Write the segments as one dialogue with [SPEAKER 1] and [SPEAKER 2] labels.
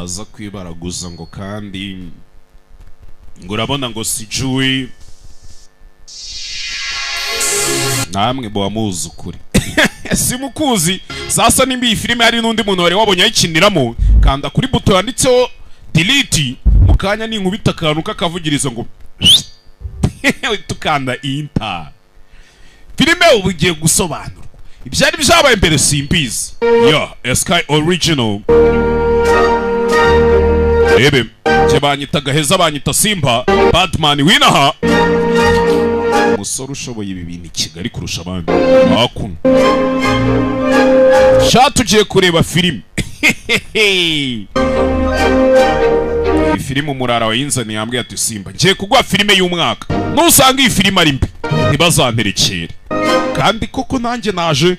[SPEAKER 1] Ntaza kwibaraguza ngo kandi ngo urabona ngo sijui namwe muba muzi ukuri, simukuzi. Sasa nimba iyi filime hari n'undi muntu wari wabonye ayikiniramo, kanda kuri buto yanditseho delete. Mu kanya ninkubita akantu k'akavugirizo ngo tukanda enter, filime ubu igiye gusobanurwa. Ibyari byabaye mbere simbizi ya Sky Original. Rebe njye banyita Gaheza, banyita Simba Badman winaha, umusore ushoboye ibi bintu i Kigali kurusha abandi. Hakuno sha tugiye kureba filime. Iyi filime umurara wayinzaniye yambwiye ati: "Simba, ngiye kuguha filime y'umwaka, nusanga iyi filime ari mbi ntibazamperekere." Kandi koko nanjye naje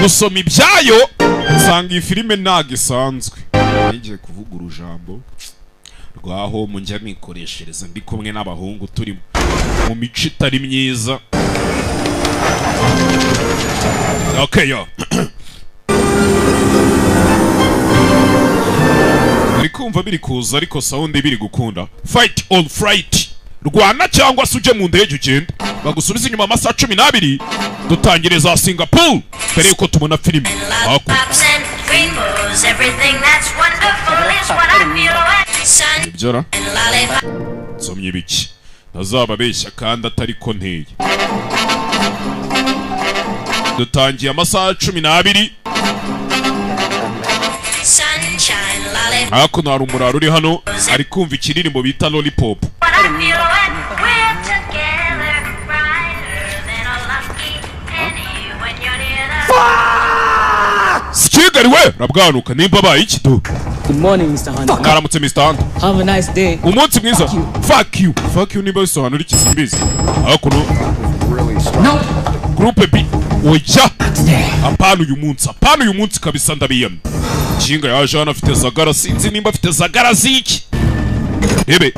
[SPEAKER 1] gusoma ibyayo, nsanga iyi filime ntabwo isanzwe. Ngiye kuvuga urujambo rwaho mu njya nikoreshereza ndi kumwe n'abahungu, turi mu mico itari myiza. Okay, yo uri kumva biri kuza, ariko sound biri gukunda. Fight or flight, rwana cyangwa se ujye mu ndege ugende bagusubize inyuma amasaha 12. Dutangire za Singapore mbere yuko tubona filime hakuno.
[SPEAKER 2] Pops and rainbows, everything that's wonderful is what I feel when sun
[SPEAKER 1] Ibyo ra
[SPEAKER 2] and lollipop.
[SPEAKER 1] Nsomye ibiki ntazababeshya kandi atari ko nteye. Dutangiye amasaha 12.
[SPEAKER 2] Sunshine, lollipop.
[SPEAKER 1] Hakuno hari umuraro uri hano, ari kumva ikiririmbo bita Lollipop.
[SPEAKER 2] What I feel when we're together, brighter than a lucky penny when you're near the
[SPEAKER 1] Si Kigali we rabwanuka nimba abaye iki du.
[SPEAKER 3] Good morning, Mr. Hunter.
[SPEAKER 1] Mwaramutse, Mr. Hunter.
[SPEAKER 3] Have a nice day.
[SPEAKER 1] Umunsi mwiza. Fuck you, fuck you. Nimba bisobanura iki simbizi. Hakuno
[SPEAKER 3] No!
[SPEAKER 1] Groupe B, oya.
[SPEAKER 3] Today.
[SPEAKER 1] Apana uyu munsi, apana uyu munsi kabisa, ndabiyamye. Jinga yaje hano afite zagara, sinzi nimba afite zagara ziki. Rebe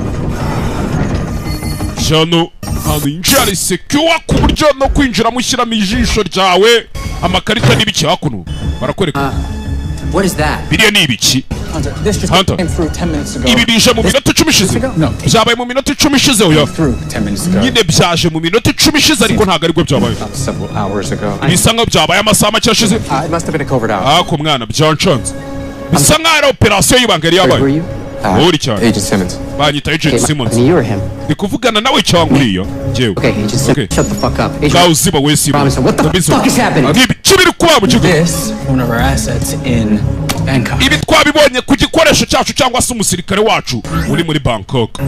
[SPEAKER 1] jano hano yinjira ari secure, ku buryo no kwinjiramo ushyiramo ijisho ryawe, amakarita n'ibiki. Hakuno barakwereka.
[SPEAKER 3] What is that?
[SPEAKER 1] Biriya ni ibiki?
[SPEAKER 4] Hunter, this just
[SPEAKER 1] Hunter.
[SPEAKER 4] came through 10 minutes ago.
[SPEAKER 1] Ibi bije mu minota 10 ishize.
[SPEAKER 4] No.
[SPEAKER 1] Byabaye mu minota 10 ishize, oya.
[SPEAKER 4] Through 10 minutes ago.
[SPEAKER 1] Nyine byaje mu minota 10 ishize, ariko ntabwo aribwo byabaye.
[SPEAKER 4] Several hours ago.
[SPEAKER 1] Bisa nkaho byabaye amasaha make ashize.
[SPEAKER 4] It must have been a covert op.
[SPEAKER 1] Ako mwana, byancanze, bisa nkaho ari operasiyo y'ibanga yari
[SPEAKER 3] Who are
[SPEAKER 1] yabaye.
[SPEAKER 3] you?
[SPEAKER 1] Uri cyane.
[SPEAKER 4] Agent Simmons.
[SPEAKER 1] Banyita Agent Simmons.
[SPEAKER 3] You or him?
[SPEAKER 1] Ndi kuvugana nawe cyangwa uriya? Njyewe.
[SPEAKER 3] Okay, Agent Simmons.
[SPEAKER 1] Okay.
[SPEAKER 3] Shut the fuck up. Agent
[SPEAKER 1] Ngaho uziba we Simmons.
[SPEAKER 3] Robinson, what the
[SPEAKER 1] Robinson.
[SPEAKER 3] fuck is happening?
[SPEAKER 1] Ni ibiki biri kuba mu kigo?
[SPEAKER 4] This, one of our assets in Bangkok.
[SPEAKER 1] Ibi twabibonye ku gikoresho cyacu cyangwa se umusirikare wacu uri muri Bangkok,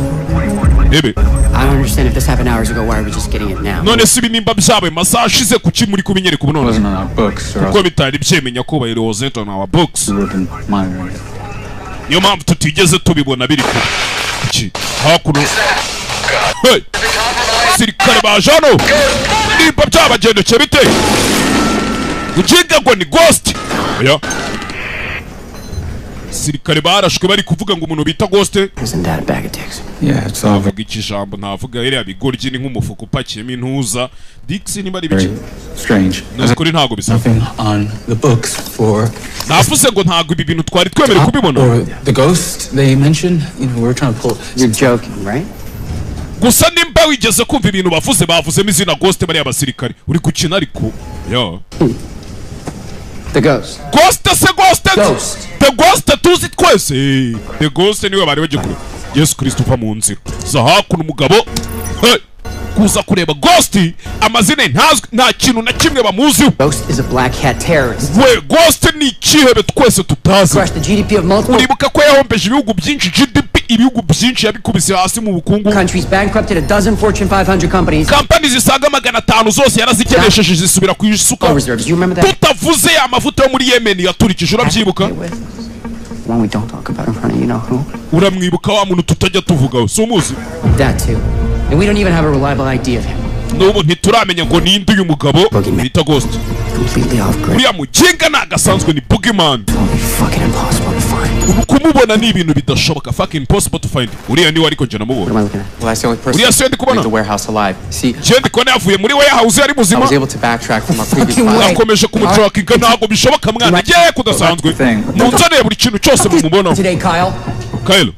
[SPEAKER 1] rebe.
[SPEAKER 3] I don't understand. If this happened hours ago, why are we just getting it now?
[SPEAKER 1] None se ibi nimba byabaye mu masaha ashize, kuki muri kubinyereka ubu none?
[SPEAKER 4] Wasn't on our books, or
[SPEAKER 1] Kuko
[SPEAKER 4] else
[SPEAKER 1] bitari byemenya ko wasn't on our books.
[SPEAKER 4] we would have been monitoring it.
[SPEAKER 1] Niyo mpamvu tutigeze tubibona biri kure. Iki hakuno. Hey! Sirikare baje hano, nimba byabagendekeye bite? Ukinga ngo ni Ghost. Oya, sirikare barashwe bari kuvuga ngo umuntu bita Ghost.
[SPEAKER 3] Isn't that a bag of dicks?
[SPEAKER 4] Yeah, it's all
[SPEAKER 1] Vuga iki jambo ntavuga, iriya bigoryi ni nk'umufuka upakiyemo intuza dix niba ari biki.
[SPEAKER 4] very strange.
[SPEAKER 1] Ni ukuri ntabwo bisa.
[SPEAKER 4] Nothing on the books for
[SPEAKER 1] Navuze ngo ntabwo ibi bintu twari twemerewe kubibona.
[SPEAKER 4] or the ghost they mentioned. We were trying to pull.
[SPEAKER 3] You're joking, right?
[SPEAKER 1] Gusa nimba wigeze kumva ibintu bavuze, bavuzemo izina Ghost, bariya basirikare. Uri gukina ariko ya.
[SPEAKER 3] The ghost.
[SPEAKER 1] Ghost se Ghost.
[SPEAKER 3] Ghost.
[SPEAKER 1] The Ghost tuzi twese, The Ghost niwe bari bagiye kureba. Yesu Kristo, uva mu nzira za hakuno. Umugabo, hey, kuza kureba Ghost, amazina ye ntazwi, nta kintu na kimwe bamuziho.
[SPEAKER 3] Ghost is a black hat terrorist.
[SPEAKER 1] We Ghost ni ikihebe twese tutazi.
[SPEAKER 3] Crushed the GDP of multiple
[SPEAKER 1] Uribuka ko yahombeje ibihugu byinshi, GDP ibihugu byinshi yabikubise hasi mu bukungu.
[SPEAKER 3] countries, bankrupted a dozen Fortune 500 companies.
[SPEAKER 1] Kampani zisaga 500 zose yarazikenesheje, zisubira ku isuka.
[SPEAKER 3] Oil reserves. You remember that?
[SPEAKER 1] Tutavuze amavuta yo muri Yemen yaturikije, urabyibuka?
[SPEAKER 3] With the one we don't talk about in front of you know who?
[SPEAKER 1] Uramwibuka wa muntu tutajya tuvugaho, si umuzi?
[SPEAKER 3] That too. And we don't even have a reliable ID of him.
[SPEAKER 1] N'ubu ntituramenya ngo ninde uyu mugabo bita Ghost.
[SPEAKER 3] Completely off grid.
[SPEAKER 1] Uriya muginga ntabwo asanzwe, ni Boogeyman.
[SPEAKER 3] It'll be fucking impossible to find.
[SPEAKER 1] Kumubona ni ibintu bidashoboka, fucking impossible to find. Uriya niwe, ariko njye namubona.
[SPEAKER 3] What am I looking at?
[SPEAKER 5] Well, that's the only person
[SPEAKER 1] Uriya siyo ndi kubona.
[SPEAKER 5] leave the warehouse alive. See,
[SPEAKER 1] Njye ndi kubona yavuye muri warehouse ari
[SPEAKER 5] I
[SPEAKER 1] muzima.
[SPEAKER 5] was able to backtrack from our previous
[SPEAKER 3] Fucking
[SPEAKER 5] file.
[SPEAKER 3] way.
[SPEAKER 1] Nakomeje kumutrackinga, ntabwo bishoboka mwana, ngiye kudasanzwe. Munzaniye buri kintu cyose mumubonaho.
[SPEAKER 3] Today, Kyle.
[SPEAKER 1] Kyle.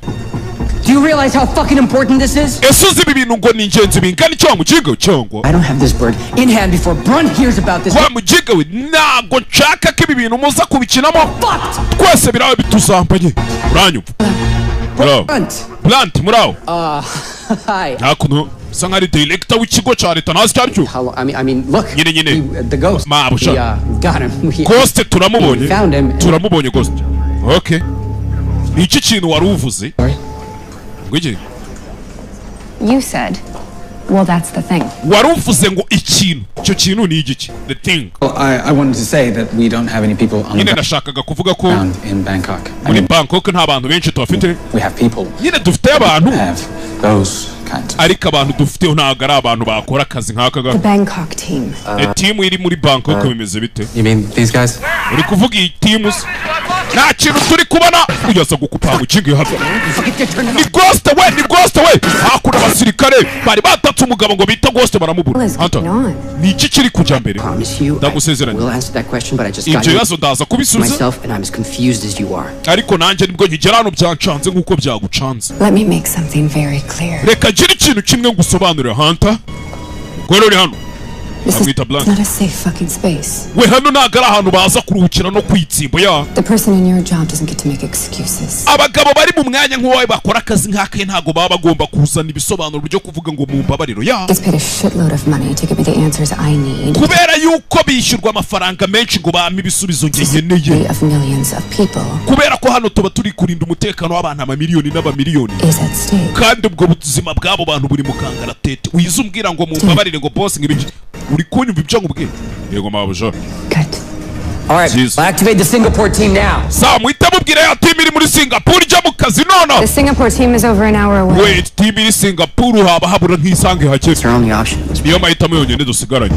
[SPEAKER 3] Do you realize how fucking important this is?
[SPEAKER 1] Ese uzi ibi bintu ngo ni ingenzi bingana iki wa mukiga cyangwa?
[SPEAKER 3] I don't have this bird in hand before Brunt hears about this.
[SPEAKER 1] Wa mukiga we, ntabwo nshaka ko ibi bintu muza kubikinamo.
[SPEAKER 3] Fucked!
[SPEAKER 1] Twese birawe bituzambanye, uranyumva? Muraho.
[SPEAKER 3] Brunt!
[SPEAKER 1] Blunt, muraho.
[SPEAKER 3] Hi.
[SPEAKER 1] Nta kuntu bisa nkaho ari director w'ikigo cya leta, ntazi icyo ari cyo.
[SPEAKER 3] How long? I mean, look.
[SPEAKER 1] Nyine, nyine.
[SPEAKER 3] The ghost.
[SPEAKER 1] Mabuja.
[SPEAKER 3] We got him. We,
[SPEAKER 1] Ghost turamubonye.
[SPEAKER 3] We found him.
[SPEAKER 1] Turamubonye Ghost. Okay, ni iki kintu wari uvuze?
[SPEAKER 3] Sorry?
[SPEAKER 1] Ngo iki?
[SPEAKER 6] You said, well, that's the thing.
[SPEAKER 1] Wari uvuze ngo ikintu, icyo kintu ni igiki? The thing.
[SPEAKER 4] Well, I wanted to say that we don't have any people on
[SPEAKER 1] Nyine
[SPEAKER 4] the
[SPEAKER 1] nashakaga kuvuga ko
[SPEAKER 4] ground in Bangkok. I
[SPEAKER 1] muri
[SPEAKER 4] mean,
[SPEAKER 1] Bangkok nta bantu benshi tuhafite.
[SPEAKER 4] we have people.
[SPEAKER 1] Nyine dufite abantu.
[SPEAKER 4] Have those kinds of.
[SPEAKER 1] Ariko abantu dufiteho ntabwo ari abantu bakora akazi nk'aka.
[SPEAKER 6] The Bangkok team.
[SPEAKER 1] Ga team iri muri Bangkok bimeze bite?
[SPEAKER 5] You mean these guys?
[SPEAKER 1] Uri kuvuga iyi team se? Nta kintu turi kubona, uyaza gukupanga ukingiye hano. Ni Ghost we, ni Ghost we. Hakuno abasirikare bari batatse umugabo ngo bita Ghost, baramubura.
[SPEAKER 6] What is
[SPEAKER 1] Hunter,
[SPEAKER 6] going on?
[SPEAKER 1] ni iki kiri kujya mbere?
[SPEAKER 3] Promise you, I
[SPEAKER 1] Ndagusezeranya.
[SPEAKER 3] will answer that question, but I just
[SPEAKER 1] Ibyo
[SPEAKER 3] got here
[SPEAKER 1] bibazo ndaza kubisubiza.
[SPEAKER 3] myself, and I'm as confused as you are.
[SPEAKER 1] Ariko nanjye nibwo nkigera hano, byancanze nk'uko byagucanze.
[SPEAKER 6] Let me make something very clear.
[SPEAKER 1] Reka ngire ikintu kimwe ngusobanurire, Hunter. Umugore uri hano
[SPEAKER 6] This is
[SPEAKER 1] amwita Blank.
[SPEAKER 6] not a safe fucking space.
[SPEAKER 1] We, hano ntabwo ari ahantu baza kuruhukira no kwitsimba ya.
[SPEAKER 6] The person in your job doesn't get to make excuses.
[SPEAKER 1] Abagabo bari mu mwanya nk'uwawe bakora akazi nk'ake ntabwo baba bagomba kuzana ibisobanuro byo kuvuga ngo mumbabariro ya.
[SPEAKER 6] Gets paid a shitload of money to give me the answers I need.
[SPEAKER 1] Kubera yuko bishyurwa amafaranga menshi ngo bampe ibisubizo njye nkeneye.
[SPEAKER 6] Of millions of people
[SPEAKER 1] Kubera ko hano tuba turi kurinda umutekano w'abantu amamiliyoni n'amamiliyoni.
[SPEAKER 6] is at stake.
[SPEAKER 1] Kandi ubwo buzima bw'abo bantu buri mu kangaratete, wize umbwira ngo mumbabarire ngo boss ngo ibiki? Uri kunyumva ibyo nkubwira? Yego mabuja.
[SPEAKER 6] Good.
[SPEAKER 3] All right,
[SPEAKER 1] Jeez.
[SPEAKER 3] I'll activate the Singapore team now.
[SPEAKER 1] Sawa, muhite mubwira ya team iri muri Singapore ijya mu kazi nonaha.
[SPEAKER 6] The Singapore team is over an hour away.
[SPEAKER 1] Wait, team iri Singapore haba habura nk'isange hake.
[SPEAKER 3] It's our only option.
[SPEAKER 1] Niyo mahitamo yonyine dusigaranye.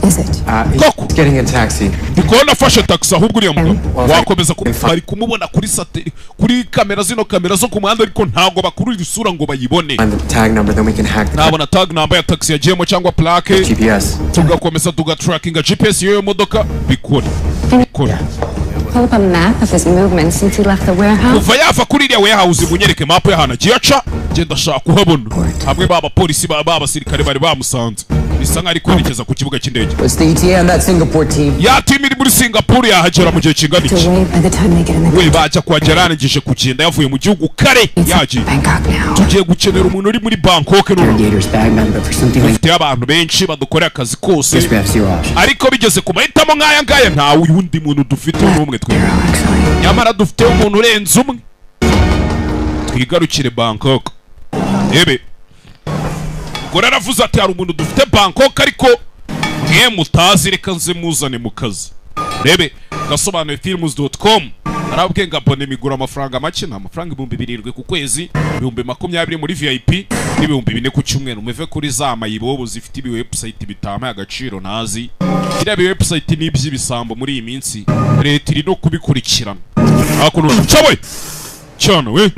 [SPEAKER 6] Is it?
[SPEAKER 5] He's
[SPEAKER 1] Koko.
[SPEAKER 5] getting a taxi.
[SPEAKER 1] Ndi kubona afashe taxi ahubwo uriya mugabo wakomeza bari kumubona kuri sate, kuri kamera, zino kamera zo ku muhanda, ariko ntabwo bakurura isura ngo bayibone.
[SPEAKER 5] Find the tag number, then we can hack the
[SPEAKER 1] Nabona tag number ya taxi yagiyemo cyangwa plaque,
[SPEAKER 5] GPS.
[SPEAKER 1] tugakomeza tugatrackinga GPS y'iyo modoka, bikore bikore.
[SPEAKER 6] Pull up a map of his movements since he left the warehouse.
[SPEAKER 1] Kuva yava kuri iriya warehouse, munyereke map y'ahantu agiye aca, ngenda ashaka kuhabona hamwe ba bapolisi ba basirikare bari bamusanze, bisa nkaho ari kwerekeza ku kibuga cy'indege.
[SPEAKER 3] What's the ETA on that Singapore team?
[SPEAKER 1] Ya team iri muri Singapore yahagera mu gihe kingana
[SPEAKER 6] To
[SPEAKER 1] iki?
[SPEAKER 6] wait by the time they get in the
[SPEAKER 1] We bajya kuhagera yarangije kugenda, yavuye mu gihugu kare yagiye.
[SPEAKER 6] Bangkok now.
[SPEAKER 1] Tugiye gukenera umuntu uri muri Bangkok noneho.
[SPEAKER 3] Interrogators, bagmen, but for something like
[SPEAKER 1] Dufite abantu benshi badukorera akazi kose,
[SPEAKER 3] this, we have zero options.
[SPEAKER 1] ariko bigeze ku mahitamo nk'aya ngaya nta wundi muntu dufite n'umwe twe.
[SPEAKER 6] Zero, actually.
[SPEAKER 1] Nyamara dufite umuntu urenze umwe. Twigarukire Bangkok ebe ubwo aravuze ati hari umuntu dufite Bangkok ariko mwe mutazi, reka nze muzane mu kazi. Rebe gasobanuye films.com, arabwiye ngo abone migura amafaranga make, ni amafaranga 7000 ku kwezi, 20,000 muri VIP n'4000 ku cyumweru. Muve kuri za mayibobo zifite ibi website bitampaye agaciro ntazi. Biriya bi website ni iby'ibisambo muri iyi minsi, leta iri no kubikurikirana. Hakuno cyawe cyane we,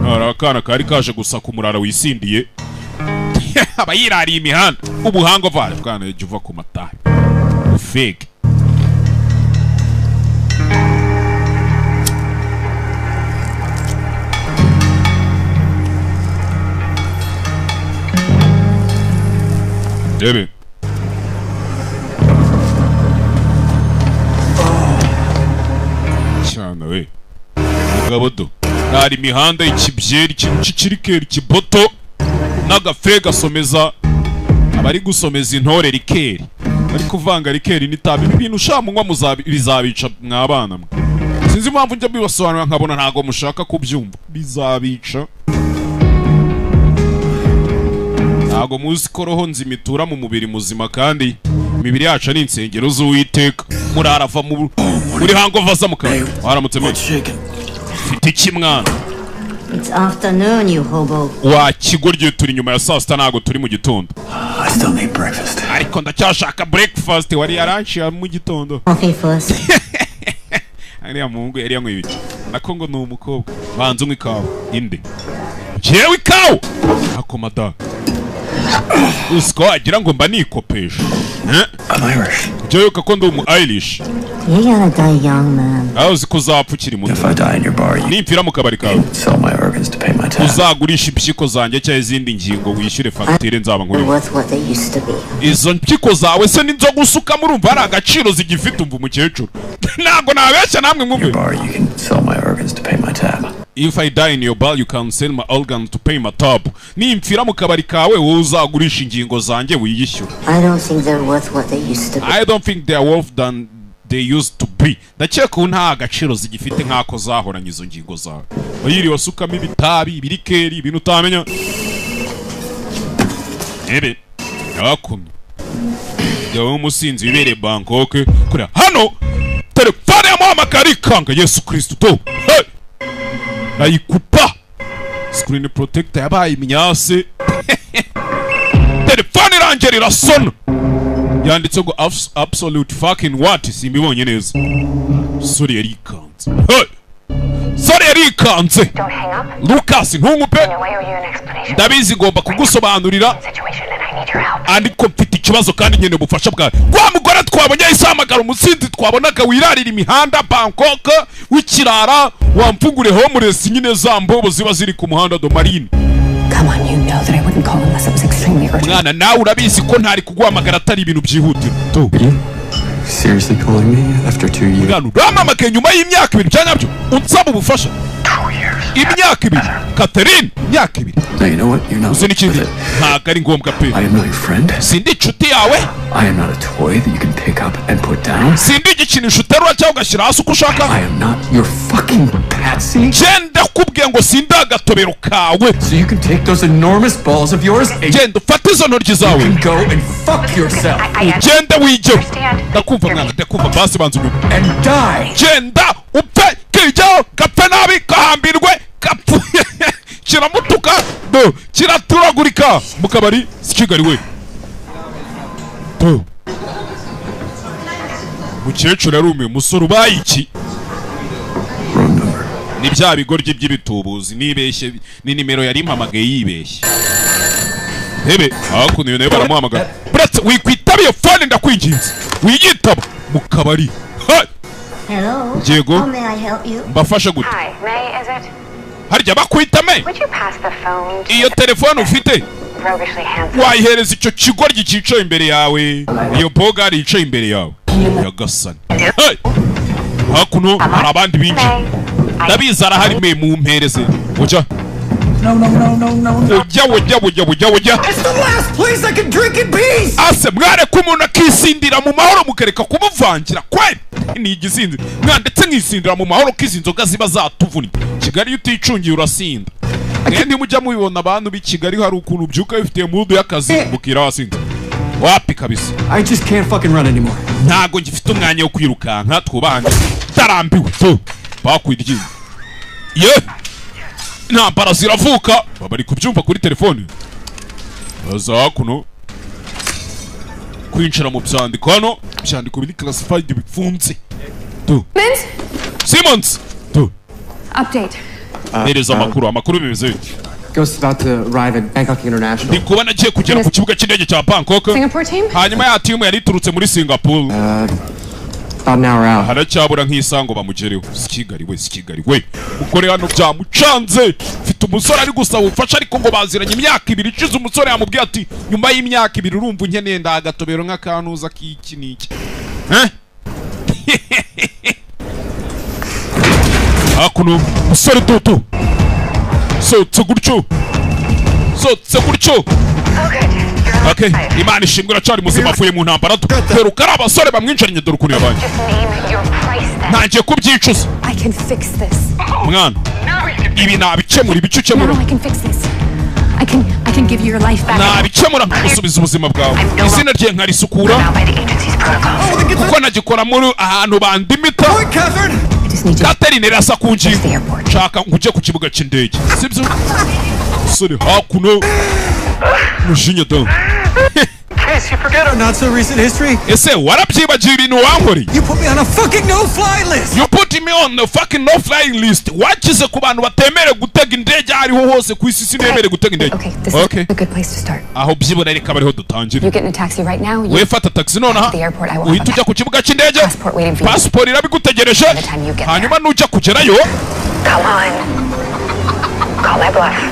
[SPEAKER 1] hari akana kari kaje gusaka umurara wisindiye, aba yirariye imihanda ubuhanga vayo bwana, jya uva ku matabi ufege. Rebe cyane we, mugabo do hari imihanda, ikibyeri, ikintu cy'ikirikeri, ikiboto n'agafe gasomeza abari gusomeza intore rikeri, bari kuvanga rikeri n'itabi. Ibi bintu ushaka munywa bizabica mwabana mwe. Sinzi impamvu njya bibasobanurira nkabona ntago mushaka kubyumva. Bizabica. Ntago muzi ko roho nzima itura mu mubiri muzima, kandi imibiri yacu ari insengero z'Uwiteka. Murarava muri hangova za mukara waramutse mwe. Mfite iki mwana?
[SPEAKER 2] It's afternoon, you hobo.
[SPEAKER 1] Wa kigoryi, turi nyuma ya saa sita, ntago turi mu gitondo.
[SPEAKER 4] I still need breakfast.
[SPEAKER 1] Ariko ndacyashaka breakfast, wari yaranciye mu gitondo.
[SPEAKER 2] Coffee first.
[SPEAKER 1] Ariya muhungu yari yanyweye ibiki? Nako ngo ni umukobwa. Banza unywe ikawa. Inde njyewe ikawa akomada usiko wagira ngo mba nikopesha.
[SPEAKER 4] I'm Irish.
[SPEAKER 1] Njyewe ko ndi umu Irish.
[SPEAKER 2] You're gonna die young, man.
[SPEAKER 1] Aho uzi ko uzapfa ukiri muto.
[SPEAKER 4] If I die in your bar, you
[SPEAKER 1] Nimpfira mu kabari kawe,
[SPEAKER 4] sell my organs to pay my tab.
[SPEAKER 1] uzagurisha impyiko zanjye cyangwa izindi ngingo wishyure fagitire nzaba
[SPEAKER 2] They're
[SPEAKER 1] nkuriho.
[SPEAKER 2] worth what they used to be.
[SPEAKER 1] Izo mpyiko zawe se n'inzoga usukamo urumva hari agaciro zigifite? Umva umukecuru, ntabwo nabeshya namwe
[SPEAKER 4] Your
[SPEAKER 1] mwumve.
[SPEAKER 4] bar, you can sell my organs to pay my tab.
[SPEAKER 1] If I die in your bar, you can sell my organs to pay my tab. Nimpfira mu kabari kawe, wowe uzagurisha ingingo zanjye wiyishyura.
[SPEAKER 2] I don't think they're worth what they used to be.
[SPEAKER 1] I don't think they are worth than they used to be. Ndakeka ubu nta gaciro zigifite nk'ako zahoranye izo ngingo zawe. Wayiriwe asukamo ibitabi, ibirikeri, ibintu utamenya. Ebe, hakuno. Jyawe w'umusinzi wibereye Bangkok, kuriya hano telefone yamuhamagara arikanga. Yesu Kristo to. Hey! Ayikupa. Screen protector yabaye imyase. Telefone irangira irasona. Yanditse ngo absolute fucking what, simbibonye neza. Sore yarikanze. Hey! Sore yarikanze. Lucas, ntungupe. Ndabizi ngomba kugusobanurira, ariko mfite ikibazo kandi nkeneye ubufasha bwawe. Wa mugore twabonye yahise ahamagara umusinzi twabonaga wirarira imihanda Bangkok w'ikirara, wamfungure homeless nyine, za mbobo ziba ziri ku muhanda do marine.
[SPEAKER 6] Come on, you know that I wouldn't call unless it was extremely urgent.
[SPEAKER 1] Mwana, nawe urabizi ko ntari kuguhamagara atari ibintu byihutirwa tu.
[SPEAKER 5] Are you seriously calling me after 2 years?
[SPEAKER 1] Mwana, urampamagaye nyuma y'imyaka 2 bya nyabyo unsaba ubufasha? Imyaka 2, Catherine, imyaka 2.
[SPEAKER 4] Now you know what? You're not
[SPEAKER 1] Uzi n'ikindi?
[SPEAKER 4] worth it.
[SPEAKER 1] Ntabwo ari ngombwa pe.
[SPEAKER 4] I am not your friend.
[SPEAKER 1] Sindi inshuti yawe.
[SPEAKER 4] I am not a toy that you can pick up and put down.
[SPEAKER 1] Sindi igikinisho uterura cyangwa ugashyira hasi uko ushaka.
[SPEAKER 4] I am not your fucking patsy.
[SPEAKER 1] Genda, kubwiye ngo sindi agatobero kawe.
[SPEAKER 5] So you can take those enormous balls of yours and
[SPEAKER 1] Genda ufate izo ntoryi zawe.
[SPEAKER 5] you can go and fuck yourself
[SPEAKER 1] Ugende wigeho. Ndakumva mwana, ndakumva, basi banza unyumve.
[SPEAKER 5] and die.
[SPEAKER 1] Genda upfe kijyaho, gapfe nabi, gahambirwe gapfuye. Kiramutuka do, kiraturagurika mu kabari si Kigali we do. Mukecuru yarumiye, umusore ubaye iki?
[SPEAKER 4] Wrong number.
[SPEAKER 1] Ni bya bigoryi by'ibitubuzi nibeshye, ni nimero yari impamagaye yibeshye. Hebe hakuno iyo nayo baramuhamagara. Buretse wikwitaba iyo phone, ndakwinginze, wiyitaba mu kabari. Hey!
[SPEAKER 2] Hello.
[SPEAKER 1] Diego.
[SPEAKER 2] How may I help you?
[SPEAKER 1] Mbafashe gute?
[SPEAKER 6] Hi, May, is it?
[SPEAKER 1] Harya bakwita me?
[SPEAKER 6] Would you pass the phone to
[SPEAKER 1] Iyo telefone ufite
[SPEAKER 6] roguishly handsome?
[SPEAKER 1] wayihereza icyo kigoryi cyicaye imbere yawe, iyo bogari yicaye imbere yawe? Nyagasani. Hey! Hakuno hari abandi binjiye.
[SPEAKER 6] May,
[SPEAKER 1] Ndabizi arahari me, mumpereze ujya.
[SPEAKER 4] No, no, no, no, no, no.
[SPEAKER 1] Ujya ujya ujya ujya ujya.
[SPEAKER 5] It's the last place I can drink in peace!
[SPEAKER 1] Ase mwareka umuntu akisindira mu mahoro mukareka kumuvangira kweli? Ni igisinzi mwa, ndetse nkisindira mu mahoro ko izi nzoga ziba zatuvunnye. Kigali iyo uticungiye urasinda. Mwe ntimujya mubibona, abantu b'i Kigali hari ukuntu ubyuka bifitiye mudu y'akazi mukira wasinze? Wapi kabisa.
[SPEAKER 5] I just can't fucking run anymore.
[SPEAKER 1] Ntago ngifite umwanya wo kwirukanka, twubahane, ndarambiwe tu. Bakwirye ye, intambara ziravuka, baba bari kubyumva kuri telefone. Baza hakuno kwinjira mu byandiko hano, ibyandiko biri classified bifunze tu.
[SPEAKER 6] Simmons?
[SPEAKER 1] Simmons tu.
[SPEAKER 6] Update.
[SPEAKER 1] Mpereza amakuru, amakuru bimeze bite?
[SPEAKER 5] Ghost about to arrive at Bangkok International.
[SPEAKER 1] Ndi kuba nagiye kugera ku kibuga cy'indege cya Bangkok.
[SPEAKER 6] Singapore team?
[SPEAKER 1] Hanyuma ya timu yari iturutse muri Singapore?
[SPEAKER 5] About an hour out.
[SPEAKER 1] Haracyabura nk'isaha ngo bamugereho. Si Kigali we, si Kigali we. Mugore hano byamucanze, mfite umusore ari gusaba ubufasha, ariko ngo baziranye imyaka 2 ishize. Umusore yamubwiye ati nyuma y'imyaka 2 urumva unkeneye ndagatobero nk'akantuza k'iki n'iki. Eh? Hakuno umusore tutu sotse gutyo, sotse gutyo. Okay, Imana ishimwe uracyari muzima, avuye mu ntambara dore ari abasore bamwinjiranye, dore ukuntu yabaye.
[SPEAKER 6] Just name your price then.
[SPEAKER 1] Ntangiye kubyicuza.
[SPEAKER 6] I can fix this.
[SPEAKER 1] Mwana, ibi nabikemura, ibice ukemura.
[SPEAKER 6] Now I can fix this. I can give you your life back.
[SPEAKER 1] Nabikemura nkagusubiza ubuzima bwawe, izina rye nkarisukura,
[SPEAKER 6] Now by the agency's protocols.
[SPEAKER 1] kuko nagikora muri ahantu bandimita.
[SPEAKER 5] Catherine!
[SPEAKER 6] I just need you
[SPEAKER 1] Catherine irasa ku ngingo.
[SPEAKER 6] the airport.
[SPEAKER 1] Nshaka ngo ujye ku kibuga cy'indege, sibyo? Sore hakuno mushinya da.
[SPEAKER 4] Chase, you forget our not so recent history?
[SPEAKER 1] Ese warabyibagiwe ibintu wankoreye?
[SPEAKER 4] You put me on a fucking no-fly list!
[SPEAKER 1] You put me on the fucking no flying list. Wakize ku bantu batemerewe gutega indege aho ariho hose ku isi, sinemerewe gutega indege.
[SPEAKER 6] Okay, this
[SPEAKER 1] Okay.
[SPEAKER 6] is a good place to start.
[SPEAKER 1] Aho byibura reka bariho dutangire.
[SPEAKER 6] You get in a taxi right now. You
[SPEAKER 1] We fata taxi nonaha.
[SPEAKER 6] The airport, I will have
[SPEAKER 1] Uhita ujya ku kibuga cy'indege.
[SPEAKER 6] passport waiting for you.
[SPEAKER 1] Pasiporo irabigutegereje.
[SPEAKER 6] By the time you get there.
[SPEAKER 1] Hanyuma nujya kugerayo.
[SPEAKER 6] Come on. Call my bluff.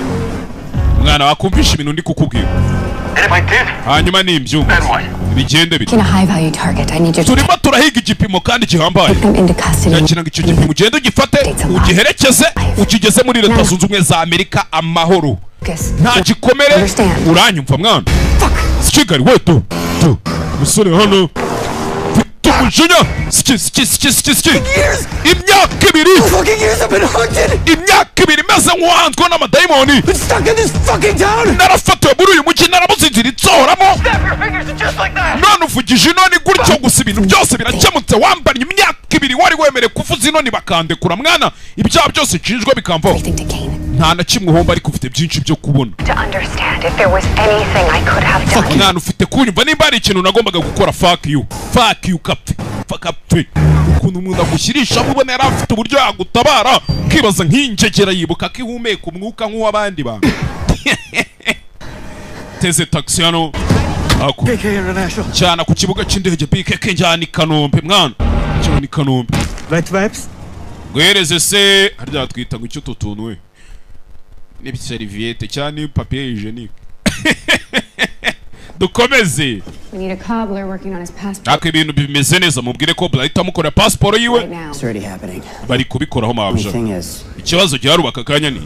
[SPEAKER 1] Mwana, wakumvisha ibintu ndi kukubwira?
[SPEAKER 4] And if I did,
[SPEAKER 1] Hanyuma nimbyumva
[SPEAKER 4] then what?
[SPEAKER 1] bigende bite?
[SPEAKER 6] In a high value target. I need you to
[SPEAKER 1] Turimo turahiga igipimo kandi gihambaye.
[SPEAKER 6] take them into custody.
[SPEAKER 1] Ndagira ngo icyo gipimo ugende ugifate, ugiherekeze, ukigeze muri Leta Zunze Ubumwe za Amerika amahoro,
[SPEAKER 6] Focus.
[SPEAKER 1] nta gikomere.
[SPEAKER 6] Understand.
[SPEAKER 1] Uranyumva mwana? Kigali we tu tu musore hano mfite umujinya. Siki siki siki siki siki. Imyaka 2.
[SPEAKER 4] Fucking years I've been hunted!
[SPEAKER 1] Imyaka 2 meze nk'uwahanzwe n'amadayimoni.
[SPEAKER 4] Been stuck in this fucking town!
[SPEAKER 1] Narafatiwe muri uyu mujyi, narabuze inzira itsohoramo.
[SPEAKER 4] Snap your fingers and just like that!
[SPEAKER 1] None uvugije inoni gutyo gusa, ibintu byose birakemutse. Wambariye imyaka 2 wari wemerewe kuvuza inoni bakandekura mwana, ibyaha byose nshinjwa bikamvaho.
[SPEAKER 6] Everything to gain.
[SPEAKER 1] Nta na kimwe uhomba, ariko ufite byinshi byo kubona.
[SPEAKER 6] To understand if there was anything I could have done.
[SPEAKER 1] Mwana, ufite kunyumva nimba hari ikintu nagombaga gukora. Fuck you, fuck you, kapfe kapfe. Ukuntu umuntu agushyirishamo ubona yari afite uburyo yagutabara, ukibaza nk'injegera yibuka ko ihumeka umwuka nk'uw'abandi bantu. Teze taxi hano ako.
[SPEAKER 4] BK International.
[SPEAKER 1] Njyana ku kibuga cy'indege BKK, njyana i Kanombe mwana, njyana i Kanombe.
[SPEAKER 4] Wet wipes?
[SPEAKER 1] Guhereze se harya twita ngo icyo utu tuntu we n'ibiseriviyete cyane, papier hygienique. Dukomeze.
[SPEAKER 6] We need a cobbler working on his passport
[SPEAKER 1] Ariko ibintu bimeze neza, mubwire ko bahita amukorera pasiporo yiwe.
[SPEAKER 6] right now.
[SPEAKER 3] It's already happening.
[SPEAKER 1] Bari kubikoraho
[SPEAKER 3] Only
[SPEAKER 1] mabja.
[SPEAKER 3] thing is,
[SPEAKER 1] Ikibazo gihari aka kanya ni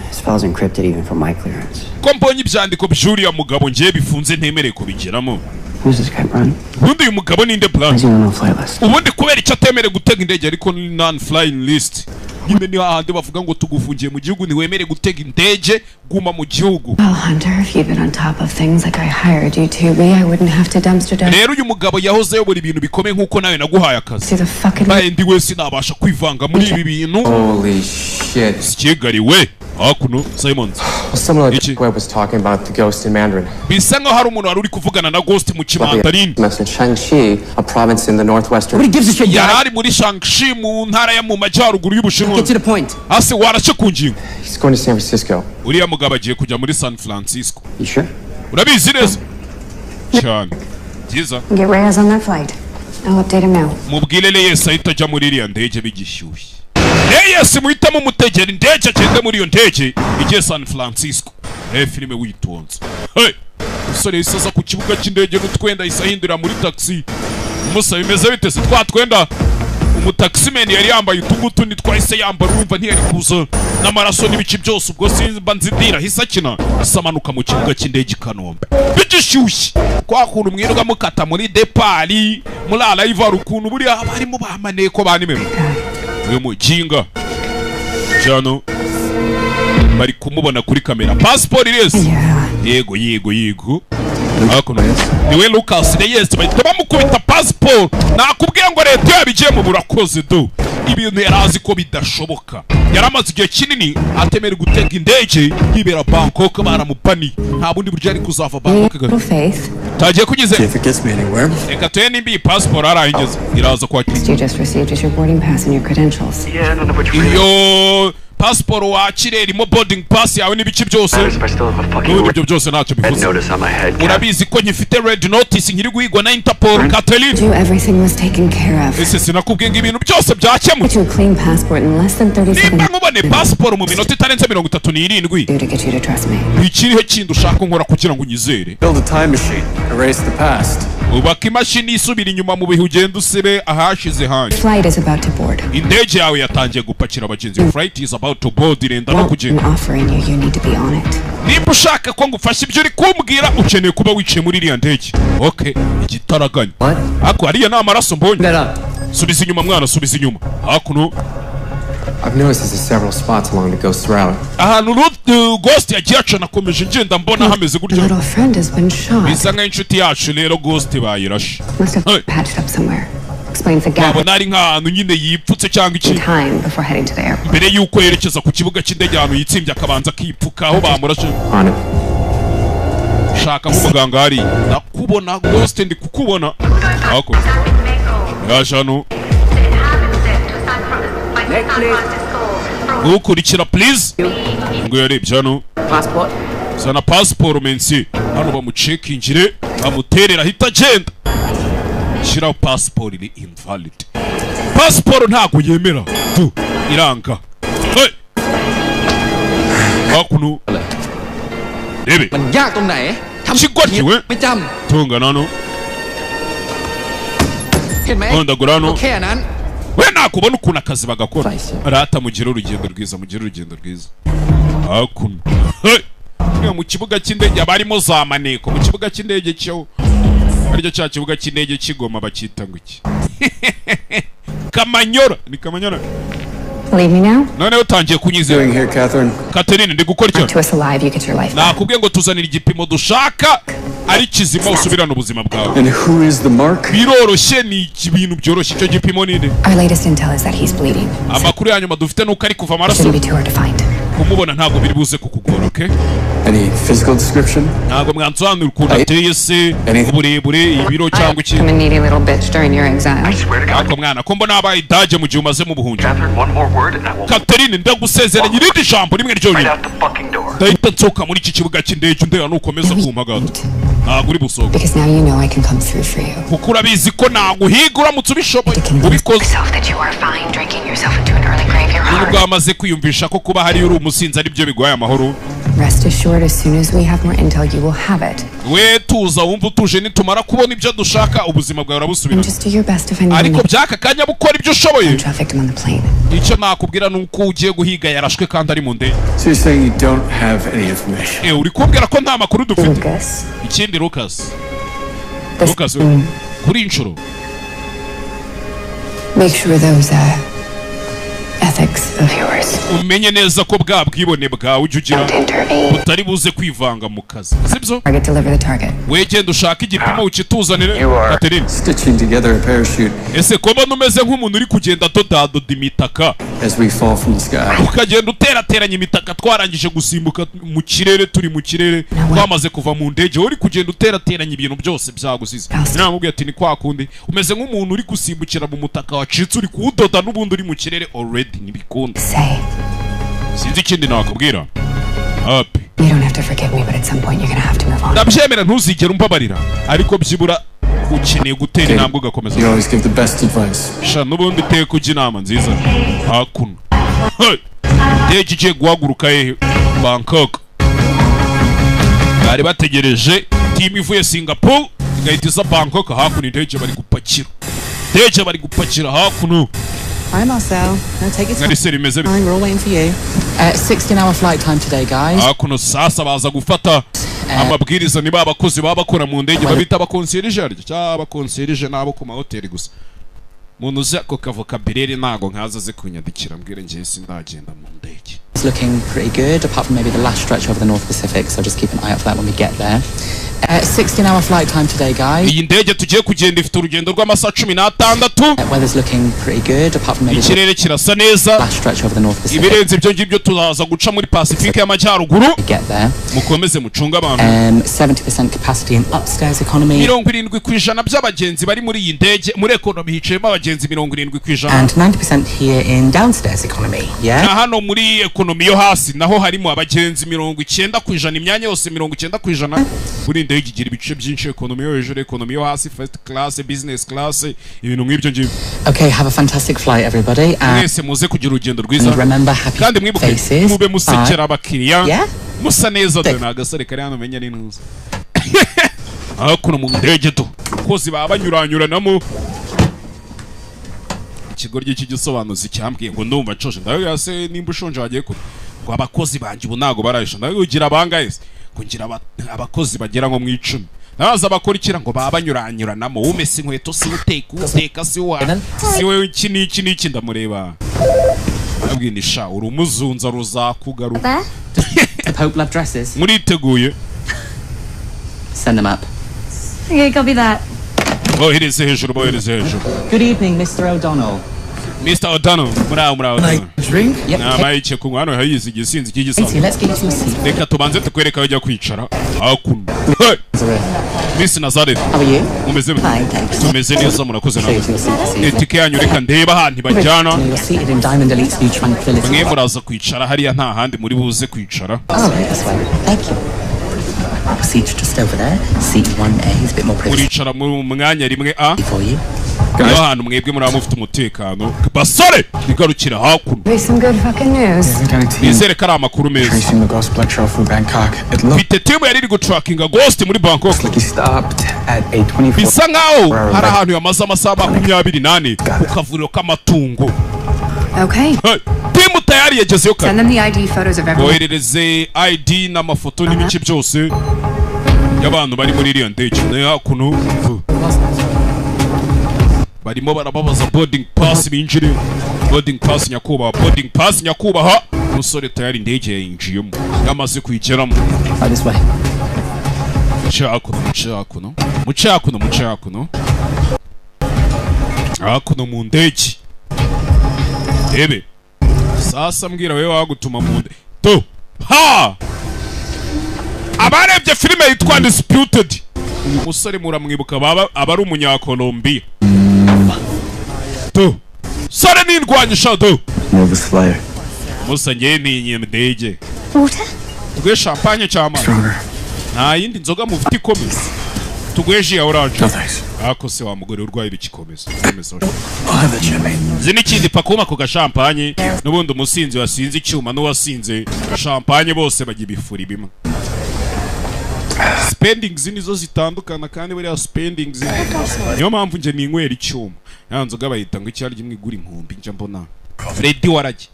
[SPEAKER 3] this file's encrypted even for my clearance.
[SPEAKER 1] ko mbonye ibyandiko by'uriya mugabo ngiye bifunze, ntemereye kubigeramo.
[SPEAKER 3] Who's this guy, Brian?
[SPEAKER 1] Ubundi uyu mugabo ninde,
[SPEAKER 3] Why is
[SPEAKER 1] Brian?
[SPEAKER 3] he on a no-fly list?
[SPEAKER 1] Ubundi kubera icyo atemerewe gutega indege? Ariko ni non flying list nyine, ni hahandi bavuga ngo tugufungiye mu gihugu, ntiwemere gutega indege, guma mu gihugu.
[SPEAKER 6] Well, Hunter, if you'd been on top of things like I hired you to be, I wouldn't have to dumpster dive
[SPEAKER 1] Rero uyu mugabo yahoze ayobora ibintu bikomeye nk'uko nawe naguhaye akazi.
[SPEAKER 6] through the fucking
[SPEAKER 1] Mbaye ndi wese nabasha kwivanga muri ibi bintu.
[SPEAKER 5] Holy shit.
[SPEAKER 1] Kigali we, hakuno Simons.
[SPEAKER 5] Well, someone on
[SPEAKER 1] Ichi.
[SPEAKER 5] the web was talking about the ghost in Mandarin.
[SPEAKER 1] Bisa nkaho hari umuntu wari uri kuvugana na Ghost mu Kimandarini.
[SPEAKER 5] Message Shanxi, a province in the northwestern.
[SPEAKER 3] Nobody gives a shit,
[SPEAKER 1] Yari
[SPEAKER 3] guy.
[SPEAKER 1] ari muri Shangxi, mu ntara ya mu majyaruguru y'Ubushinwa.
[SPEAKER 3] Get to the point.
[SPEAKER 1] Hasi warashe ku ngingo.
[SPEAKER 5] He's going to San Francisco.
[SPEAKER 1] Uriya mugabo agiye kujya muri San Francisco.
[SPEAKER 3] You sure?
[SPEAKER 1] Urabizi neza cyane, byiza.
[SPEAKER 6] Get Reyes on that flight. I'll update him now.
[SPEAKER 1] Mubwire Reyes ahita ajya muri iriya ndege bigishyushye. Reyes muhitamo umutegera indege, agende muri iyo ndege igiye San Francisco. Reba filime witonze. Hey! Umusore yahise aza ku kibuga cy'indege n'utwenda, ahise ahindurira muri taxi. Musa, bimeze bite se? Twa twenda umutaximen yari yambaye, utungutu ni twahise yambara, urumva ntiyari kuza n'amaraso n'ibice byose. Ubwo simba nzidira ahise akina, ahise amanuka mu kibuga cy'indege i Kanombe bigishyushye, kwa kuntu mwirirwa mukata muri départ, muri arrival, ukuntu buriya haba harimo ba maneko ba nimero. Uyu muginga jano bari kumubona kuri kamera, pasiporo ireze.
[SPEAKER 6] Yeah.
[SPEAKER 1] Yego yego yego, hakuno niwe Lucas Reyes, bahita bamukubita pasiporo. Nakubwiye ngo leta yabigiyemo burakoze do. Ibintu yari azi ko bidashoboka, yari amaze igihe kinini atemerewe gutega indege, yibera Bangkok, baramupaniye, nta bundi buryo yari kuzava Bangkok.
[SPEAKER 6] Little faith.
[SPEAKER 1] Tagiye kugeze.
[SPEAKER 4] If it gets me anywhere.
[SPEAKER 1] Reka tuye nimba iyi pasiporo hari aho igeze, iraza kwakira.
[SPEAKER 6] You just received is your boarding pass and your credentials.
[SPEAKER 4] Yeah, I don't know which really
[SPEAKER 1] Iyo pasiporo wakire irimo boarding pass yawe n'ibice byose.
[SPEAKER 4] matters if I still have a fucking
[SPEAKER 1] N'ubundi ibyo byose ntacyo
[SPEAKER 4] red
[SPEAKER 1] bivuze.
[SPEAKER 4] notice on my head. Cap.
[SPEAKER 1] Urabizi ko nkifite red notice, nkiri guhigwa na Interpol, Catherine.
[SPEAKER 6] You, everything was taken care of.
[SPEAKER 1] Ese sinakubwiye ngo ibintu byose byakemutse?
[SPEAKER 6] Get you a clean passport in less than 37
[SPEAKER 1] Nimba nkubone pasiporo mu minota itarenze 37,
[SPEAKER 6] do to get you to trust me.
[SPEAKER 1] Ikirihe kindi ushaka nkora kugira ngo unyizere?
[SPEAKER 5] Build a time machine. Erase the past.
[SPEAKER 1] Ubaka imashini isubira inyuma mu bihe, ugenda usibe ahashize hanyu.
[SPEAKER 6] Flight is about to board.
[SPEAKER 1] Indege yawe yatangiye gupakira abagenzi. Flight is about to board, irenda no
[SPEAKER 6] Want
[SPEAKER 1] kugenda.
[SPEAKER 6] an offering you, you need to be on it.
[SPEAKER 1] Nimba ushaka ko ngufasha ibyo uri kumbwira, ukeneye kuba wicaye muri iriya ndege. Okay, igitaraganya.
[SPEAKER 5] What?
[SPEAKER 1] Ariko hariya ni amaraso mbonye.
[SPEAKER 5] That up.
[SPEAKER 1] Subiza inyuma mwana, subiza inyuma hakuno.
[SPEAKER 5] I've noticed this in several spots along the ghost's route.
[SPEAKER 1] Ahantu Ghost yagiye aca, nakomeje ngenda mbona hameze
[SPEAKER 6] Your
[SPEAKER 1] gutyo.
[SPEAKER 6] little friend has been shot.
[SPEAKER 1] Bisa nk'aho inshuti yacu rero Ghost bayirashe.
[SPEAKER 6] Must have
[SPEAKER 1] Hey.
[SPEAKER 6] patched up somewhere. Explains the gap
[SPEAKER 1] Wabona ari nk'ahantu nyine yipfutse cyangwa iki
[SPEAKER 6] in time before heading to the airport.
[SPEAKER 1] mbere y'uko yerekeza ku kibuga cy'indege, ahantu yitsimbye akabanza akipfuka aho bamurashe.
[SPEAKER 5] On it.
[SPEAKER 1] Shaka nk'umuganga hariya, ndakubona. Ndakubona Ghost, ndi kukubona. Hakuno yaje hano. Gukurikira please. Ngo yarebye hano.
[SPEAKER 7] Passport.
[SPEAKER 1] Zana pasiporo mensi. Hano bamucekingire, bamuterera ahita agenda. Shyiraho pasiporo iri invalid. Pasiporo ntabwo yemera tu, iranga. Hey! Hakuno rebe.
[SPEAKER 5] มันยากตรงไหนทำ
[SPEAKER 1] Ikigoryi we.
[SPEAKER 5] ไม่จ
[SPEAKER 1] Tungana hano.
[SPEAKER 5] ำเห็นไหม
[SPEAKER 1] Hondagura hano.
[SPEAKER 5] แค่นั้น
[SPEAKER 1] We nakubona ukuntu akazi bagakora. Rata, mugire urugendo rwiza, mugire urugendo rwiza. Hakuno. Hey! Niyo mu kibuga cy'indege haba harimo za maneko. Mu kibuga cy'indege cyo, aricyo cya kibuga cy'indege cy'Igoma, bacyita ngo iki? Kamanyora. Ni Kamanyora.
[SPEAKER 6] Believe me now?
[SPEAKER 1] Noneho utangiye kunyizera.
[SPEAKER 4] Doing here, Catherine?
[SPEAKER 1] Catherine, ndi gukora icyo?
[SPEAKER 6] To us alive, you get your life back.
[SPEAKER 1] Nakubwiye ngo tuzanire igipimo dushaka ari kizima, usubirane ubuzima bwawe.
[SPEAKER 4] And who is the mark?
[SPEAKER 1] Biroroshye, ni ibintu byoroshye. Icyo gipimo ni nde?
[SPEAKER 6] Our latest intel is that he's bleeding.
[SPEAKER 1] Amakuru ya nyuma dufite nuko ari kuva amaraso.
[SPEAKER 6] Shouldn't be too hard to find.
[SPEAKER 1] Kumubona ntabwo biri buze kukugora, okay?
[SPEAKER 4] Any physical description?
[SPEAKER 1] Ntabwo mwansobanurira ukuntu ateye se, uburebure, ibiro cyangwa iki?
[SPEAKER 6] I'm a needy little bitch during your exile.
[SPEAKER 1] Ariko mwana, ko mbona habaye idage mu gihe umaze mu buhungiro?
[SPEAKER 4] Catherine, one more word and I will
[SPEAKER 1] Catherine, ndagusezeranya irindi jambo rimwe ryonyine,
[SPEAKER 4] out the fucking door.
[SPEAKER 1] ndahita nsohoka muri iki kibuga cy'indege. Undeba nukomeza kumpagata, ntabwo uri busohoke.
[SPEAKER 6] Because now you know I can come through for you.
[SPEAKER 1] Kuko urabizi ko naguhiga uramutse ubishoboye ubikoze.
[SPEAKER 6] Yourself that you are fine drinking yourself into an early grave. Your
[SPEAKER 1] Nubwo
[SPEAKER 6] heart.
[SPEAKER 1] wamaze kwiyumvisha ko kuba hariyo uri umusinzi ari byo biguhaye amahoro.
[SPEAKER 6] Rest assured, as soon as we have more intel, you will have it.
[SPEAKER 1] We tuza, wumva utuje, nitumara kubona ibyo dushaka ubuzima bwawe
[SPEAKER 6] And
[SPEAKER 1] urabusubirana.
[SPEAKER 6] just do your best to find the
[SPEAKER 1] Ariko
[SPEAKER 6] one
[SPEAKER 1] by'aka kanya bukora ibyo ushoboye.
[SPEAKER 6] trafficked him on the plane.
[SPEAKER 1] Icyo nakubwira ni uko ugiye guhiga yarashwe kandi ari mu ndege.
[SPEAKER 4] So you're saying you don't have any information?
[SPEAKER 1] Eh, uri kumbwira ko nta makuru dufite?
[SPEAKER 6] Lucas.
[SPEAKER 1] Ikindi, Lucas.
[SPEAKER 6] This
[SPEAKER 1] Lucas we, kuri iyi nshuro
[SPEAKER 6] Make sure those ethics of yours
[SPEAKER 1] umenye neza ko bwa bwibone bwawe ujya ugira
[SPEAKER 6] don't intervene.
[SPEAKER 1] butari buze kwivanga mu kazi, sibyo?
[SPEAKER 6] Target, deliver the target.
[SPEAKER 1] Wegenda ushaka igipimo ukituzanire.
[SPEAKER 4] You are
[SPEAKER 1] Catherine.
[SPEAKER 4] stitching together a parachute
[SPEAKER 1] Ese ko mbona umeze nk'umuntu uri kugenda adodadoda imitaka
[SPEAKER 4] as we fall from the sky.
[SPEAKER 1] ukagenda uterateranya imitaka, twarangije gusimbuka mu kirere, turi mu kirere, twamaze kuva mu ndege, wowe uri kugenda uterateranya ibintu byose byagusize? Namubwiye ati ni kwa kundi umeze nk'umuntu uri gusimbukira mu mutaka wacitse, uri kuwudoda n'ubundi uri mu kirere already, ntibikunda.
[SPEAKER 6] Say,
[SPEAKER 1] Sinzi ikindi nakubwira hapi.
[SPEAKER 6] you don't have to forgive me, but at some point you're gonna have to move on.
[SPEAKER 1] Ndabyemera, ntuzigere umbabarira, ariko byibura ukeneye gutera intambwe ugakomeza.
[SPEAKER 4] You always give the best advice.
[SPEAKER 1] Sha, n'ubundi iteka ujya inama nziza. Hakuno. Hey! Indege igiye guhaguruka hehe? Bangkok. Bari bategereje timu ivuye Singapore igahita iza Bangkok. Hakuno indege bari gupakira, indege bari gupakira hakuno.
[SPEAKER 7] Hi, Marcel. No, take your time.
[SPEAKER 1] Mwari se rimeze bite?
[SPEAKER 7] We're all waiting for you. 16-hour flight time today, guys.
[SPEAKER 1] Hakuno sasa baza gufata amabwiriza, niba abakozi baba bakora mu ndege babita abakonsiyerije harya cyangwa abakonsiyerije n'abo ku mahoteli gusa. Umuntu uzi ako kavokabirere ntago nkaza aze kunyandikira mbwire, ngewe sindagenda mu ndege.
[SPEAKER 7] It's looking pretty good, apart from maybe the last stretch over the North Pacific, so just keep an eye out for that when we get there. 16-hour flight time today, guys.
[SPEAKER 1] Iyi ndege tugiye kugenda ifite urugendo rw'amasaha 16.
[SPEAKER 7] Weather's looking pretty good, apart from maybe the
[SPEAKER 1] Ikirere kirasa neza.
[SPEAKER 7] last stretch over the North Pacific.
[SPEAKER 1] Ibirenze ibyo ngibyo tuzaza guca muri Pasifike y'Amajyaruguru.
[SPEAKER 7] We get there.
[SPEAKER 1] Mukomeze mucunge abantu.
[SPEAKER 7] 70% capacity in upstairs economy
[SPEAKER 1] 70% by'abagenzi bari muri iyi ndege, muri economy hicayemo abagenzi 70%.
[SPEAKER 7] And 90% here in downstairs economy. Yeah?
[SPEAKER 1] Na hano muri economy yo hasi naho harimo abagenzi 90%, imyanya yose 90%. Buri indege igira ibice byinshi, economy yo hejuru, economy yo hasi, first class, business class, ibintu nk'ibyo ngibyo.
[SPEAKER 7] Okay, have a fantastic flight, everybody. And
[SPEAKER 1] Mwese muze kugira urugendo rwiza.
[SPEAKER 7] Remember, happy
[SPEAKER 1] Kandi mwibuke
[SPEAKER 7] faces.
[SPEAKER 1] mube musekera abakiriya,
[SPEAKER 7] Yeah?
[SPEAKER 1] musa neza. Dore ni agasore kari hano, menya n'intuza. Hakuno mu ndege do kozi baba banyuranyuranamo. Ikigoryi cy'igisobanuzi cyambwiye ngo ndumva nshonje. Ndavuga se nimba ushonje wagiye kure, ngo abakozi banjye ubu ntago barayisha. Ndavuga ugira bangahe se? Ngo ngira abakozi bagera nko mu 10. Nabaza bakurikira ngo baba banyuranyuranamo, umesa inkweto si uteka, uteka si wa si we, iki n'iki n'iki. Ndamureba abwira ni sha uri umuzunza ruzakugaruka.
[SPEAKER 7] The Pope love dresses.
[SPEAKER 1] Muriteguye?
[SPEAKER 7] Send them up.
[SPEAKER 2] Okay, copy that.
[SPEAKER 1] Bohereze hejuru, bohereze hejuru.
[SPEAKER 7] Good evening, Mr. O'Donnell.
[SPEAKER 1] Mr. O'Donnell, muraho, muraho.
[SPEAKER 4] Drink?
[SPEAKER 1] Nama icyo kunywa hano hayizi igisinzi
[SPEAKER 7] Katie,
[SPEAKER 1] cy'igisanzwe.
[SPEAKER 7] let's get you to your seat.
[SPEAKER 1] Reka tubanze tukwereka aho ujya kwicara hakuno. Hey! Miss Nazareth.
[SPEAKER 7] How are you?
[SPEAKER 1] Mumeze mute?
[SPEAKER 3] Fine, thanks.
[SPEAKER 1] Tumeze neza, murakoze
[SPEAKER 7] Show you
[SPEAKER 1] nawe.
[SPEAKER 7] to your seat this evening.
[SPEAKER 1] Itike yanyu, reka ndeba ahantu ibajyana.
[SPEAKER 7] You're seated in Diamond Elite's new Tranquility.
[SPEAKER 1] Mwe muraza kwicara hariya, nta handi muri buze kwicara.
[SPEAKER 7] Oh, right, this way. Thank you. Seat's just over there. Seat 1A is a bit more privacy
[SPEAKER 1] Muricara mu mwanya 1A.
[SPEAKER 7] for you.
[SPEAKER 1] Niho hantu mwebwe muraba mufite umutekano. Basore, igarukira hakuno.
[SPEAKER 6] Be some good fucking news.
[SPEAKER 4] We got a team
[SPEAKER 1] Nizere ko ari amakuru meza.
[SPEAKER 4] tracing the ghost black trail from Bangkok. It looks
[SPEAKER 1] Mfite team yari iri gutrackinga Ghost muri Bangkok.
[SPEAKER 4] like he stopped at a 24
[SPEAKER 1] Bisa nkaho hari ahantu yamaze amasaha 24 ku kavuriro k'amatungo.
[SPEAKER 6] Okay.
[SPEAKER 1] Hey, team tayari yagezeyo kare.
[SPEAKER 6] Send them the ID photos of everyone.
[SPEAKER 1] Boherereze ID n'amafoto n'ibice byose y'abantu bari muri iriya ndege. Nayo hakuno barimo barababaza boarding pass, binjire. Boarding pass nyakubahwa, boarding pass nyakubahwa. Umusore tayari indege yayinjiyemo, yamaze kuyigeramo.
[SPEAKER 7] Right this way.
[SPEAKER 1] Muce hakuno, muce hakuno, muce hakuno, muce hakuno, hakuno mu ndege. Rebe sasa, mbwira wewe wagutuma mu ndege to ha. Abarebye filime yitwa Undisputed, uyu musore muramwibuka, baba aba ari umunyakolombiya to sore n'indwanyisha do.
[SPEAKER 4] Nervous flyer.
[SPEAKER 1] Musa, ngewe ntinye indege.
[SPEAKER 2] Water?
[SPEAKER 1] Tuguhe champagne cy'amazi?
[SPEAKER 4] Stronger.
[SPEAKER 1] Nta yindi nzoga mufite ikomeza? Tuguhe jus ya orange?
[SPEAKER 4] No thanks.
[SPEAKER 1] Ako se wa mugore urwaye ibikikomeza komeza.
[SPEAKER 4] I'll have that champagne.
[SPEAKER 1] Nzi n'ikindi pakuma ku gashampanye. N'ubundi umusinzi wasinze icyuma n'uwasinze champagne bose bajya ibifuri bimwe. Spendings nizo zitandukana, kandi buriya spendings niyo mpamvu nje ninywera icyuma. Ya nzoga bayita ngo icyarya imwe igura inkumbi, njya mbona Freddy waragi.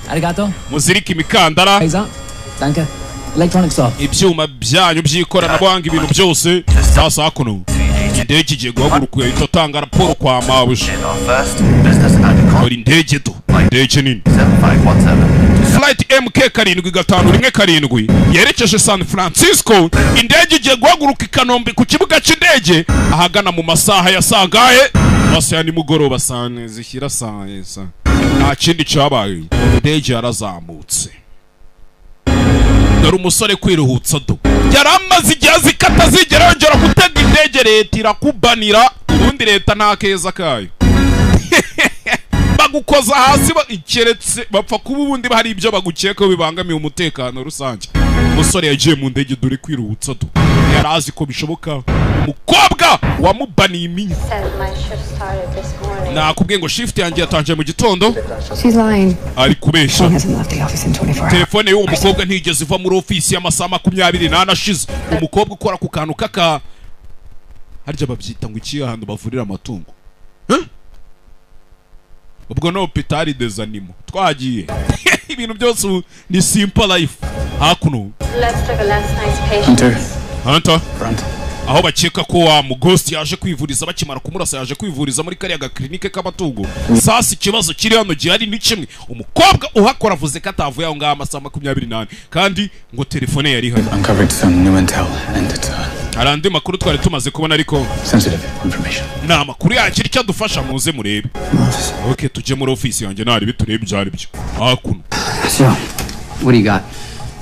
[SPEAKER 7] Arigato.
[SPEAKER 1] Muzirike imikandara.
[SPEAKER 7] Eyes up. Danke. Electronics off.
[SPEAKER 1] Ibyuma byanyu by'ikoranabuhanga, ibintu byose. Sasa hakuno indege igiye guhaguruka, ihita atanga raporo kwa mabuja. Dore indege do, indege nini, flight MK 7517 yerekeje San Francisco. Indege igiye guhaguruka i Kanombe ku kibuga cy'indege ahagana mu masaha ya sangahe? Masaha ya nimugoroba, saa zishyira saa saa. Nta kindi cyabaye, indege yarazamutse. Dore umusore kwiruhutsa do, yari amaze igihe azi ko atazigera yongera gutega indege. Leta irakubanira, ubundi leta nta keza kayo, bagukoza hasi keretse bapfa kuba ubundi hari ibyo bagukekaho bibangamiye umutekano rusange. Umusore yagiye mu ndege, dore kwiruhutsa do, yari azi ko bishoboka umukobwa wamubaniye iminya.
[SPEAKER 2] Said my shift started this morning.
[SPEAKER 1] Nakubwiye ngo shift yanjye yatangiye mu gitondo.
[SPEAKER 6] She's lying.
[SPEAKER 1] Ari kubeshya.
[SPEAKER 6] Phone hasn't left the office in 24 hours.
[SPEAKER 1] Telefone y'uwo mukobwa ntigeze iva muri ofisi y'amasaha 24 ashize. Umukobwa ukora ku kantu k'aka, harya babyita ngo iki, ahantu bavurira amatungo? Huh? Ubwo no hôpital des animaux. Twagiye, ibintu byose ubu ni simple life hakuno.
[SPEAKER 2] Let's look at last night's patient.
[SPEAKER 4] Hunter.
[SPEAKER 1] Hunter.
[SPEAKER 4] Front.
[SPEAKER 1] Aho bakeka ko wa mughost yaje kwivuriza bakimara kumurasa, yaje kwivuriza muri kariya gaklinike k'amatungo. Sasa ikibazo kiri hano gihari ni kimwe: umukobwa uhakora avuze ko atavuye aho ngaho amasaha 24, kandi ngo telefone yari ihari.
[SPEAKER 4] Uncovered some new intel and it's
[SPEAKER 1] Hari andi makuru twari tumaze kubona, ariko
[SPEAKER 4] sensitive information.
[SPEAKER 1] Ni amakuru yakira icyo adufasha, muze murebe. Ok, tujye muri ofisi yanjye, ntarebe turebe ibyo ari byo hakuno.
[SPEAKER 3] So, what do you got?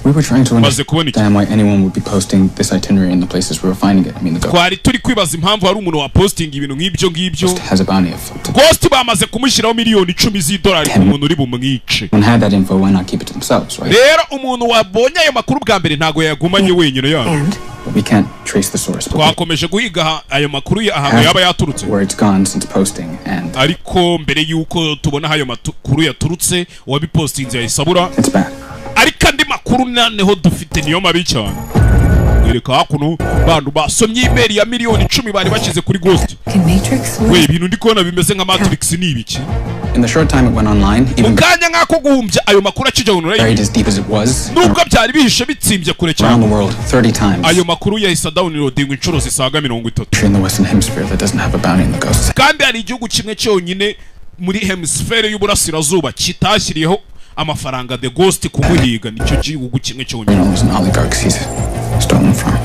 [SPEAKER 4] We were trying to
[SPEAKER 1] Maze kubona iki?
[SPEAKER 4] understand why anyone would be posting this itinerary in the places we were finding it. I mean, the ghost
[SPEAKER 1] Twari turi kwibaza impamvu hari umuntu wapostinga ibintu nk'ibyo ngibyo.
[SPEAKER 4] has a bounty of up to
[SPEAKER 1] Ghost bamaze kumushyiraho miliyoni 10 z'idolari ku muntu uri bumwice.
[SPEAKER 4] One had that info, why not keep it to themselves, right?
[SPEAKER 1] Rero umuntu wabonye ayo makuru bwa mbere ntabwo yagumanye wenyine yayo.
[SPEAKER 6] And
[SPEAKER 4] But we can't trace the source. But we
[SPEAKER 1] Twakomeje guhiga ayo makuru ahantu yaba yaturutse,
[SPEAKER 4] where it's gone since posting, and
[SPEAKER 1] ariko mbere y'uko tubona aho ayo makuru yaturutse, uwabipostinze yahise abura.
[SPEAKER 4] it's bad.
[SPEAKER 1] Ariko andi makuru noneho dufite niyo mabi cyane. Mwereka hakuno bantu basomye email ya miliyoni 10 bari bashyize kuri Ghost.
[SPEAKER 6] Can Matrix?
[SPEAKER 1] We, ibintu ndi kubona bimeze nka Matrix ni ibiki?
[SPEAKER 4] In the short time it went online,
[SPEAKER 1] Mu
[SPEAKER 4] even
[SPEAKER 1] kanya nk'ako guhumbya, ayo makuru akijya online,
[SPEAKER 4] buried as deep as it was,
[SPEAKER 1] nubwo byari bihishe bitsimbye kure
[SPEAKER 4] around
[SPEAKER 1] cyane,
[SPEAKER 4] the world 30 times.
[SPEAKER 1] ayo makuru yahise downloadingwa inshuro zisaga 30.
[SPEAKER 4] In the Western Hemisphere that doesn't have a bounty in the ghosts.
[SPEAKER 1] Kandi hari igihugu kimwe cyonyine muri hemisfere y'uburasirazuba kitashyiriyeho amafaranga The Ghost kumuhiga, nicyo gihugu kimwe cyonyine.
[SPEAKER 4] You know, there's an oligarchs he's stolen from.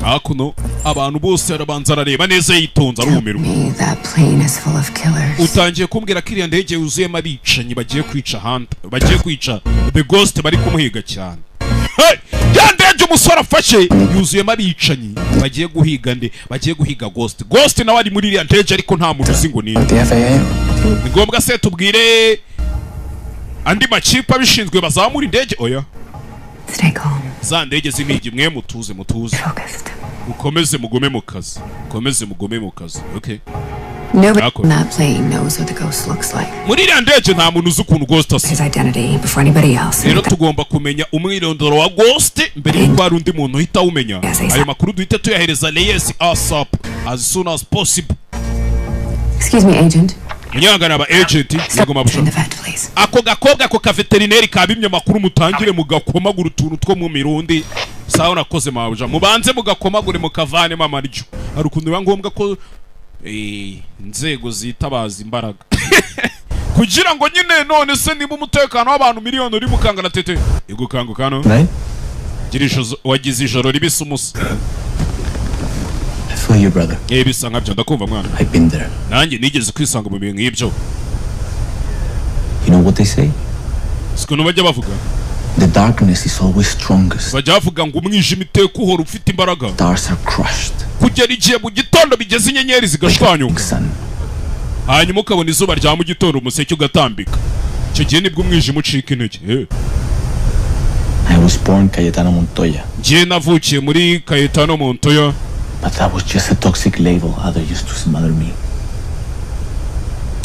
[SPEAKER 1] Hakuno Abantu bose arabanza arareba neza yitonze, arumirwa.
[SPEAKER 6] Me, that plane is full of killers.
[SPEAKER 1] Utangiye kumbwira ko iriya ndege yuzuyemo abicanyi bagiye kwica Hunter, bagiye kwica The Ghost, bari kumuhiga cyane. Hey! Ya ndege umusore afashe yuzuyemo abicanyi bagiye guhiga nde? Bagiye guhiga Ghost. Ghost nawe ari muri iriya ndege, ariko nta muntu uzi ngo ni nde.
[SPEAKER 4] The FAA?
[SPEAKER 1] Ni ngombwa se tubwire andi makipe abishinzwe bazamura indege? Oya.
[SPEAKER 6] Stay calm.
[SPEAKER 1] Za ndege z'imigi mwe, mutuze, mutuze.
[SPEAKER 6] Focused.
[SPEAKER 1] Mukomeze mugume mu kazi, mukomeze mugume mu kazi, okay?
[SPEAKER 6] Nobody
[SPEAKER 1] Ako.
[SPEAKER 6] on that plane knows what the ghost looks like.
[SPEAKER 1] Muri iriya ndege nta muntu uzi ukuntu Ghost asa.
[SPEAKER 6] His identity before anybody else.
[SPEAKER 1] Rero tugomba kumenya umwirondoro wa Ghost mbere y'uko hari undi muntu uhita awumenya. Ayo makuru duhite tuyahereza Reyes ASAP, as soon as possible.
[SPEAKER 6] Excuse me, agent.
[SPEAKER 1] Munyangana aba agent. Yego mabusha.
[SPEAKER 6] The vet, please.
[SPEAKER 1] Ako gakobwa, ako kaveterineri kabimye amakuru, mutangire mugakomagura utuntu two mu mirundi. Sawa, nakoze mabuja. Mubanze mugakomagure, mukavanemo amaryo. Hari ukuntu biba ngombwa ko inzego zitabaza imbaraga kugira ngo nyine, none se niba umutekano w'abantu miliyoni uri mukangana tete. Yego, kanguka hano. Gira ijoro, wagize ijoro ribisa umusa.
[SPEAKER 8] I feel you, brother.
[SPEAKER 1] Bisa nkabyo, ndakumva mwana.
[SPEAKER 8] I've been there.
[SPEAKER 1] Nanjye nigeze kwisanga mu bintu nk'ibyo.
[SPEAKER 8] You know what they say?
[SPEAKER 1] Sikuntu bajya bavuga?
[SPEAKER 8] The darkness is always strongest.
[SPEAKER 1] Bajya bavuga ngo umwijima iteka uhora ufite imbaraga.
[SPEAKER 8] Stars are crushed.
[SPEAKER 1] Kugera igihe mu gitondo bigeze, inyenyeri zigashwanyuka, hanyuma ukabona izuba rya mu gitondo, umuseke ugatambika. Icyo gihe nibwo umwijima ucika intege.
[SPEAKER 8] I was born Cayetano Montoya,
[SPEAKER 1] Njye navukiye muri Cayetano Montoya.
[SPEAKER 8] but that was just a toxic label others used to smother me.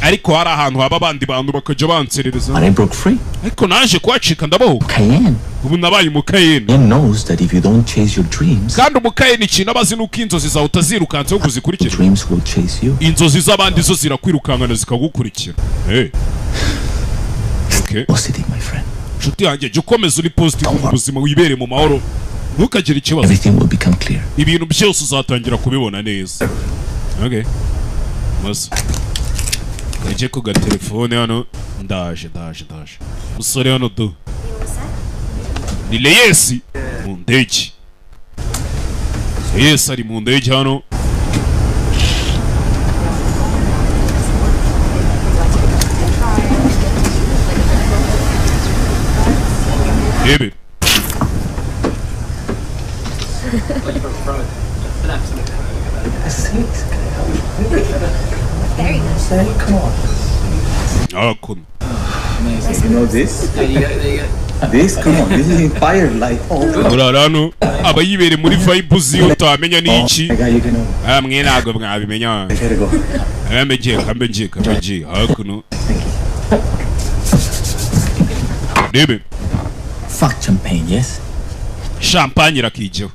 [SPEAKER 1] Ariko hari ahantu haba abandi bantu bakajya banserereza.
[SPEAKER 8] But I broke free.
[SPEAKER 1] Ariko naje kuhacika, ndabohoka.
[SPEAKER 8] Cayenne.
[SPEAKER 1] Ubu nabaye umukayeni.
[SPEAKER 8] Cayenne knows that if you don't chase your dreams,
[SPEAKER 1] Kandi umukayeni ikintu aba azi ni uko inzozi zawe utazirukanseho ngo uzikurikire,
[SPEAKER 8] dreams will chase you.
[SPEAKER 1] inzozi z'abandi zo zirakwirukankana zikagukurikira. Hey. Okay.
[SPEAKER 8] Positive, my friend.
[SPEAKER 1] Nshuti yanjye, jya ukomeza uri positive mu buzima, wibere mu mahoro, ntukagire ikibazo.
[SPEAKER 8] Everything will become clear.
[SPEAKER 1] Ibintu byose uzatangira kubibona neza. Okay, maze kajye ku gatelefone hano. Ndaje, ndaje, ndaje. Musore hano du ni Reyes mu ndege. Reyes ari mu ndege hano. Rebe.
[SPEAKER 8] Come on.
[SPEAKER 1] Hakuno.
[SPEAKER 8] You know this?
[SPEAKER 3] There you go, there you go.
[SPEAKER 8] This? Come on. This is inspired like oh.
[SPEAKER 1] Urara hano aba yibereye muri vibe ziyo utamenya n'iki.
[SPEAKER 8] My God, you can
[SPEAKER 1] Ah, mwe ntabwo mwabimenya.
[SPEAKER 8] I gotta go.
[SPEAKER 1] Kambe ngiye, kambe ngiye, kambe ngiye hakuno. Rebe.
[SPEAKER 8] Fuck champagne, yes?
[SPEAKER 1] Champagne irakijeho,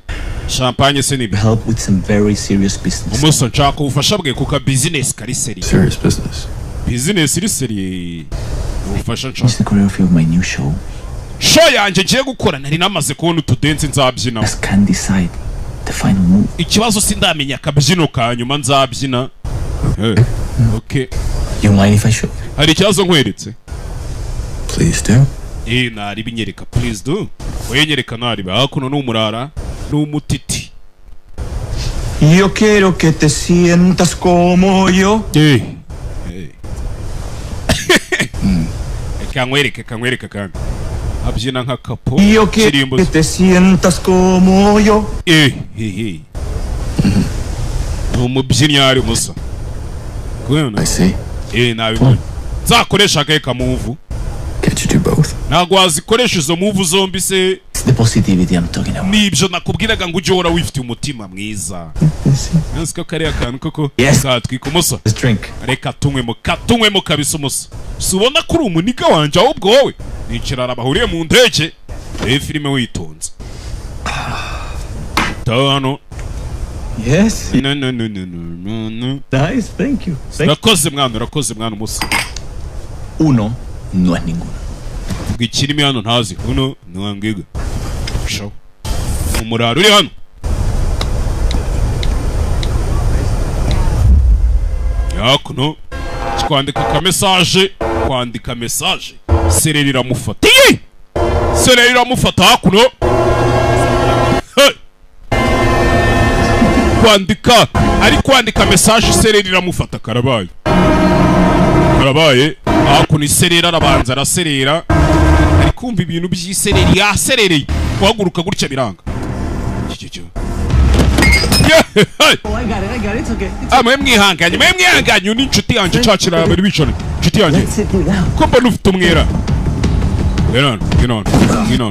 [SPEAKER 1] champagne se nibi.
[SPEAKER 8] Help with some very serious business.
[SPEAKER 1] Umunsi nshaka ubufasha bwe kuka business kari sérieux.
[SPEAKER 4] Serious business.
[SPEAKER 1] Business iri sérieux, ubufasha nshaka.
[SPEAKER 8] It's the choreography of my new show.
[SPEAKER 1] Show yanjye ngiye gukora, nari namaze kubona utudensi nzabyina.
[SPEAKER 8] Just can't decide the final move.
[SPEAKER 1] Ikibazo sindamenya akabyino ka nyuma nzabyina. Okay.
[SPEAKER 8] You mind if I show?
[SPEAKER 1] Hari ikibazo nkweretse?
[SPEAKER 4] Please do.
[SPEAKER 1] Nari binyereka. Please do, wenyereka nariba. Hakuno ni umurara, ni umutiti.
[SPEAKER 9] Yo quiero que te sientas como yo.
[SPEAKER 1] Eh. Reka nkwereke, kankwereke kandi abyina nka kapo.
[SPEAKER 9] Yo quiero
[SPEAKER 1] Kirimbuzi.
[SPEAKER 9] que te sientas como yo.
[SPEAKER 1] Eh. Ni umubyinnyi ari musa kubona.
[SPEAKER 4] I see.
[SPEAKER 1] Nabibonye, nzakoresha akahe kamuvu?
[SPEAKER 4] Can't you do both?
[SPEAKER 1] Ntabwo wazikoresha izo move zombi se?
[SPEAKER 8] It's the positivity I'm talking about.
[SPEAKER 1] Nibyo nakubwiraga ngo ujye uhora wifitiye umutima mwiza. Nzi ko kariya kantu koko
[SPEAKER 8] Yes.
[SPEAKER 1] katwika umusa.
[SPEAKER 8] Let's drink.
[SPEAKER 1] Reka tunywemo, katunywemo kabisa umusa. Si ubona ko uri umuniga wanjye? Ahubwo wowe ni ikirara bahuriye mu ndege. Reba filime witonze. Taha hano.
[SPEAKER 9] Yes.
[SPEAKER 1] No, no, no, no, no, no, no.
[SPEAKER 9] Nice, thank you. Thank
[SPEAKER 1] Urakoze mwana, urakoze mwana umusa.
[SPEAKER 8] Uno no es ninguno.
[SPEAKER 1] Vuga ikirimi hano ntazi uno ntiwambwiga. Shaw umuraro uri hano. Yakuno kwandika ka message, kwandika message, sereri iramufata. Iyi sereri iramufata hakuno. Hey! Kwandika, ari kwandika message, isereri iramufata. Karabaye, karabaye. Hakuno isereri, arabanza araserera, ari kumva ibintu by'isereri, yaserereye, guhaguruka gutya biranga. Iki.
[SPEAKER 10] Oh, I got it, I got it. It's okay. It's
[SPEAKER 1] Ah, mwe mwihanganye, mwe mwihanganye. Uyu ni inshuti yanjye cacira, bari bicaranye, inshuti yanjye.
[SPEAKER 10] Let's sit you down.
[SPEAKER 1] Ko mbona ufite umwera? Ngwino hano, ngwino hano, ngwino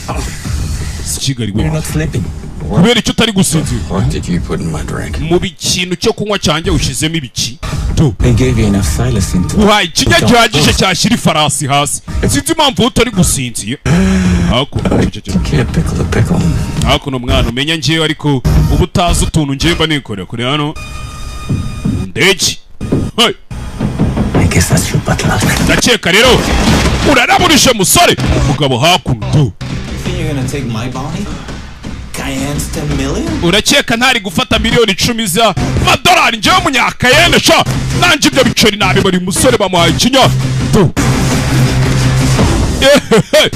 [SPEAKER 1] hano. Si Kigali we.
[SPEAKER 8] You're not sleeping.
[SPEAKER 1] Kubera icyo utari gusinzira?
[SPEAKER 5] What did you put in my drink?
[SPEAKER 1] Mu bikintu cyo kunywa cyanjye ushyizemo ibiki tu?
[SPEAKER 8] They gave you enough psilocin to.
[SPEAKER 1] Uhaye ikinya gihagije cyashyira ifarasi hasi. Sinzi impamvu utari gusinzira. Hakuno
[SPEAKER 5] Can't pickle the pickle.
[SPEAKER 1] hakuno, mwana, umenya njyewe, ariko uba utazi utuntu njyewe mba nikorera kuri hano mu ndege. Hey!
[SPEAKER 8] I guess that's your bad luck.
[SPEAKER 1] Ndakeka rero uraraburishe musore. Umugabo hakuno tu.
[SPEAKER 8] You think you're gonna take my bounty? Cayenne's 10 million?
[SPEAKER 1] Urakeka ntari gufata miliyoni 10 z'amadolari njyewe munyakayene? Sha, nanjye ibyo biceri nabibona. Umusore bamuhaye ikinya tu. Yehehe.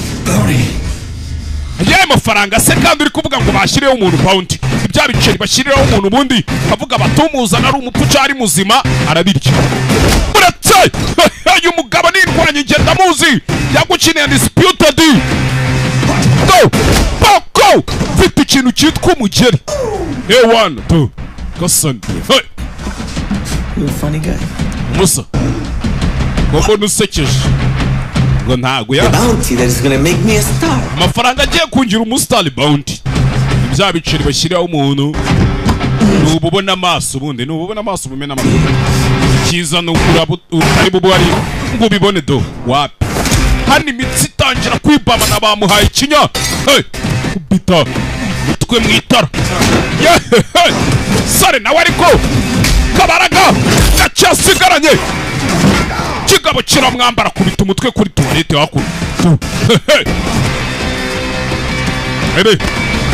[SPEAKER 1] Yewe, mafaranga se kandi uri kuvuga ngo bashyireho umuntu bounty? Ibya biceri bashyiriraho umuntu, ubundi kavuga batumuzana ari umupfu cyangwa ari muzima, arabirya. Uretse uyu mugabo nirwanya, ngenda muzi, yagukiniye Undisputed do boko. Mfite ikintu cyitwa umugeri ewana tu gasani. Hey!
[SPEAKER 8] You're a funny guy.
[SPEAKER 1] Musa koko nusekeje ngo ntago ya
[SPEAKER 8] The bounty that is gonna make me a star.
[SPEAKER 1] Amafaranga agiye kungira umusitari, bounty, bya biceri bashyiraho umuntu. Ni ububona amaso, ubundi ni ububona amaso bumena amakuru. Icyiza ni ukuraba utari bube ari ngo ubibone do. Wapi, hano imitsi itangira kwibabana, bamuhaye ikinya. Hey! Kubita umutwe mu itara. Yehehe! Sare nawe ariko kabaraga gake asigaranye, kigabo kiramwambara, kubita umutwe kuri tuwarete hakuno. Hehe! Ebe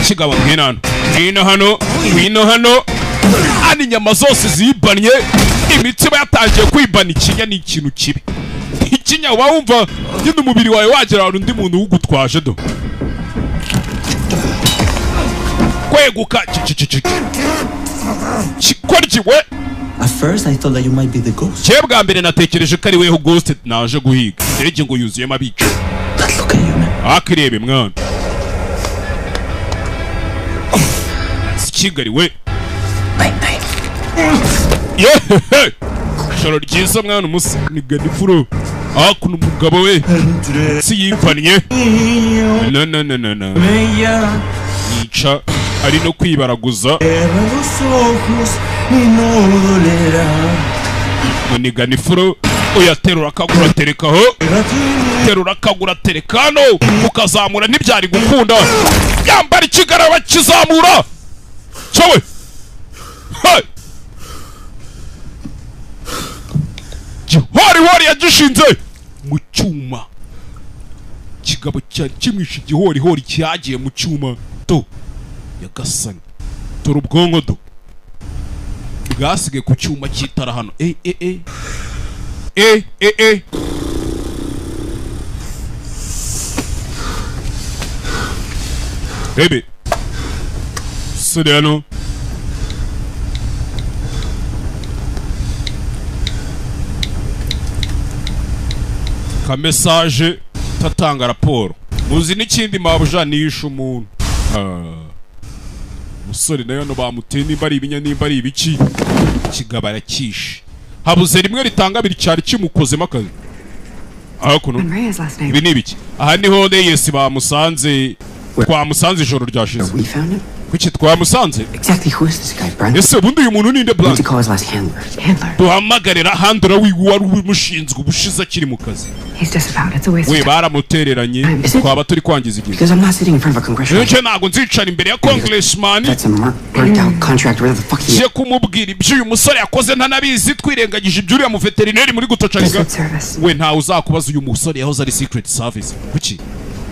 [SPEAKER 1] kigabo, ngwino hano, ngwino hano, ngwino hano. Hano inyama zose zibannye, imitsi iba yatangiye kwibana. Ikinya ni ikintu kibi. Ikinya uba wumva nyine umubiri wawe wagera ahantu undi muntu wugutwaje do kweguka kikoryi we.
[SPEAKER 8] At first, I thought that you might be the ghost.
[SPEAKER 1] Cye bwa mbere natekereje ko ari weho ghost naje guhiga. Indege ngo yuzuyemo abica.
[SPEAKER 8] But look at you, man.
[SPEAKER 1] Akirebe mwana, si Kigali we.
[SPEAKER 8] Night, night.
[SPEAKER 1] Yehehe, ijoro ryiza mwana. Umusa ni ganifuro. Hakuno umugabo we si yipannye. No, no, no, no, no, yica ari no kwibaraguza.
[SPEAKER 9] Cierra los ojos y no dolerá.
[SPEAKER 1] Muniga nifuro, uyaterura akaguru aterekaho, terura akaguru atereka hano, ukazamura ntibyari gukunda. Yambara ikigaraba kizamura cyowe. Hey! Gihorihori yagishinze mu cyuma. Kigabo cyari kimwishe, igihorihori cyagiye mu cyuma do. Yagasani, dore ubwonko do bwasigaye ku cyuma cy'itara hano. E e e e e e Baby sore hano. Ka message tatanga raporo muzi n'ikindi. Mabuja niyishe umuntu. Ah. Musore nayo hano bamuteye, nimba ari ibinya, nimba ari ibiki, kigabo arakishe. Habuze rimwe ritanga abiri, cyari kimukozemo akazi hakuno.
[SPEAKER 6] And Reyes last night.
[SPEAKER 1] Ibi ni ibiki? Aha niho Reyes bamusanze, twamusanze ijoro ryashize.
[SPEAKER 3] We found him?
[SPEAKER 1] Kuki twamusanze?
[SPEAKER 3] Exactly who is this guy, Brent?
[SPEAKER 1] Ese ubundi uyu muntu ninde?
[SPEAKER 3] We need
[SPEAKER 1] Blank.
[SPEAKER 3] to call his last handler.
[SPEAKER 6] Handler.
[SPEAKER 1] Duhamagarira handler wiwe wari ubimushinzwe ubushize akiri mu kazi.
[SPEAKER 6] He's disavowed. It's a waste
[SPEAKER 1] We
[SPEAKER 6] of time.
[SPEAKER 1] baramutereranye, twaba turi kwangiza igihe.
[SPEAKER 3] Because I'm not sitting in front of a congressional.
[SPEAKER 1] Nicyo, ntabwo nzicara imbere ya congressman.
[SPEAKER 3] That's a burnt out contract, whatever the fuck he
[SPEAKER 1] ngiye kumubwira ibyo uyu musore yakoze ntanabizi, twirengagije ibyo uriya muveterineri muri gutocarika.
[SPEAKER 6] Secret Service.
[SPEAKER 1] We ntawe uzakubaza. Uyu musore yahoze ari Secret Service. Kuki?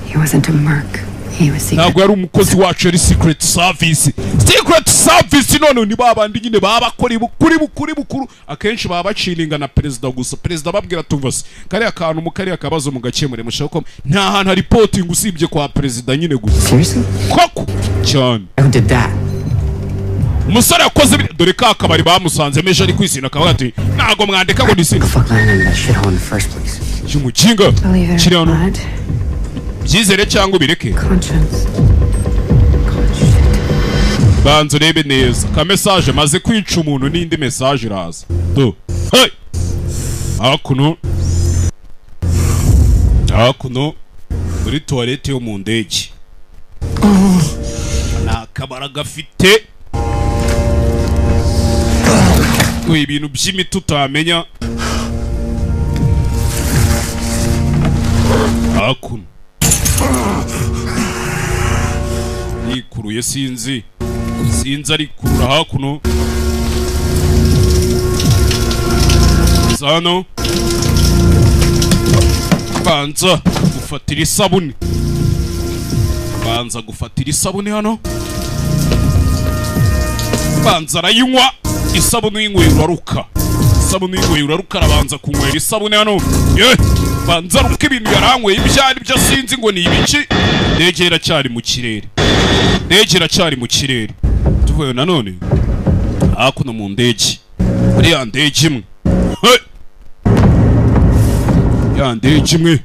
[SPEAKER 6] He wasn't a merc. He was secret.
[SPEAKER 1] Ntabwo yari umukozi wacu, yari Secret Service. Secret Service none ni babandi nyine baba bakora ibukuri bukuri bukuru, akenshi baba baciringa na perezida gusa. Perezida ababwira tumva se kariya kantu mu kariya kabazo mugakemure, mushaka ko nta hantu hari reporting usibye kwa perezida nyine gusa.
[SPEAKER 3] Seriously?
[SPEAKER 1] Koko cyane.
[SPEAKER 3] Who did that?
[SPEAKER 1] Umusore yakoze dore ka kabari bamusanze meje ari kwizina akavuga ati ntago mwandika ngo nisine. Cyumukinga kiri hano. Byizere cyangwa ubireke. Banza urebe neza. Ka message maze kwica umuntu n'indi message iraza. Do. Hey! Hakuno. Hakuno muri toilette yo mu ndege. Nta kabara gafite. Ibintu by'imiti utamenya. Hakuno. Yikuruye sinzi. Sinzi ari kurura hakuno. Zano. Banza gufatira isabune. Banza gufatira isabune hano. Banza arayinywa. Isabune y'inywera uraruka. Isabune y'inywera uraruka arabanza kunywera isabune hano. Ye! Banza aruka ibintu yaranyweye ibyo ari byo sinzi ngo ni ibiki. Ndege iracyari mu kirere. Ndege iracyari mu kirere. Tuvuye nanone hakuno mu ndege. Muri ya ndege imwe. Hey! Ya ndege imwe.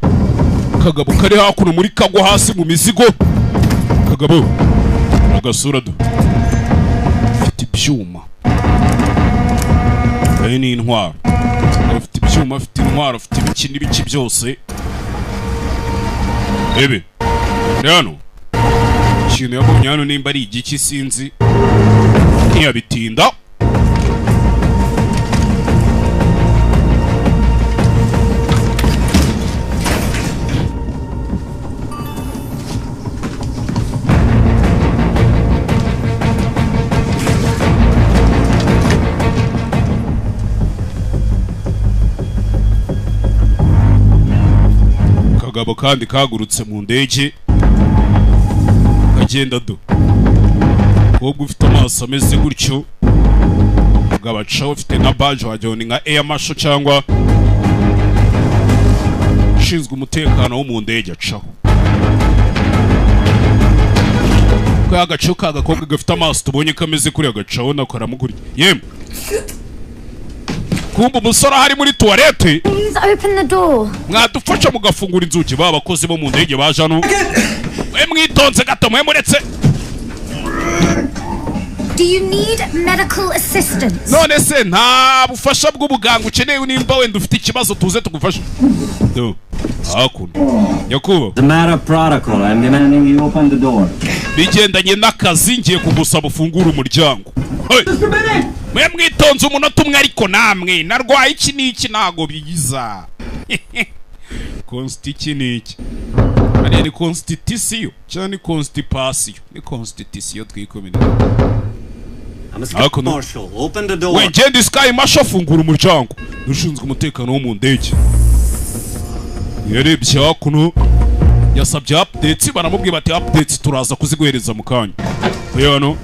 [SPEAKER 1] Kagabo kari hakuno muri kagwa hasi mu mizigo. Kagabo agasura do. Afite ibyuma. Ari ni intwaro. Afite ibyuma, afite intwaro, afite ibiki n'ibiki byose. Ebe. Rano. Ikintu yabonye hano nimba ari igiki sinzi. Ntiyabitinda. Kagabo kandi kagurutse mu ndege kagenda do. Kobwa ufite amaso ameze gutyo gabaca ufite na badge wagira ni nka Air Marshal cyangwa ushinzwe umutekano wo mu ndege acaho. Kwa agaco kagakobwa gafite amaso tubonye kameze kuri agacaho nako aramugurya. Yemwe. Kumba umusore ahari muri toilette.
[SPEAKER 2] Please open the door.
[SPEAKER 1] Mwadufasha mugafungura inzugi ba bakozi bo mu ndege baje hano. Mwe mwitonze gato mwe muretse.
[SPEAKER 2] Do you need medical assistance?
[SPEAKER 1] None se nta bufasha bw'ubuganga ukeneye nimba wenda ufite ikibazo tuze tugufashe. Do. Hakuno. Yakuba.
[SPEAKER 11] The matter of protocol, I'm demanding you open the door.
[SPEAKER 1] Bigendanye n'akazi ngiye kugusaba ufungure umuryango. Hey! Mwe mwitonze umunota umwe ariko namwe narwaye iki n'iki ntago bigiza. Consti iki n'iki. Ari ni constitution cyangwa ni constipation? Ni constitution twikomine.
[SPEAKER 11] I'm a Sky Marshal. Open the door.
[SPEAKER 1] We ngende Sky Marshal fungura umuryango. Ushinzwe umutekano wo mu ndege. Yarebye hakuno yasabye updates baramubwiye bati updates turaza kuziguhereza mu kanya. Oya hano.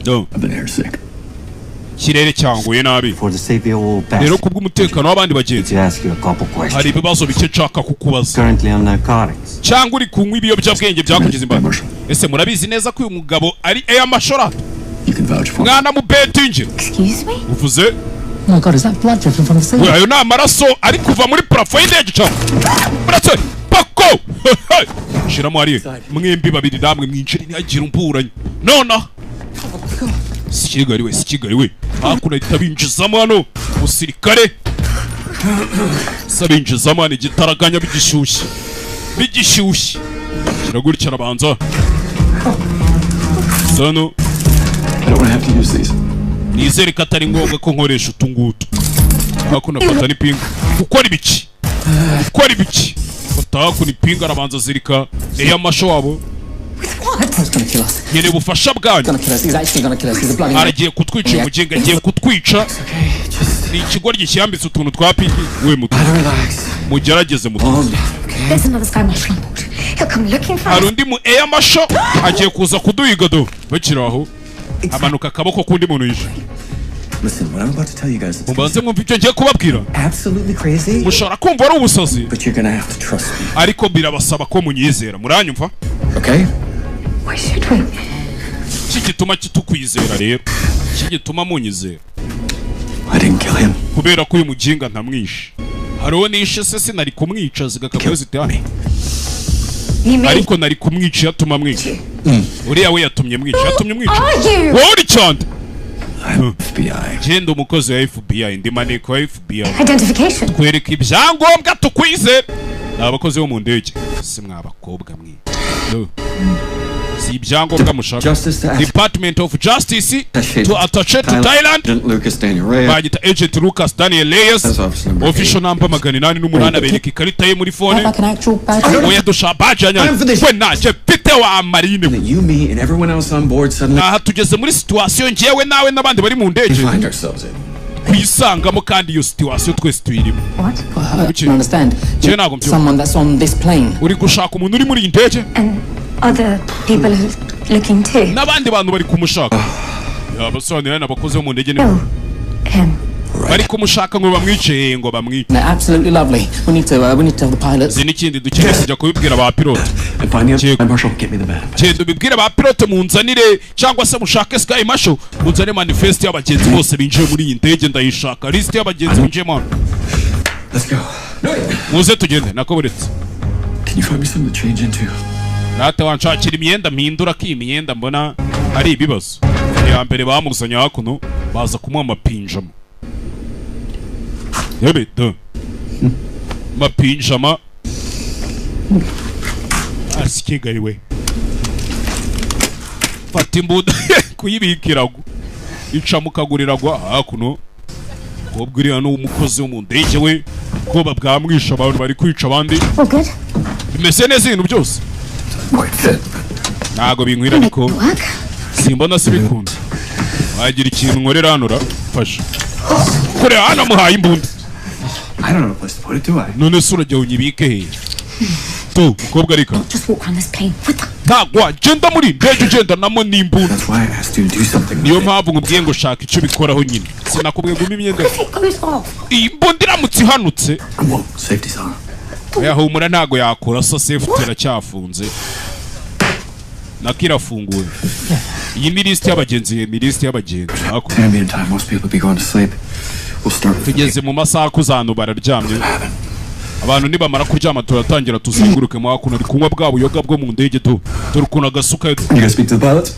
[SPEAKER 1] Do.
[SPEAKER 4] I've been air sick.
[SPEAKER 1] Kirere cyanguye nabi. Rero kubw'umutekano w'abandi bagenzi. Hari ibibazo bike nshaka kukubaza.
[SPEAKER 11] Currently on narcotics.
[SPEAKER 1] Cyangwa uri kunywa ibiyobyabwenge byakugize imbata. Ese murabizi neza ko uyu mugabo ari Air Marshal? Mwana mu betingi.
[SPEAKER 2] Excuse me?
[SPEAKER 1] Uvuze?
[SPEAKER 7] Oh my God, is that blood dripping from the ceiling?
[SPEAKER 1] Ayo ni amaraso ari kuva muri plafond y'indege cyangwa. Muretse pako. Shiramo hariya. Mwembi babiri namwe mwinjire ntihagire umburanye. Nona. Si Kigali we, si Kigali we. Hakuno ahita binjizamo hano umusirikare. Sabinjizamo hano igitaraganya bigishyushye. Bigishyushye. Kiragurikira arabanza. Sano.
[SPEAKER 4] I don't want to have to use these.
[SPEAKER 1] Nizere ko atari ngombwa ko nkoresha utu ngutu. Hakuno afata n'ipingu. Gukora ibiki? Gukora ibiki? Fata hakuno ipingu arabanza azirika Air Marshal wabo. Nyene ubufasha bwanyu. Aragiye kutwica umugenga agiye kutwica. Ni ikigoryi cyambitse utuntu twa piki we mutu. Mugerageze mutu.
[SPEAKER 2] There's another Sky Marshal on board. He'll come looking for us.
[SPEAKER 1] Hari undi mu Air Marshal agiye kuza kuduhiga do. Bakiri aho. Amanuka akaboko kundi muntu yishe.
[SPEAKER 8] Listen, what I'm about to tell you guys is
[SPEAKER 1] Mubanze mwumva ibyo ngiye kubabwira.
[SPEAKER 8] absolutely crazy,
[SPEAKER 1] Mushobora kumva ari ubusazi.
[SPEAKER 8] but you're gonna have to trust me.
[SPEAKER 1] Ariko birabasaba ko munyizera. Muranyumva?
[SPEAKER 4] Okay?
[SPEAKER 6] Why should we?
[SPEAKER 1] Iki gituma kitukwizera rero, iki gituma munyizera.
[SPEAKER 9] I didn't kill him.
[SPEAKER 1] Kubera ko uyu muginga ntamwishe. Hariho nishe se, sinari kumwica zigakabuye zitane, ariko nari kumwica yatuma mwica. Uriya we yatumye mwica, yatumye mwica. Wowe uri cyane.
[SPEAKER 9] FBI.
[SPEAKER 1] Genda umukozi wa FBI, ndi maneko wa FBI.
[SPEAKER 6] Identification.
[SPEAKER 1] Twereka ibyangombwa tukwizere. Ni abakozi bo mu ndege si mwabakobwa mwe. No. Si ibyangombwa mushaka.
[SPEAKER 3] Justice to
[SPEAKER 1] Department of Justice to attache to Thailand.
[SPEAKER 3] Agent Lucas Daniel Reyes.
[SPEAKER 1] Bagita Agent Lucas Daniel Reyes.
[SPEAKER 3] That's officer number
[SPEAKER 1] Official number 808, abereka ikarita ye muri phone.
[SPEAKER 7] Like an actual badge.
[SPEAKER 1] Oya, dusha badge
[SPEAKER 3] Time for this.
[SPEAKER 1] we naje mfite wa marine we.
[SPEAKER 3] You, me, and everyone else on board suddenly
[SPEAKER 1] Aha tugeze muri situation njyewe nawe n'abandi bari mu ndege
[SPEAKER 3] find ourselves in.
[SPEAKER 1] twisangamo, kandi iyo situation twese tuyirimo.
[SPEAKER 6] What?
[SPEAKER 7] I don't understand.
[SPEAKER 1] Njyewe ntabwo mbyumva.
[SPEAKER 7] Someone that's on this plane.
[SPEAKER 1] Uri gushaka umuntu uri muri iyi ndege.
[SPEAKER 6] And other people are looking too.
[SPEAKER 1] N'abandi bantu bari kumushaka. Abasobanurira n'abakozi bo mu ndege ni
[SPEAKER 6] Kill him.
[SPEAKER 1] bari kumushaka ngo bamwice, ngo bamwice.
[SPEAKER 7] They're absolutely lovely. We need to tell the pilots.
[SPEAKER 1] Izi n'ikindi dukeneye kujya kubibwira ba pilote.
[SPEAKER 9] And find the other Marshal. Get me the map.
[SPEAKER 1] Genda ubibwire ba pilote, munzanire, cyangwa se mushake Sky Marshal, munzane manifest y'abagenzi bose binjiye muri iyi ndege. Ndayishaka, list y'abagenzi binjiyemo hano.
[SPEAKER 9] Let's go.
[SPEAKER 1] Muze tugende nako buretse.
[SPEAKER 9] Can you find me something to change into?
[SPEAKER 1] Rata wanshakira imyenda mpindura, ko iyi myenda mbona ari ibibazo. Iya mbere bamuzanye hakuno, baza kumuha amapinjama yebe da mapinjama asikigaye we. Fata imbunda kuyibika iragwa, ica mu kaguru iragwa hakuno. Kobwa uriya ni umukozi wo mu ndege we, ubwoba bwamwishe, abantu bari kwica abandi.
[SPEAKER 6] All good?
[SPEAKER 1] Bimeze neza ibintu byose.
[SPEAKER 9] Quite fit.
[SPEAKER 1] Ntabwo binkwira ariko.
[SPEAKER 6] Work?
[SPEAKER 1] Simbona sibikunda. Wagira ikintu nkorera hano ra? Fasha kureba hano, amuhaye imbunda.
[SPEAKER 9] I don't know a place to put it, do I?
[SPEAKER 1] None se urajya unyibike he tu mukobwa? Ariko
[SPEAKER 6] Just walk around this plane with the
[SPEAKER 1] ntabwo wagenda muri ndege ugendanamo n'imbunda.
[SPEAKER 9] That's why I asked you to do something with
[SPEAKER 1] Niyo
[SPEAKER 9] it.
[SPEAKER 1] mpamvu nkubwiye ngo shaka icyo ubikoraho nyine. Sinakubwiye ngo umpe imyenda.
[SPEAKER 6] If it goes off.
[SPEAKER 1] Iyi mbunda iramutse ihanutse.
[SPEAKER 9] Whoa, safety's on.
[SPEAKER 1] Oya humura, ntago yakora so, safety iracyafunze, nako irafunguye. Iyi ni lisiti y'abagenzi, ni lisiti y'abagenzi hakuno.
[SPEAKER 9] Ambient time, most people be going to sleep. We'll start with the
[SPEAKER 1] Tugeze mu masaha akuzantu bararyamye. Abantu nibamara kuryama turatangira tuzenguruke mu hakuno. Ari kunywa bwa buyoga bwo mu ndege tu, dore ukuntu agasuka.
[SPEAKER 9] You guys speak to the pilots?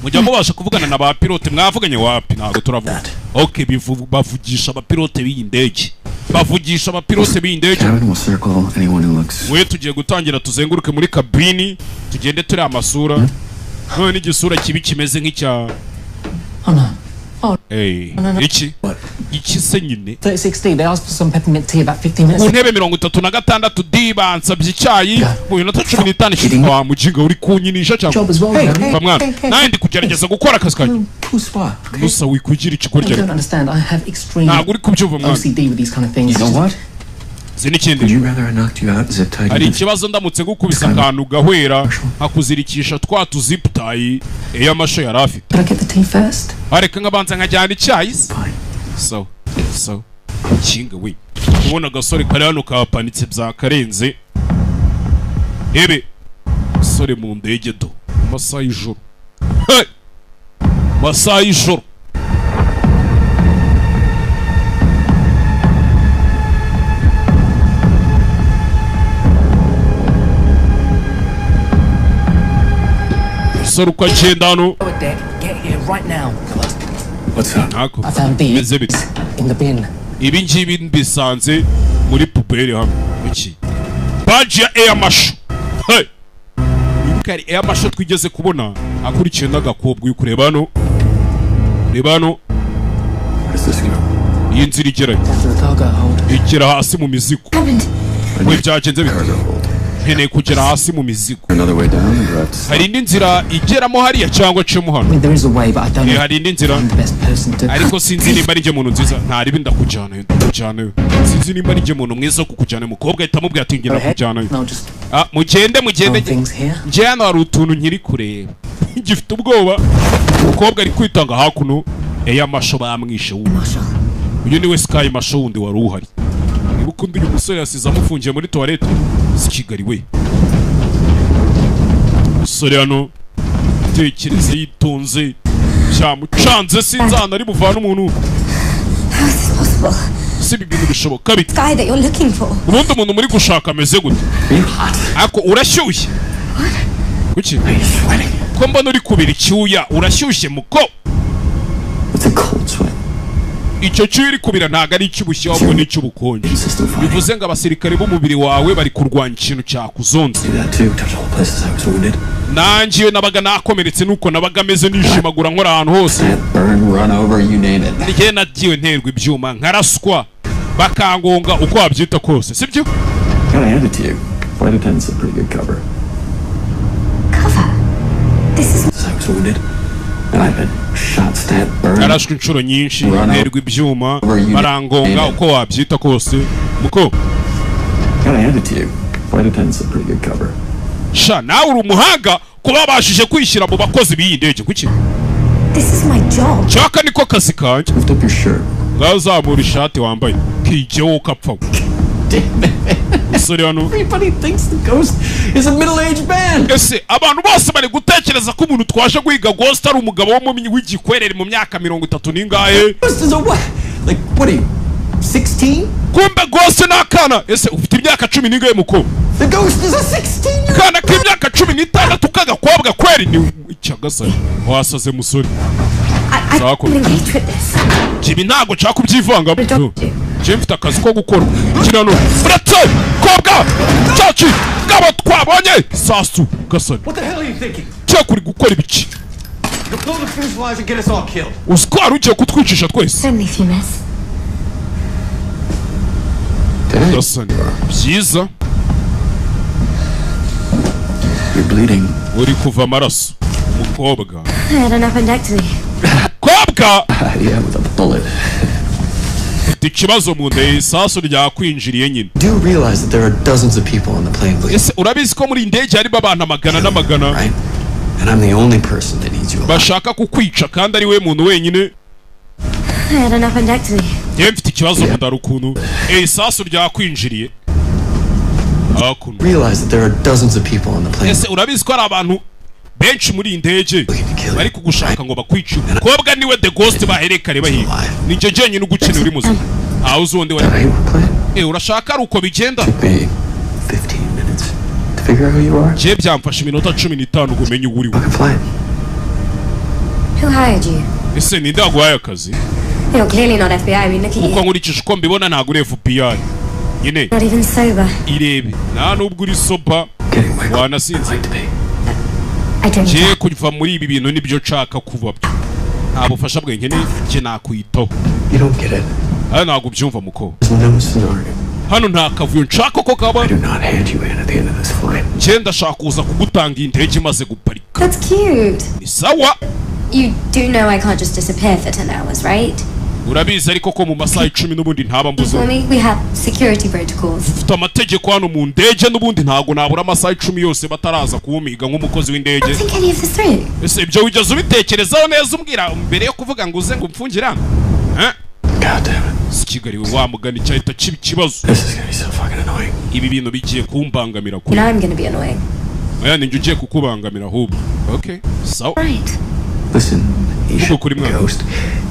[SPEAKER 1] Mujya mubasha kuvugana na ba pilote? Mwavuganye? Wapi, ntabwo turavuga. Okay, bavugisha abapilote b'iyi ndege, bavugisha abapilote b'iyi ndege.
[SPEAKER 3] Cabin will circle anyone who looks.
[SPEAKER 1] We tugiye gutangira tuzenguruke muri kabini, tugende turi amasura none n'igisura kibi kimeze nk'icya
[SPEAKER 7] Oh no. Oh
[SPEAKER 1] Hey,
[SPEAKER 7] no, no.
[SPEAKER 1] iki iki se nyine?
[SPEAKER 7] 36D, they asked for some peppermint tea about 15 minutes
[SPEAKER 1] Ku ntebe 36 D bansabye icyayi mu minota 15 ishize. Wa mujinga, uri kunyinisha cyangwa?
[SPEAKER 7] Job as well,
[SPEAKER 1] Hey,
[SPEAKER 7] you know.
[SPEAKER 1] va mwana, nawe ndi kugerageza gukora akazi kanjye gusa, wikugira
[SPEAKER 7] I
[SPEAKER 1] ikigoryi.
[SPEAKER 7] don't understand. I have extreme
[SPEAKER 1] Ntabwo uri kubyumva mwana.
[SPEAKER 7] OCD with these kind of things.
[SPEAKER 3] You know what?
[SPEAKER 1] Izi n'ikindi.
[SPEAKER 3] Would you rather I knocked you out, zip tied
[SPEAKER 1] Hari
[SPEAKER 3] you?
[SPEAKER 1] ikibazo ndamutse gukubise akantu gahwera, nkakuzirikisha twa tuzip tie iyo amasho yari afite?
[SPEAKER 7] Could I get the tea first?
[SPEAKER 1] Areka nkabanza nkajyana icyayi se. Sawa sawa, kinga we. Kubona agasore kari hano kapanitse byakarenze. Ebe sore mu ndege do amasaha y'ijoro. Hey! Masaha y'ijoro. Sore uko agenda hano.
[SPEAKER 7] Lower deck, get here right now.
[SPEAKER 9] What's up?
[SPEAKER 1] Ntako
[SPEAKER 7] I found these
[SPEAKER 1] bimeze bite?
[SPEAKER 7] in the bin.
[SPEAKER 1] Ibi ngibi mbisanze muri poubelle hano. Iki badge ya Air Marshal. Hey! Wibuke hari Air Marshal twigeze kubona akurikiwe n'agakobwa. Uri kureba hano, reba hano.
[SPEAKER 9] Where does this go?
[SPEAKER 1] Iyi nzira igerayo?
[SPEAKER 7] Down to the cargo hold.
[SPEAKER 1] Igera hasi mu mizigo.
[SPEAKER 6] Happened.
[SPEAKER 1] We byagenze bite?
[SPEAKER 9] Cargo hold.
[SPEAKER 1] Nkeneye kugera hasi mu mizigo.
[SPEAKER 3] Another way down, or do I have to
[SPEAKER 1] Hari indi nzira igeramo hariya cyangwa acemo
[SPEAKER 7] I
[SPEAKER 1] hano?
[SPEAKER 7] mean, there is a way, but I don't
[SPEAKER 1] Eh,
[SPEAKER 7] know
[SPEAKER 1] hari indi nzira,
[SPEAKER 7] if I'm the best person to.
[SPEAKER 1] ariko sinzi nimba ari njye muntu nziza. Ntaribi, ndakujyanayo, ndakujyanayo. Sinzi nimba ari njye muntu mwiza wo kukujyana. Umukobwa ahita amubwira ati njye ndakujyanayo.
[SPEAKER 7] No, just
[SPEAKER 1] Ah, mugende mugende.
[SPEAKER 7] things here.
[SPEAKER 1] Njye hano hari utuntu nkiri kureba, ngifite ubwoba. Umukobwa ari kwitanga hakuno. Eya masho bamwishe wundi. Uyu niwe Sky Masho wundi wari uhari. Niba undi uyu musore yasize amufungiye muri toilette si Kigali we. Musore hano Tekereze yitonze, byamucanze, sinzana ari buvana umuntu.
[SPEAKER 6] How is this possible?
[SPEAKER 1] Si ibi bintu bishoboka bite?
[SPEAKER 6] Guy that you're looking for.
[SPEAKER 1] Ubundi umuntu muri gushaka ameze gute? Ariko urashyushye kuki? Ko mbona uri kubira icyuya, urashyushye muko?
[SPEAKER 3] It's a cold sweat.
[SPEAKER 1] Icyo cyuya uri kubira ntabwo ari icy'ubushyuhe, ahubwo ni icy'ubukonje. Bivuze ngo abasirikare b'umubiri wawe bari kurwanya ikintu cyakuzonze.
[SPEAKER 3] Do that too. Touch all the places I was wounded.
[SPEAKER 1] Nanjye iyo nabaga nakomeretse nuko nabaga ameze, nishimagura nkora ahantu hose.
[SPEAKER 3] Burn, run over, you name it.
[SPEAKER 1] Njye nagiwe nterwa ibyuma, nkaraswa, bakangonga, uko wabyita kose, sibyo?
[SPEAKER 3] Gotta hand it to you. Flight attendants have pretty good cover.
[SPEAKER 6] Cover? This is
[SPEAKER 3] I was wounded, and I've been shot, stabbed, burned.
[SPEAKER 1] Narashwe inshuro nyinshi, nterwa ibyuma, barangonga, uko wabyita kose muko.
[SPEAKER 3] Gotta hand it to you. Flight attendants have pretty good cover.
[SPEAKER 1] Sha, nawe uri umuhanga kuba wabashije kwishyira mu bakozi b'iyi ndege, kuki?
[SPEAKER 6] This is my job.
[SPEAKER 1] Cyaka niko kazi kanjye.
[SPEAKER 3] Lift up your shirt.
[SPEAKER 1] Ngaho zamura ishati wambaye, kijyeho ukapfa. Musore hano.
[SPEAKER 3] Everybody thinks the ghost is a middle-aged man.
[SPEAKER 1] Ese abantu bose bari gutekereza ko umuntu twaje guhiga ghost ari umugabo wo mu w'igikwerere mu myaka 30 n'ingahe?
[SPEAKER 3] Ghost is a what? Like, what are you, 16?
[SPEAKER 1] Kumbe ghost ni akana. Ese ufite imyaka 10 n'ingahe muko?
[SPEAKER 3] The ghost is a 16 year
[SPEAKER 1] Kana k'imyaka 16 k'agakobwa kweri ni icyagasare. Wasaze musore.
[SPEAKER 6] I
[SPEAKER 1] Sako.
[SPEAKER 6] can't engage with this.
[SPEAKER 1] Ibi ntabwo nshaka kubyivangamo. Njye mfite akazi ko gukora. Kirano. Uretse kobwa cyaci gabo twabonye sasu gasani.
[SPEAKER 9] What the hell are you thinking?
[SPEAKER 1] Cyakuri gukora ibiki?
[SPEAKER 9] You'll blow the fuselage and get us all killed.
[SPEAKER 1] Uzi ko wari ugiye kutwicisha twese.
[SPEAKER 6] Only if you miss.
[SPEAKER 1] Gasani. Byiza.
[SPEAKER 3] You're bleeding.
[SPEAKER 1] Uri kuva amaraso. Mukobwa.
[SPEAKER 6] I had an appendectomy.
[SPEAKER 1] Kobwa!
[SPEAKER 3] Yeah, with a bullet.
[SPEAKER 1] Ufite ikibazo mu nda, isasu ryakwinjiriye nyine.
[SPEAKER 3] Do you realize that there are dozens of people on the plane bleeding?
[SPEAKER 1] Ese urabizi ko muri iyi ndege harimo abantu amagana n'amagana
[SPEAKER 3] And I'm the only person that needs you alive.
[SPEAKER 1] bashaka kukwica, kandi ari we muntu wenyine?
[SPEAKER 6] I had an appendectomy.
[SPEAKER 1] Njyewe mfite ikibazo mu nda, hari ukuntu isasu ryakwinjiriye hakuno.
[SPEAKER 3] Realize that there are dozens of people on the plane.
[SPEAKER 1] Ese urabizi ko hari abantu benshi muri iyi ndege bari kugushaka ngo bakwice? Umukobwa niwe the ghost baherekare bahiga. Ni njye jyenyine ugukeneye uri muzima, ntawe uzi undi wari. Urashaka ari uko bigenda?
[SPEAKER 3] Took me 15 minutes to figure out who you are.
[SPEAKER 1] Njye byamfashe iminota 15 ngo umenye uwo uri we.
[SPEAKER 3] Fine.
[SPEAKER 6] Who hired you?
[SPEAKER 1] Ese ninde waguhaye akazi?
[SPEAKER 6] You're clearly not FBI. I mean, look at
[SPEAKER 1] Kuko
[SPEAKER 6] you.
[SPEAKER 1] nkurikije uko mbibona ntabwo uri FBI nyine.
[SPEAKER 6] Not even sober.
[SPEAKER 1] Irebe, nta nubwo uri sober, wanasinze.
[SPEAKER 6] I don't.
[SPEAKER 1] Ngiye kuva muri ibi bintu, nibyo nshaka kuba byo. Nta bufasha bwe nkeneye, njye nakwitaho.
[SPEAKER 3] You don't get it.
[SPEAKER 1] Hano ntabwo ubyumva muko.
[SPEAKER 3] There's no scenario.
[SPEAKER 1] Hano nta kavuyo nshaka ko kaba.
[SPEAKER 3] Do not hand you in at the end of this flight.
[SPEAKER 1] Njye ndashaka kuza kugutanga iyi ndege imaze guparika.
[SPEAKER 6] That's cute.
[SPEAKER 1] Ni sawa.
[SPEAKER 6] You do know I can't just disappear for 10 hours, right?
[SPEAKER 1] Urabizi ariko ko mu masaha 10 n'ubundi ntaba mbuze.
[SPEAKER 6] For me, we have security protocols.
[SPEAKER 1] Dufite amategeko hano mu ndege, n'ubundi ntabwo nabura amasaha 10 yose bataraza kuwumiga nk'umukozi w'indege.
[SPEAKER 6] Don't think any of this through.
[SPEAKER 1] Ese ibyo wigeze ubitekerezaho neza umbwira mbere yo kuvuga ngo uze ngo umfungire hano? Eh?
[SPEAKER 3] God damn it.
[SPEAKER 1] Si Kigali we, wa mugani cyahita kiba ikibazo.
[SPEAKER 3] This is gonna be so fucking annoying.
[SPEAKER 1] Ibi bintu bigiye kumbangamira kure.
[SPEAKER 6] Now I'm gonna be annoying.
[SPEAKER 1] Aya ninjye ugiye kukubangamira ahubwo. Okay, sawa.
[SPEAKER 6] Right.
[SPEAKER 3] Listen, Isha,
[SPEAKER 1] Kuri mwana.
[SPEAKER 3] Ghost,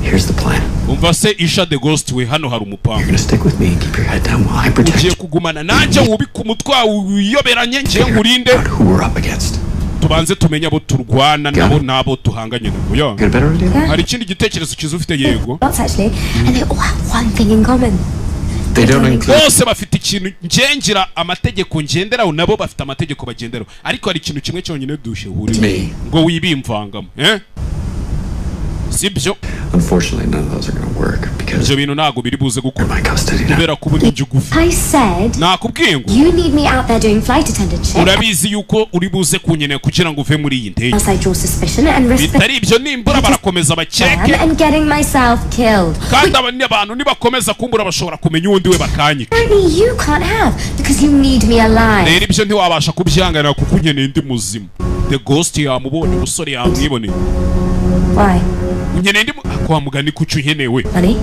[SPEAKER 3] here's the plan.
[SPEAKER 1] Umva se Isha the Ghost we, hano hari umupango.
[SPEAKER 3] You're gonna stick with me and keep your head down while I protect
[SPEAKER 1] Ugiye kugumana nanjye, wubike umutwe wawe wiyoberanye, njye nkurinde.
[SPEAKER 3] who we're up against.
[SPEAKER 1] Tubanze tumenye abo turwana nabo n'abo tuhanganye nabo. Ya.
[SPEAKER 3] Got a better idea?
[SPEAKER 1] Hari ikindi gitekerezo cyiza ufite? Yego.
[SPEAKER 6] Lots actually, and they all have one thing in common.
[SPEAKER 3] They don't include
[SPEAKER 1] Bose bafite ikintu ngengira amategeko ngenderaho, nabo bafite amategeko bagenderaho, ariko hari ikintu kimwe cyonyine duhuriye
[SPEAKER 3] Me.
[SPEAKER 1] ngo wibimvangamo, eh, sibyo?
[SPEAKER 3] Unfortunately, none of those are gonna work because
[SPEAKER 1] Ibyo bintu ntabwo biri buze gukora
[SPEAKER 3] my custody now.
[SPEAKER 1] kubera ko ubu ni igufi.
[SPEAKER 6] I said
[SPEAKER 1] Nakubwiye ngo
[SPEAKER 6] you need me out there doing flight attendant shit.
[SPEAKER 1] urabizi yuko uri buze kunyenera kugira ngo uve muri iyi ndege.
[SPEAKER 6] Else I draw suspicion and risk the
[SPEAKER 1] Bitari ibyo nimbura barakomeza bakeke
[SPEAKER 6] and getting myself killed.
[SPEAKER 1] kandi aba ni abantu nibakomeza kumbura bashobora kumenya uwundi we bakanyica.
[SPEAKER 6] Apparently you can't have because you need me alive.
[SPEAKER 1] Rero ibyo ntiwabasha kubyihanganira kuko unkeneye ndi muzima. The ghost yamubonye, umusore yamwiboneye.
[SPEAKER 6] Why?
[SPEAKER 1] Unkeneye ndi kwa mugani, kuki unkenewe?
[SPEAKER 6] Money?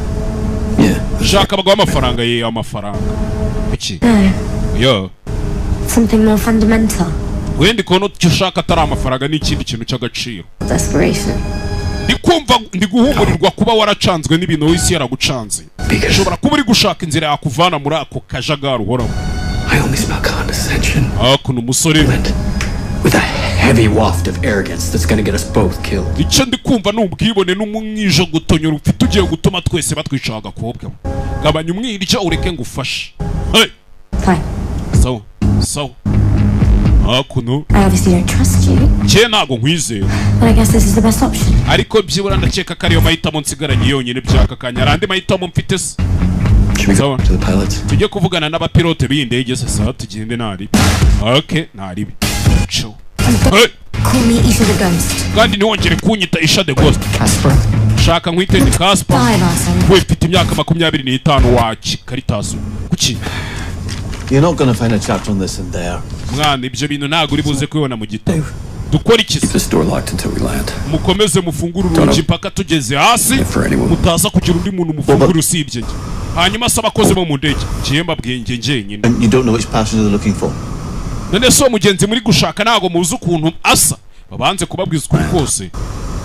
[SPEAKER 1] Shaka baguha amafaranga ye, amafaranga iki?
[SPEAKER 6] No.
[SPEAKER 1] Yo.
[SPEAKER 6] Something more fundamental.
[SPEAKER 1] Wenda kubona icyo ushaka atari amafaranga n'ikindi kintu cy'agaciro.
[SPEAKER 6] Desperation.
[SPEAKER 1] Ndi kumva ndi guhumurirwa kuba waracanzwe n'ibintu isi yaragucanze. Ushobora kuba uri gushaka inzira yakuvana muri ako kajagari uhoramo.
[SPEAKER 3] I only smell condescension
[SPEAKER 1] Hakuno umusore
[SPEAKER 3] with a heavy waft of arrogance that's gonna get us both killed.
[SPEAKER 1] Icyo ndi kumva ni ubwibone n'umwijogotonyoro ufite ugiye gutuma twese batwica. Agakobwa, gabanya umwirya ureke ngufashe. Hey!
[SPEAKER 6] Fine.
[SPEAKER 1] Sawa sawa, hakuno.
[SPEAKER 6] I obviously don't trust you,
[SPEAKER 1] Njye ntabwo nkwizera,
[SPEAKER 6] but I guess this is the best option.
[SPEAKER 1] ariko byibura ndakeka ko ariyo mahitamo nsigaranye yonyine by'aka kanya. Hari andi mahitamo mfite se?
[SPEAKER 3] Should we go
[SPEAKER 1] Sawa.
[SPEAKER 3] to the pilots?
[SPEAKER 1] Tujye kuvugana n'abapilote b'iyi ndege se? Sawa, tugende ntaribi. Okay, ntaribi. Ciao. Hey!
[SPEAKER 6] Call me Isha the Ghost.
[SPEAKER 1] Kandi ntiwongere kunyita Isha the Ghost.
[SPEAKER 7] Casper.
[SPEAKER 1] Shaka nkwite ni Casper.
[SPEAKER 6] Five, asshole.
[SPEAKER 1] We, mfite imyaka 25 waki karitasi kuki?
[SPEAKER 8] You're not gonna find a chapter on this in there.
[SPEAKER 1] Mwana, ibyo bintu ntabwo uri buze kubibona mu gitabo. Dukora iki se?
[SPEAKER 3] Keep this door locked until we land.
[SPEAKER 1] Mukomeze mufungure urugi mpaka tugeze hasi, mutaza kugira undi muntu mufungure usibye njye. Hanyuma se abakozi bo mu ndege? Ngiye mbabwiye njye njyenyine.
[SPEAKER 8] And you don't know which passenger they're looking for.
[SPEAKER 1] None se uwo mugenzi muri gushaka ntabwo muzi ukuntu asa? Babanze kubabwiza ukuri kose.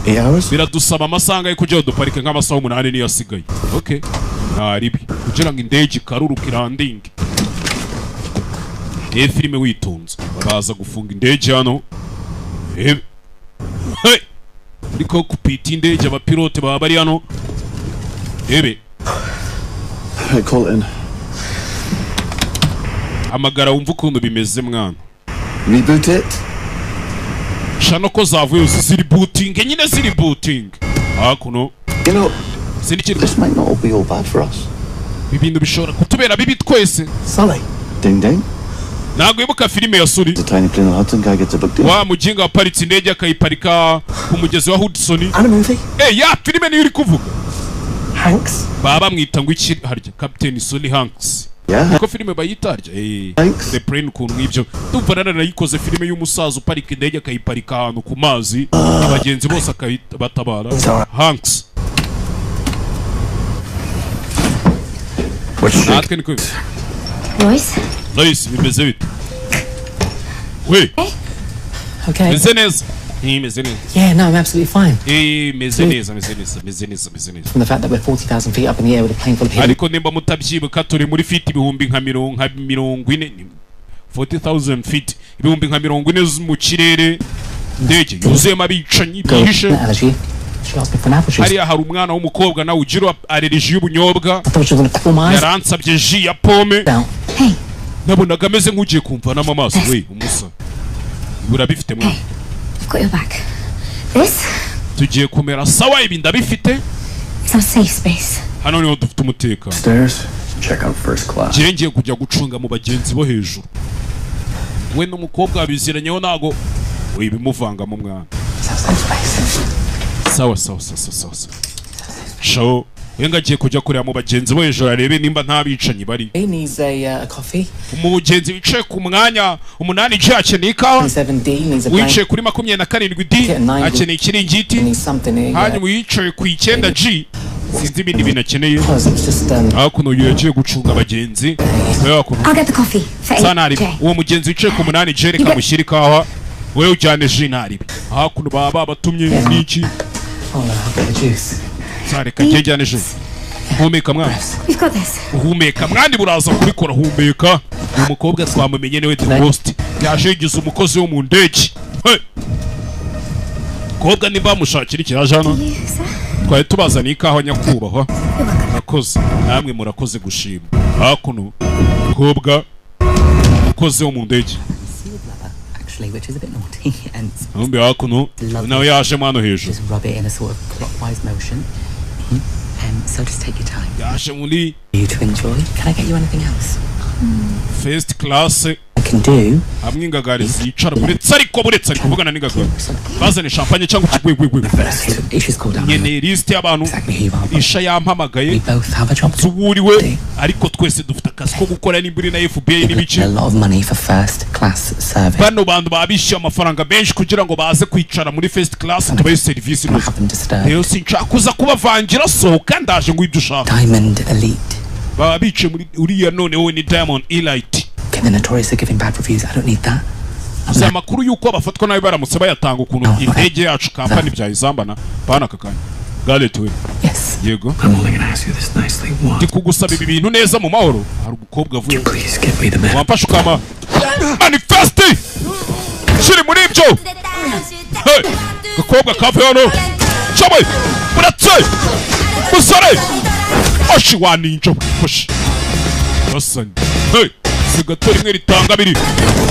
[SPEAKER 8] 8 hours?
[SPEAKER 1] Biradusaba amasaha angahe kugira ngo duparike? Nk'amasaha 8 niyo asigaye. Okay, ntaribi kugira ngo indege ikaruruke irandinge. Filime witonze, baraza gufunga indege hano. Hey! Muri cockpit y'indege abapilote baba bari hano ebe.
[SPEAKER 8] Right, call it in.
[SPEAKER 1] Hamagara wumve ukuntu bimeze, mwana.
[SPEAKER 8] Reboot it.
[SPEAKER 1] Shano ko zavuye ziri booting nyine, ziri booting hakuno.
[SPEAKER 8] You know,
[SPEAKER 1] Sindi kintu.
[SPEAKER 8] this might not all be all bad for us.
[SPEAKER 1] Ibi bintu bishobora kutubera bibi twese.
[SPEAKER 8] Sully. Ding ding.
[SPEAKER 1] Ntabwo wibuka filime ya Sully?
[SPEAKER 8] The tiny plane on Hudson guy gets a book deal.
[SPEAKER 1] Wa muginga waparitse indege akayiparika ku mugezi wa Hudson.
[SPEAKER 10] And a movie.
[SPEAKER 1] Eh, ya filime niyo uri kuvuga.
[SPEAKER 10] Hanks.
[SPEAKER 1] Baba bamwita ngo iki harya? Captain Sully Hanks.
[SPEAKER 8] Yeah.
[SPEAKER 1] Niko filime bayita harya, eh?
[SPEAKER 8] Hanks.
[SPEAKER 1] The Plane, ukuntu nk'ibyo. Ndumva naranayikoze filime y'umusaza uparika indege akayiparika ahantu ku mazi, abagenzi bose akabatabara. Hanks.
[SPEAKER 3] What's shaking?
[SPEAKER 1] Natwe niko.
[SPEAKER 6] Royce?
[SPEAKER 1] Royce, bimeze bite we?
[SPEAKER 7] Okay.
[SPEAKER 1] Meze neza, meze neza.
[SPEAKER 7] Yeah, no, I'm absolutely fine.
[SPEAKER 1] Eh, meze neza, meze neza, meze neza, meze neza.
[SPEAKER 7] From the fact that we're 40,000 feet up in the air with a plane full of hidden
[SPEAKER 1] Ariko nimba mutabyibuka, turi muri feet ibihumbi nka 40, 40,000 feet, ibihumbi nka 40 mu kirere, indege yuzuyemo abicanyi bihishe.
[SPEAKER 7] allergy. She asked me for an apple juice.
[SPEAKER 1] Hariya hari umwana w'umukobwa nawe ugira allergie y'ubunyobwa.
[SPEAKER 7] I thought she was gonna claw my eyes
[SPEAKER 1] Yaransabye jus ya pomme.
[SPEAKER 7] out.
[SPEAKER 6] Hey,
[SPEAKER 1] Nabonaga ameze nk'ugiye kumvanamo amaso. We, umusa urabifite mwana.
[SPEAKER 6] I've got your back. This
[SPEAKER 1] Tugiye kumera sawa, ibi ndabifite.
[SPEAKER 6] is our safe space.
[SPEAKER 1] Hano niho dufite umutekano.
[SPEAKER 3] Stairs. Check on first class.
[SPEAKER 1] Ngiye ngiye kujya gucunga mu bagenzi bo hejuru. We n'umukobwa biziranyeho, ntago we bimuvangamo mwana.
[SPEAKER 7] It's our safe space.
[SPEAKER 1] Sawa sawa sawa sawa sawa sawa. Shawo we ngo agiye kujya kureba mu bagenzi bo hejuru arebe nimba nta bicanyi bari.
[SPEAKER 7] He needs a coffee.
[SPEAKER 1] Umugenzi wicaye ku mwanya 8 G akeneye ikawa.
[SPEAKER 7] 7D needs a
[SPEAKER 1] Wicaye
[SPEAKER 7] blanket.
[SPEAKER 1] kuri 27 D akeneye ikiringiti.
[SPEAKER 7] Needs something here.
[SPEAKER 1] Hanyuma uyicaye ku 9 G sinzi ibindi bintu akeneye.
[SPEAKER 7] Because it's just
[SPEAKER 1] Hakuno uyu yagiye gucunga abagenzi hakuno.
[SPEAKER 6] I'll get the coffee for
[SPEAKER 1] Sa ntaribi.
[SPEAKER 6] 8J.
[SPEAKER 1] Uwo mugenzi wicaye ku 8 G reka mushyire ikawa, wowe ujyane jus ntaribi. Hakuno baba babatumye n'iki.
[SPEAKER 7] Oh no, I'll get the juice.
[SPEAKER 1] Sa reka njye njyane jus. Humeka mwana.
[SPEAKER 6] We've got this.
[SPEAKER 1] Uhumeka mwandi, buraza kubikora, humeka. Uyu mukobwa twamumenye, niwe the ghost, yaje yigize umukozi wo mu ndege. Hey! Mukobwa nimba bamushakira iki yaje hano.
[SPEAKER 6] You, sir?
[SPEAKER 1] Twari tubazaniye ikawa, nyakubahwa. Murakoze, namwe murakoze gushima. Hakuno mukobwa umukozi wo mu ndege.
[SPEAKER 7] Sealed leather, actually, which is a bit naughty. And
[SPEAKER 1] Numbi hakuno nawe yajemo hano hejuru.
[SPEAKER 7] just rub it in a sort of clockwise motion. So just take your time.
[SPEAKER 1] Yaje muri
[SPEAKER 7] You to enjoy. Can I get you anything else?
[SPEAKER 1] first class.
[SPEAKER 7] I can do.
[SPEAKER 1] Hamwe ingagari zicara. Buretse ariko, buretse ari kuvugana n'ingagari, bazane champagne cyangwa ikigwegwegwe.
[SPEAKER 7] Isha's called down.
[SPEAKER 1] Nkeneye lisite y'abantu. Isha yampamagaye.
[SPEAKER 7] We both have a job to
[SPEAKER 1] Tuwuriwe, ariko twese dufite akazi ko gukora nimba uri na FBI n'ibiki.
[SPEAKER 7] A lot of money for first class service.
[SPEAKER 1] Bano bantu baba bishyuye amafaranga menshi kugira ngo baze kwicara muri first class, tubahe serivisi inoze.
[SPEAKER 7] Have them disturbed.
[SPEAKER 1] Rero sinshaka kuza kubavangira, sohoka ndaje ngo ibyo ushaka.
[SPEAKER 7] Diamond Elite.
[SPEAKER 1] Baba bicaye muri uriya, noneho ni Diamond Elite.
[SPEAKER 7] Okay, they're notorious for giving bad reviews. I don't need that.
[SPEAKER 1] Si amakuru y'uko bafatwa nabi baramutse bayatanga, ukuntu indege yacu, kampani byayizambana bana. Aka kanya, Garrett we.
[SPEAKER 7] Yes.
[SPEAKER 1] Yego.
[SPEAKER 3] I'm only gonna ask you this nicely once.
[SPEAKER 1] Ndi kugusaba ibi bintu neza mu mahoro. Hari umukobwa avuye.
[SPEAKER 3] Please get me the man.
[SPEAKER 1] Wamfasha ukama manifest kiri muri ibyo. Hey, gakobwa kavuye hano cyawe, uretse musore oshi wa ninja hoshi basanye. Hey, si gato rimwe ritanga abiri.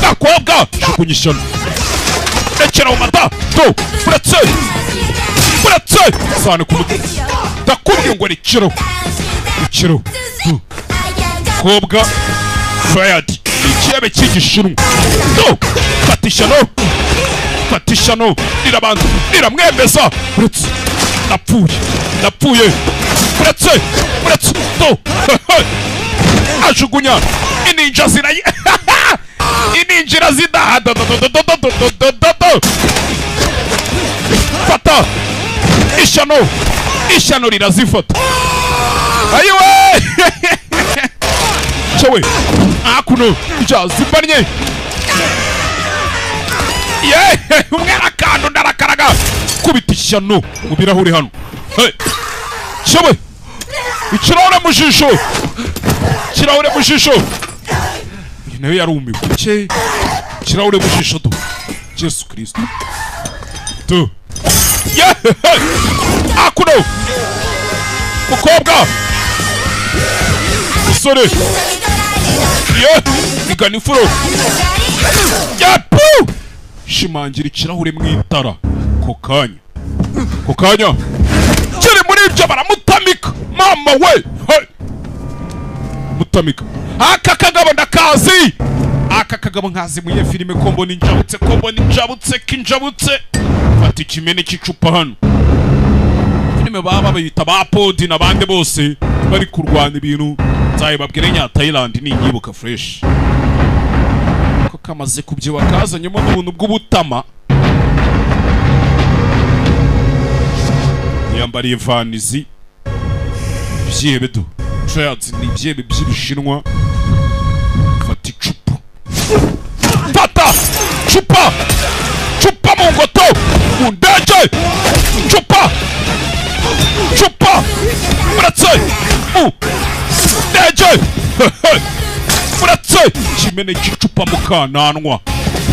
[SPEAKER 1] Gakobwa jugunya ishyano, rekera mu mata to, uretse, uretse sane ku mutwe. Ndakubwiye ngo rekeraho, rekeraho tu. Kobwa Triad, ikirebe cy'igishinwa to, fata ishyano, fata ishyano, rirabanza riramwemeza. Uretse, ndapfuye, ndapfuye, uretse, uretse to. Ajugunya ininja zirayi, ininjira zidaha do do do do do do do do do. Fata ishyano, ishyano rirazifata. Ayiwe cyewe, hakuno byazimanye ye, umwe arakanda, undi arakaraga, kubita ishyano mu birahuri hano. Hey, cyewe, ikirahure mu jisho, ikirahure mu jisho. Uyu nawe yarumiwe cye, ikirahure mu jisho do. Jesu Kristo tu ye. Hakuno mukobwa, musore ye, igana ifuro yapu, shimangira ikirahure mu itara. Ko kanya, ko kanya kiri muri ibyo, baramutamika. Mama we. Hey! Mutamika. Aka kagabo ndakazi, aka kagabo nkazi muye filime. Ko mbona injabutse, ko mbona injabutse, kinjabutse. Fata ikimene cy'icupa hano. Filime baba bayita ba Podi n'abandi bose bari kurwana ibintu, nzayibabwire nya Thailand ninyibuka fresh. Ko kamaze kubyiba kazanyemo n'ubuntu bw'ubutama, yambariye vanizi byebe do. Triads ni ibyebe by'ibishinwa. Fata icupa, fata cupa, cupa mu ngoto, mu ndege, cupa, cupa, uretse mu ndege, uretse kimene cy'icupa mu kananwa.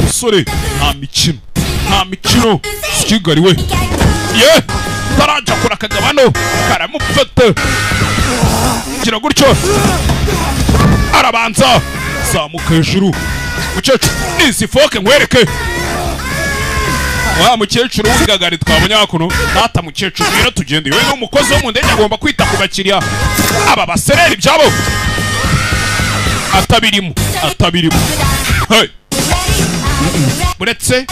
[SPEAKER 1] Musore, nta mikino, nta mikino. Kigali we ye, tarajya kura akagabano karamufata. Gira gutyo, arabanza zamuka hejuru. Mukecuru, nizi foke nkwereke wa mukecuru w'ingagari twabonye hakuno. Data mukecuru, rero tugende. Yewe, n'umukozi wo mu ndege agomba kwita ku bakiriya. Aba baserera ibyabo atabirimo, atabirimo. Hey! Buretse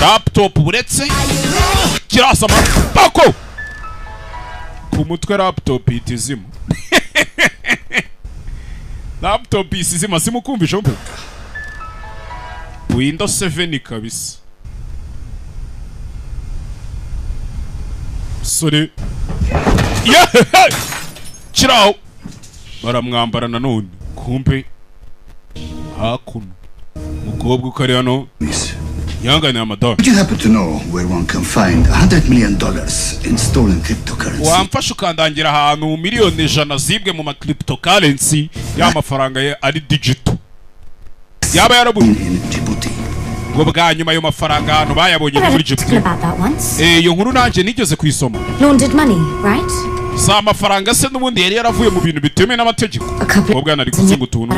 [SPEAKER 1] laptop, buretse kirasama bako ku mutwe, laptop ihita izima, laptop isizima. Simukumvisha mpe Windows 7 kabisa. Sore yeah, kiraho baramwambara nanone. Kumbe hakuno mukobwa uko ari hano yanganira amadolari.
[SPEAKER 12] Would you happen to know where one can find $100 million in stolen cryptocurrency?
[SPEAKER 1] Wamfasha ukandangira ahantu 100 miliyoni zibwe mu ma cryptocurrency, ya mafaranga ye ari digital, yaba yarabuze?
[SPEAKER 12] In Djibouti.
[SPEAKER 1] Ngo bwa nyuma ayo mafaranga ahantu bayabonye ni muri Djibouti.
[SPEAKER 6] About that once.
[SPEAKER 1] Eh, iyo nkuru nanjye nigeze kuyisoma.
[SPEAKER 6] Laundered money, right?
[SPEAKER 1] Si amafaranga se n'ubundi yari yaravuye mu bintu bitemewe n'amategeko? Mukobwa nari kuzinga utuntu,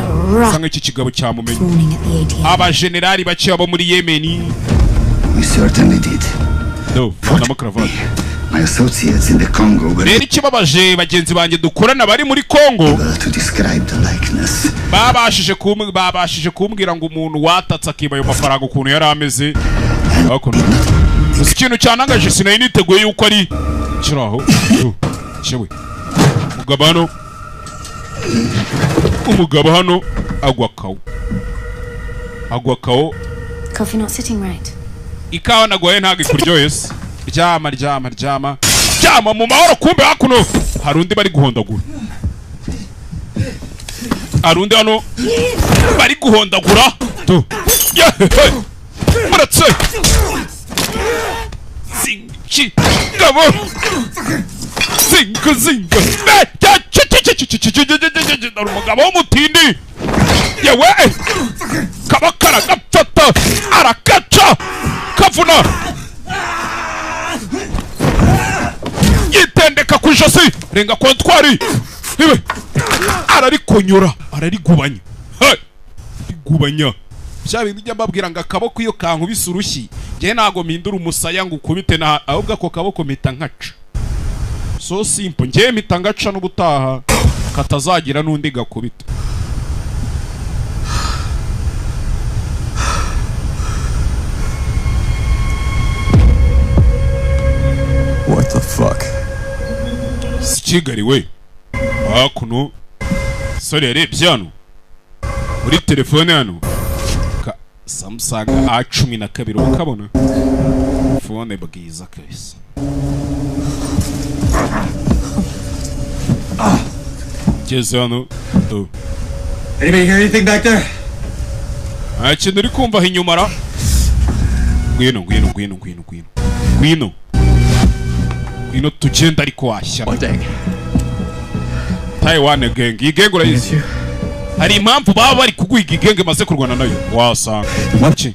[SPEAKER 1] usa nk'iki kigabo cyamumenye.
[SPEAKER 6] Morning at the ATM.
[SPEAKER 1] Abajenerali bake bo muri Yemeni.
[SPEAKER 12] We certainly did.
[SPEAKER 1] No, vanamo karavati.
[SPEAKER 12] My associates in the Congo were
[SPEAKER 1] Rero ikibabaje, bagenzi banjye dukorana bari muri Congo
[SPEAKER 12] able to describe the likeness.
[SPEAKER 1] Babashije kumbwira ngo umuntu watatse akiba ayo mafaranga ukuntu yari ameze. Hakuno gusa ikintu cyanangaje, sinari niteguye yuko ari kiraho. Cyewe, umugabo hano, umugabo hano agwa kawo, agwa kawo.
[SPEAKER 6] Coffee not sitting right.
[SPEAKER 1] Ikawa naguhaye ntabwo ikuryoheye se? Ryama, ryama, ryama, ryama mu mahoro. Kumbe hakuno hari undi bari guhondagura, hari undi hano bari guhondagura tu. Yehe! Uretse zingi gabo zinga zinga. Dore umugabo w'umutindi yewe, kaba karagafata arakaca kavuna, yitendeka ku ijosi, renga kontwari iwe, ararikonyora, ararigubanya. Hey! Rigubanya bya bintu njya mbabwira ngo akaboko iyo kankubise urushyi, njye ntago mpindura umusaya ngo ukubite na, ahubwo ako kaboko mpita nkaca. So simple, njye mpita ngaca n'ubutaha katazagira n'undi gakubita.
[SPEAKER 9] What the fuck?
[SPEAKER 1] Si Kigali we. Hakuno sore yarebye hano muri telefone hano ka Samsung A12, ukabona phone bwiza kabisa. Geze hano. Oh.
[SPEAKER 11] Anybody hear anything back there?
[SPEAKER 1] Nta kintu uri kumva aho inyuma ra. Ngwino ngwino ngwino ngwino ngwino ngwino ngwino tugenda ariko washyira. Taiwan gang, iyi gang urayizi. Hari impamvu baba bari kuguhiga igenge maze kurwana nayo wasanga. Iki?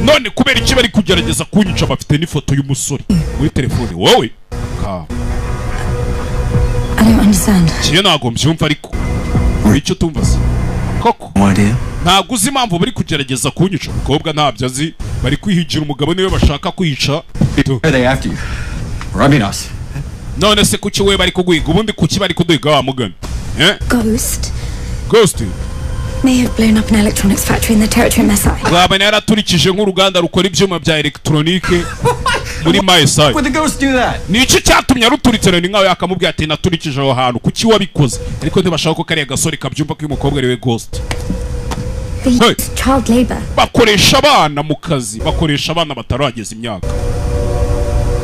[SPEAKER 1] None kubera iki bari kugerageza kunyica? Bafite n'ifoto y'umusore muri telefone wowe ka.
[SPEAKER 6] I don't understand.
[SPEAKER 1] Kiyo ntabwo mbyumva ariko icyo tumva se koko
[SPEAKER 9] No idea.
[SPEAKER 1] ntabwo uzi impamvu bari kugerageza kunyica. Umukobwa ntabyo azi, bari kwihigira umugabo niwe bashaka kwica.
[SPEAKER 3] Are they after you? Robbing us?
[SPEAKER 1] None se kuki we bari kuguhiga? Ubundi kuki bari kuduhiga wa mugani? Eh?
[SPEAKER 6] Ghost
[SPEAKER 1] Ghost
[SPEAKER 6] may have blown up an electronics factory in the territory of Masai.
[SPEAKER 1] Waba yaraturikije nk'uruganda rukora ibyuma bya elegitoronike muri Maesai.
[SPEAKER 3] Would the ghost do that?
[SPEAKER 1] Ni iki cyatumye aruturitse? Ni nkaho yakamubwiye ati naturikije aho hantu, kuki wabikoze? Ariko ntibashaka ko kariya gasore kabyumva ko uyu mukobwa ari we Ghost.
[SPEAKER 6] They
[SPEAKER 1] Hey.
[SPEAKER 6] use child labor
[SPEAKER 1] Bakoresha abana mu kazi, bakoresha abana batarageza imyaka.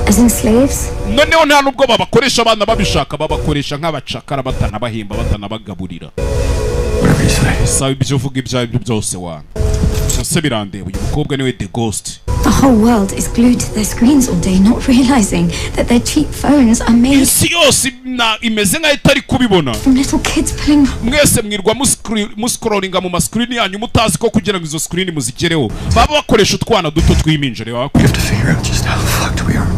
[SPEAKER 6] as in slaves.
[SPEAKER 1] Noneho nta nubwo babakoresha abana babishaka, babakoresha nk'abacakara, batanabahemba, batanabagaburira.
[SPEAKER 3] Whatever you say.
[SPEAKER 1] Saba ibyo uvuga ibyo aribyo byose wana, byose birandeba. Uyu mukobwa niwe the Ghost.
[SPEAKER 6] The whole world is glued to their screens all day, not realizing that their cheap phones are made
[SPEAKER 1] Isi yose imeze nk'aho itari kubibona.
[SPEAKER 6] from little kids pulling
[SPEAKER 1] Mwese mwirwa musikororinga mu masikirini yanyu mutazi ko kugira ngo izo sikirini muzigereho baba bakoresha utwana duto tw'iminja. Reba
[SPEAKER 3] We have to figure out just how fucked we are.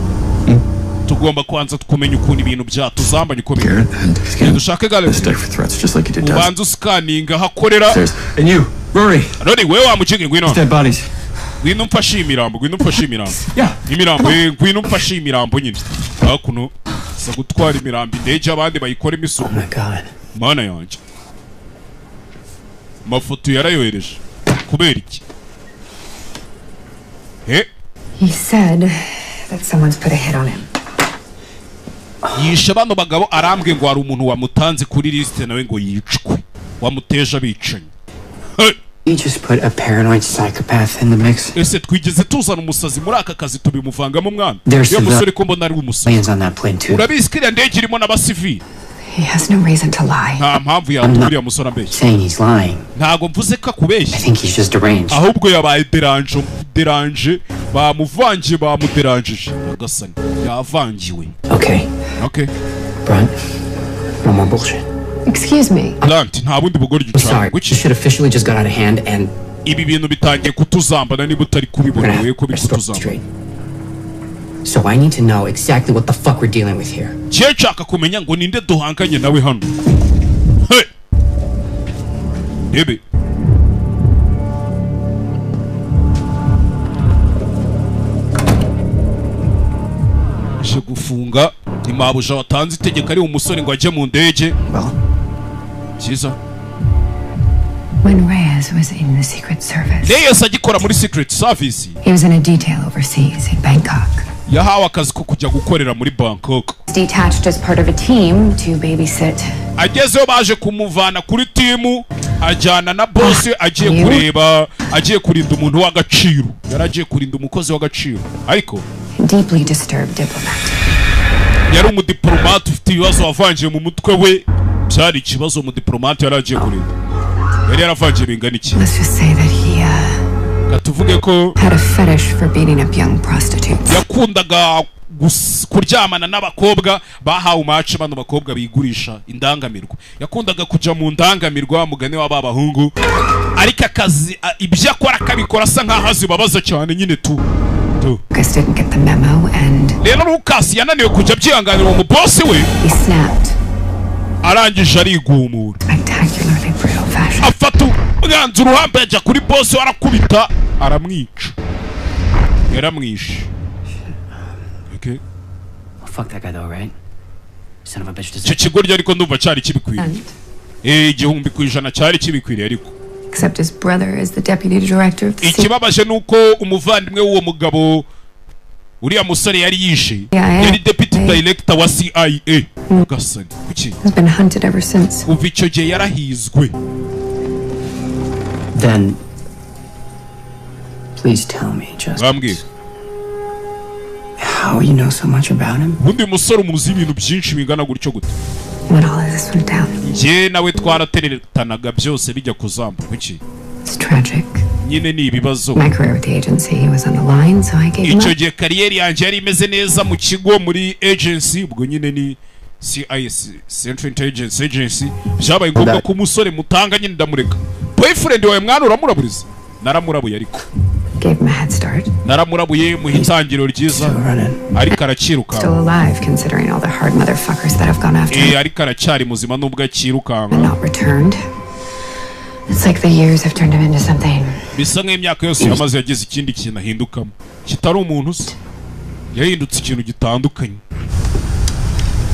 [SPEAKER 1] tugomba kubanza kumenya ukuntu ibintu byatuzambanye uko biri.
[SPEAKER 3] Garrett and scan
[SPEAKER 1] Dushake Garrett.
[SPEAKER 3] this deck for threats just like you did to us.
[SPEAKER 1] Ubanza usikaninga aho akorera.
[SPEAKER 3] Upstairs. And you, Rory,
[SPEAKER 1] Rori wewe wa mukingi ngwino
[SPEAKER 3] dead bodies.
[SPEAKER 1] Ngwino umfashe imirambo, ngwino umfashe imirambo.
[SPEAKER 3] Yeah.
[SPEAKER 1] Imirambo, ngwino umfashe imirambo nyine. Hakuno sa gutwara imirambo indege abandi bayikora imisuku.
[SPEAKER 5] Oh my god.
[SPEAKER 1] Mana yanjye, amafoto yarayohereje kubera iki? He
[SPEAKER 6] He said that someone's put a hit on him.
[SPEAKER 1] Yishe bano bagabo, arambwe ngo hari umuntu wamutanze kuri lisite nawe ngo yicwe, wamuteje abicanyi. Hey!
[SPEAKER 5] You just put a paranoid psychopath in the mix.
[SPEAKER 1] Ese twigeze tuzana umusazi muri aka kazi tubimuvangamo mwana?
[SPEAKER 5] There's
[SPEAKER 1] Iyo musore ko mbona ari umusazi.
[SPEAKER 5] Civilians on that plane too.
[SPEAKER 1] Urabizi ko iriya ndege irimo n'abasivili.
[SPEAKER 6] He has no reason to lie.
[SPEAKER 1] Nta mpamvu yatuma uriya musore ambeshya.
[SPEAKER 5] Saying he's lying.
[SPEAKER 1] Ntabwo mvuze ko
[SPEAKER 5] I
[SPEAKER 1] akubeshya,
[SPEAKER 5] think he's just deranged.
[SPEAKER 1] ahubwo yabaye deranje, deranje bamuvangiye, bamuderanjije nyagasani, yavangiwe.
[SPEAKER 5] Okay,
[SPEAKER 1] Okay.
[SPEAKER 5] Brunt. No more bullshit.
[SPEAKER 6] Excuse me.
[SPEAKER 1] Plant, nta bundi bugoryi
[SPEAKER 5] I'm
[SPEAKER 1] ucana
[SPEAKER 5] sorry.
[SPEAKER 1] guki.
[SPEAKER 5] This shit officially just got out of hand and
[SPEAKER 1] Ibi bintu bitangiye kutuzambana, niba utari
[SPEAKER 5] we're
[SPEAKER 1] kubibona
[SPEAKER 5] gonna
[SPEAKER 1] wowe ko
[SPEAKER 5] have
[SPEAKER 1] biri
[SPEAKER 5] to story
[SPEAKER 1] kutuzambana.
[SPEAKER 5] straight. So I need to know exactly what the fuck we're dealing with here.
[SPEAKER 1] Njye nshaka kumenya ngo ninde duhanganye nawe hano. Hey! Ebe aje gufunga ni mabuja watanze itegeko ari umusore ngo ajye mu ndege.
[SPEAKER 3] Well,
[SPEAKER 1] Byiza.
[SPEAKER 6] When Reyes was in the Secret Service,
[SPEAKER 1] Reyes agikora muri Secret Service,
[SPEAKER 6] he was in a detail overseas in Bangkok.
[SPEAKER 1] Yahawe akazi ko kujya gukorera muri Bangkok.
[SPEAKER 6] Detached as part of a team to babysit.
[SPEAKER 1] Agezeyo baje kumuvana kuri timu ajyana na boss, agiye kureba, agiye kurinda umuntu w'agaciro, yari agiye kurinda umukozi w'agaciro, ariko
[SPEAKER 6] Deeply disturbed diplomat.
[SPEAKER 1] Yari umudiplomate ufite ibibazo wavangiye mu mutwe we, byari ikibazo. Umudiplomate yari agiye kurinda yari yaravangiye bingana iki?
[SPEAKER 6] Let's just say that he,
[SPEAKER 1] Katuvuge ko
[SPEAKER 13] Had a fetish for beating up young prostitutes.
[SPEAKER 1] Yakundaga kuryamana n'abakobwa bahawe umace, bano bakobwa bigurisha indangamirwa. Yakundaga kujya mu ndangamirwa, mugani w'aba bahungu, ariko akazi ibyo akora akabikora asa nkaho azibabaza cyane nyine tu.
[SPEAKER 13] Lucas didn't get the memo and
[SPEAKER 1] Rero Lucas yananiwe kujya abyihanganira uwo mubosi we.
[SPEAKER 13] he snapped.
[SPEAKER 1] Arangije arigumura.
[SPEAKER 13] Spectacularly brutal fashion.
[SPEAKER 1] Afata umwanzuro uhambaye, ajya kuri bosi we, arakubita, aramwica, yaramwishe. Okay.
[SPEAKER 5] Well, fuck that guy though, right? Son of a bitch
[SPEAKER 1] Icyo
[SPEAKER 5] deserves.
[SPEAKER 1] kigoryi ariko ndumva cyari kibikwiriye. 1000% cyari kibikwiriye ariko.
[SPEAKER 13] Except his brother is the deputy director of the
[SPEAKER 1] Ikibabaje ni uko umuvandimwe w'uwo mugabo uriya musore yari yishe
[SPEAKER 13] CIA.
[SPEAKER 1] yari deputy director wa CIA. Gasani kuki?
[SPEAKER 13] Has been hunted ever since.
[SPEAKER 1] Kuva icyo gihe yarahizwe.
[SPEAKER 5] Then, please tell me just
[SPEAKER 1] Bambwira
[SPEAKER 5] how you know so much about him.
[SPEAKER 1] ubundi uyu musore umuzi ibintu byinshi bingana gutyo gute?
[SPEAKER 13] When all of this went down,
[SPEAKER 1] Njye nawe twarateretanaga byose bijya kuzamba, kuki?
[SPEAKER 13] it's tragic.
[SPEAKER 1] Nyine ni ibibazo.
[SPEAKER 13] My career with the agency was on the line, so I gave him
[SPEAKER 1] Icyo
[SPEAKER 13] up.
[SPEAKER 1] gihe career yanjye yari imeze neza mu kigo, muri agency, ubwo nyine ni CIS, Central Intelligence Agency. Byabaye ngombwa ko umusore mutanga nyine ndamureka. Boyfriend wawe mwana uramuraburiza? Naramurabuye ariko.
[SPEAKER 13] Gave him a head start.
[SPEAKER 1] Naramurabuye muha itangiriro ryiza, ariko arakirukanka.
[SPEAKER 13] Still alive, considering all the hard motherfuckers that have gone after him
[SPEAKER 1] Ariko aracyari muzima nubwo akirukanka.
[SPEAKER 13] and not returned. It's like the years have turned him into something.
[SPEAKER 1] Bisa nk'imyaka yose yamaze yagize ikindi kintu ahindukamo kitari umuntu se, yahindutse ikintu gitandukanye.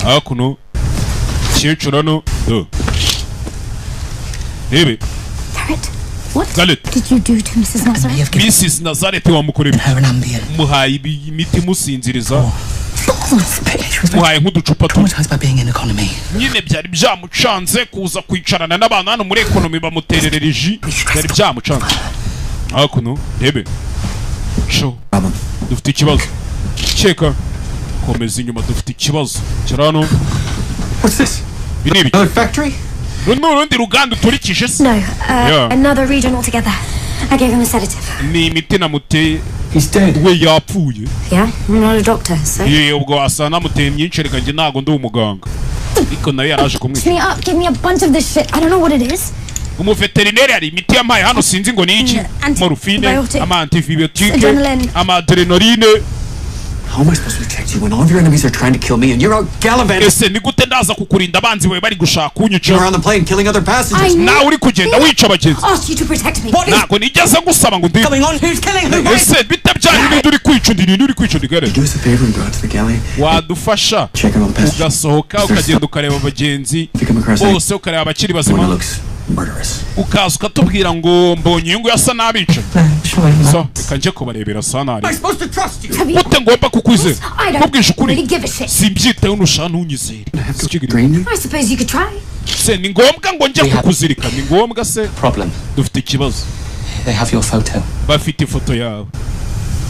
[SPEAKER 1] Hakuno kecuru hano do rebe.
[SPEAKER 6] Garrett, what
[SPEAKER 1] Garrett.
[SPEAKER 6] did you do to Mrs. Nazareth?
[SPEAKER 1] Mrs Nazareth wamukorera, muhaye imiti imusinziriza, muhaye nk'uducupa tune. Nyine byari byamucanze kuza kwicarana n'abantu hano muri economy bamutererera iji, byari byamucanze. Hakuno rebe sho, dufite ikibazo keka, komeza inyuma, dufite ikibazo kiri hano.
[SPEAKER 3] What's this?
[SPEAKER 1] Ibi ni ibiki?
[SPEAKER 3] Another factory?
[SPEAKER 1] Uru ni urundi ruganda uturikije se?
[SPEAKER 6] No,
[SPEAKER 1] Yeah.
[SPEAKER 6] another region altogether. I gave him a sedative.
[SPEAKER 1] Ni imiti namuteye. We yapfuye.
[SPEAKER 6] Yeah, I'm not a doctor, so.
[SPEAKER 1] Ye, ubwo wasanga namuteye myinshi, reka njye ntabwo ndi umuganga, ariko nawe yaraje kumwica.
[SPEAKER 6] Me up, give me a bunch of this shit. I don't know what it is.
[SPEAKER 1] Umuveterineri hari imiti yampaye hano, sinzi ngo ni iki. Morphine,
[SPEAKER 6] Antibiotic.
[SPEAKER 1] Ama antibiotique,
[SPEAKER 6] Adrenaline.
[SPEAKER 1] Ama adrenaline.
[SPEAKER 3] How am I supposed to protect you when all of your enemies are trying to kill me and you're out gallivanting
[SPEAKER 1] Ese ni gute ndaza kukurinda abanzi bawe bari gushaka kunyica?
[SPEAKER 3] around the plane killing other passengers?
[SPEAKER 6] I
[SPEAKER 1] Nawe uri kugenda wica abagenzi.
[SPEAKER 6] asked you to protect me.
[SPEAKER 1] Ntabwo nigeze ngusaba ngo ndinde.
[SPEAKER 3] Going on? Who's killing who?
[SPEAKER 1] Ese bite byanyu? Ninde uri kwica undi? Ninde uri kwica undi? Gare
[SPEAKER 3] Do us a favor and go out to the galley.
[SPEAKER 1] wadufasha
[SPEAKER 3] Check on all the passengers.
[SPEAKER 1] ugasohoka ukagenda ukareba abagenzi
[SPEAKER 3] come across
[SPEAKER 1] bose, ukareba abakiri
[SPEAKER 3] One
[SPEAKER 1] bazima,
[SPEAKER 3] that looks murderous.
[SPEAKER 1] ukaza ukatubwira ngo mbonye iyi nguyu asa n'abicanyi. So reka njye kubarebera asa nabi.
[SPEAKER 3] Am I supposed to trust you?
[SPEAKER 1] Gute ngomba kukwizera?
[SPEAKER 6] I don't
[SPEAKER 1] Nkubwije ukuri,
[SPEAKER 6] really give a shit.
[SPEAKER 1] simbyitayeho, nushaka ntunyizere.
[SPEAKER 3] Drain
[SPEAKER 6] I suppose you could try.
[SPEAKER 1] Se ni ngombwa ngo njye kukuzirika? Ni ngombwa se?
[SPEAKER 7] Problem.
[SPEAKER 1] Dufite ikibazo.
[SPEAKER 7] They have your photo.
[SPEAKER 1] Bafite ifoto yawe.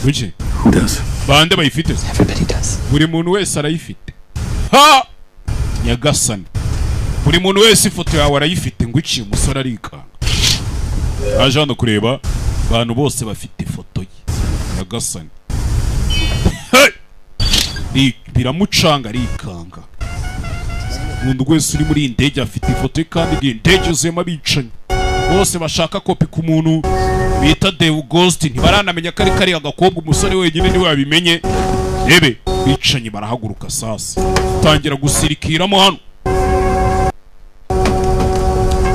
[SPEAKER 1] Kuki?
[SPEAKER 3] Who does?
[SPEAKER 1] Bande bayifite se?
[SPEAKER 7] Everybody does.
[SPEAKER 1] Buri muntu wese arayifite. Ha nyagasani, buri muntu wese ifoto yawe arayifite. Ngo iki? Umusore arikanga, aje hano kureba abantu bose bafite ifoto ye. Nyagasani. Hey! Biramucanga, arikanga. Umuntu wese uri muri iyi ndege afite ifoto ye, kandi iyi ndege yuzuyemo abicanyi bose bashaka kopi ku muntu bita The Ghost. Ntibaranamenya ko ari kariya gakobwa, umusore wenyine niwe wabimenye. Rebe, bicanyi barahaguruka sasa, tangira gusirikiramo hano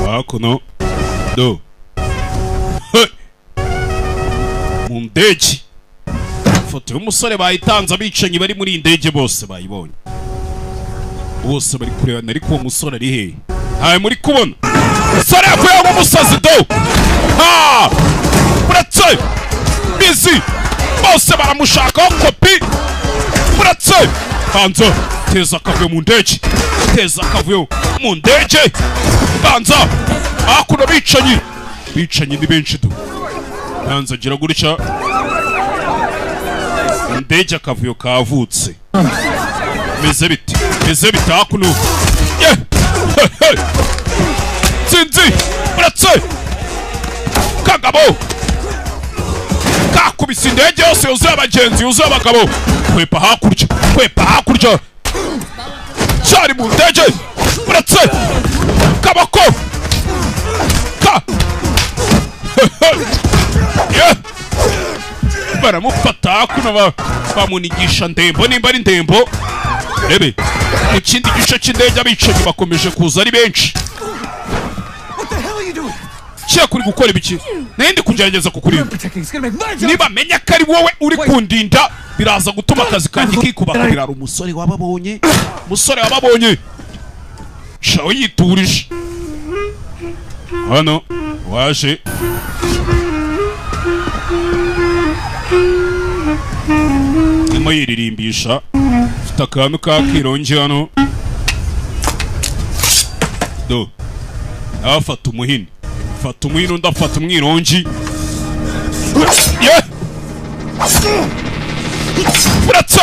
[SPEAKER 1] hakuno do. Hey! Mu ndege ifoto y'umusore bayitanze, abicanyi bari muri iyi ndege bose bayibonye, bose bari kurebana, ariko uwo musore ari hehe? Ntawe muri kubona. Umusore yavuye nk'umusazi do. Ha, uretse bizi bose baramushakaho kopi. Uretse banza teza akavuyo mu ndege, teza akavuyo mu ndege. Banza hakuno, bicanyi, bicanyi ni benshi do. Banza gira gutya mu ndege, akavuyo kavutse. Meze bite? Meze bite hakuno? Ye! Hey, hey! Nsinzi, uretse kagabo. Si indege yose yuzuye abagenzi, yuzuye abagabo. Kwepa hakurya, kwepa hakurya. Cyari mu ndege. Uretse kabako ka. Yeah. Baramufata hakuno bamunigisha ndembo, nimba ari ndembo. Rebe mu kindi gice cy'indege abicanyi bakomeje kuza ari benshi. Cya kuri gukora ibiki? Nindi kugerageza kukurinda. Niba menya ko ari wowe uri kundinda biraza gutuma akazi kanjye kikuba kabirara. Umusore wababonye, umusore wababonye shawe yiturije hano waje. Ndimo yiririmbisha, mfite akantu kakirongi hano. Do afata umuhini, fata umuhini, undi afata umwirongi. Yeah! Uretse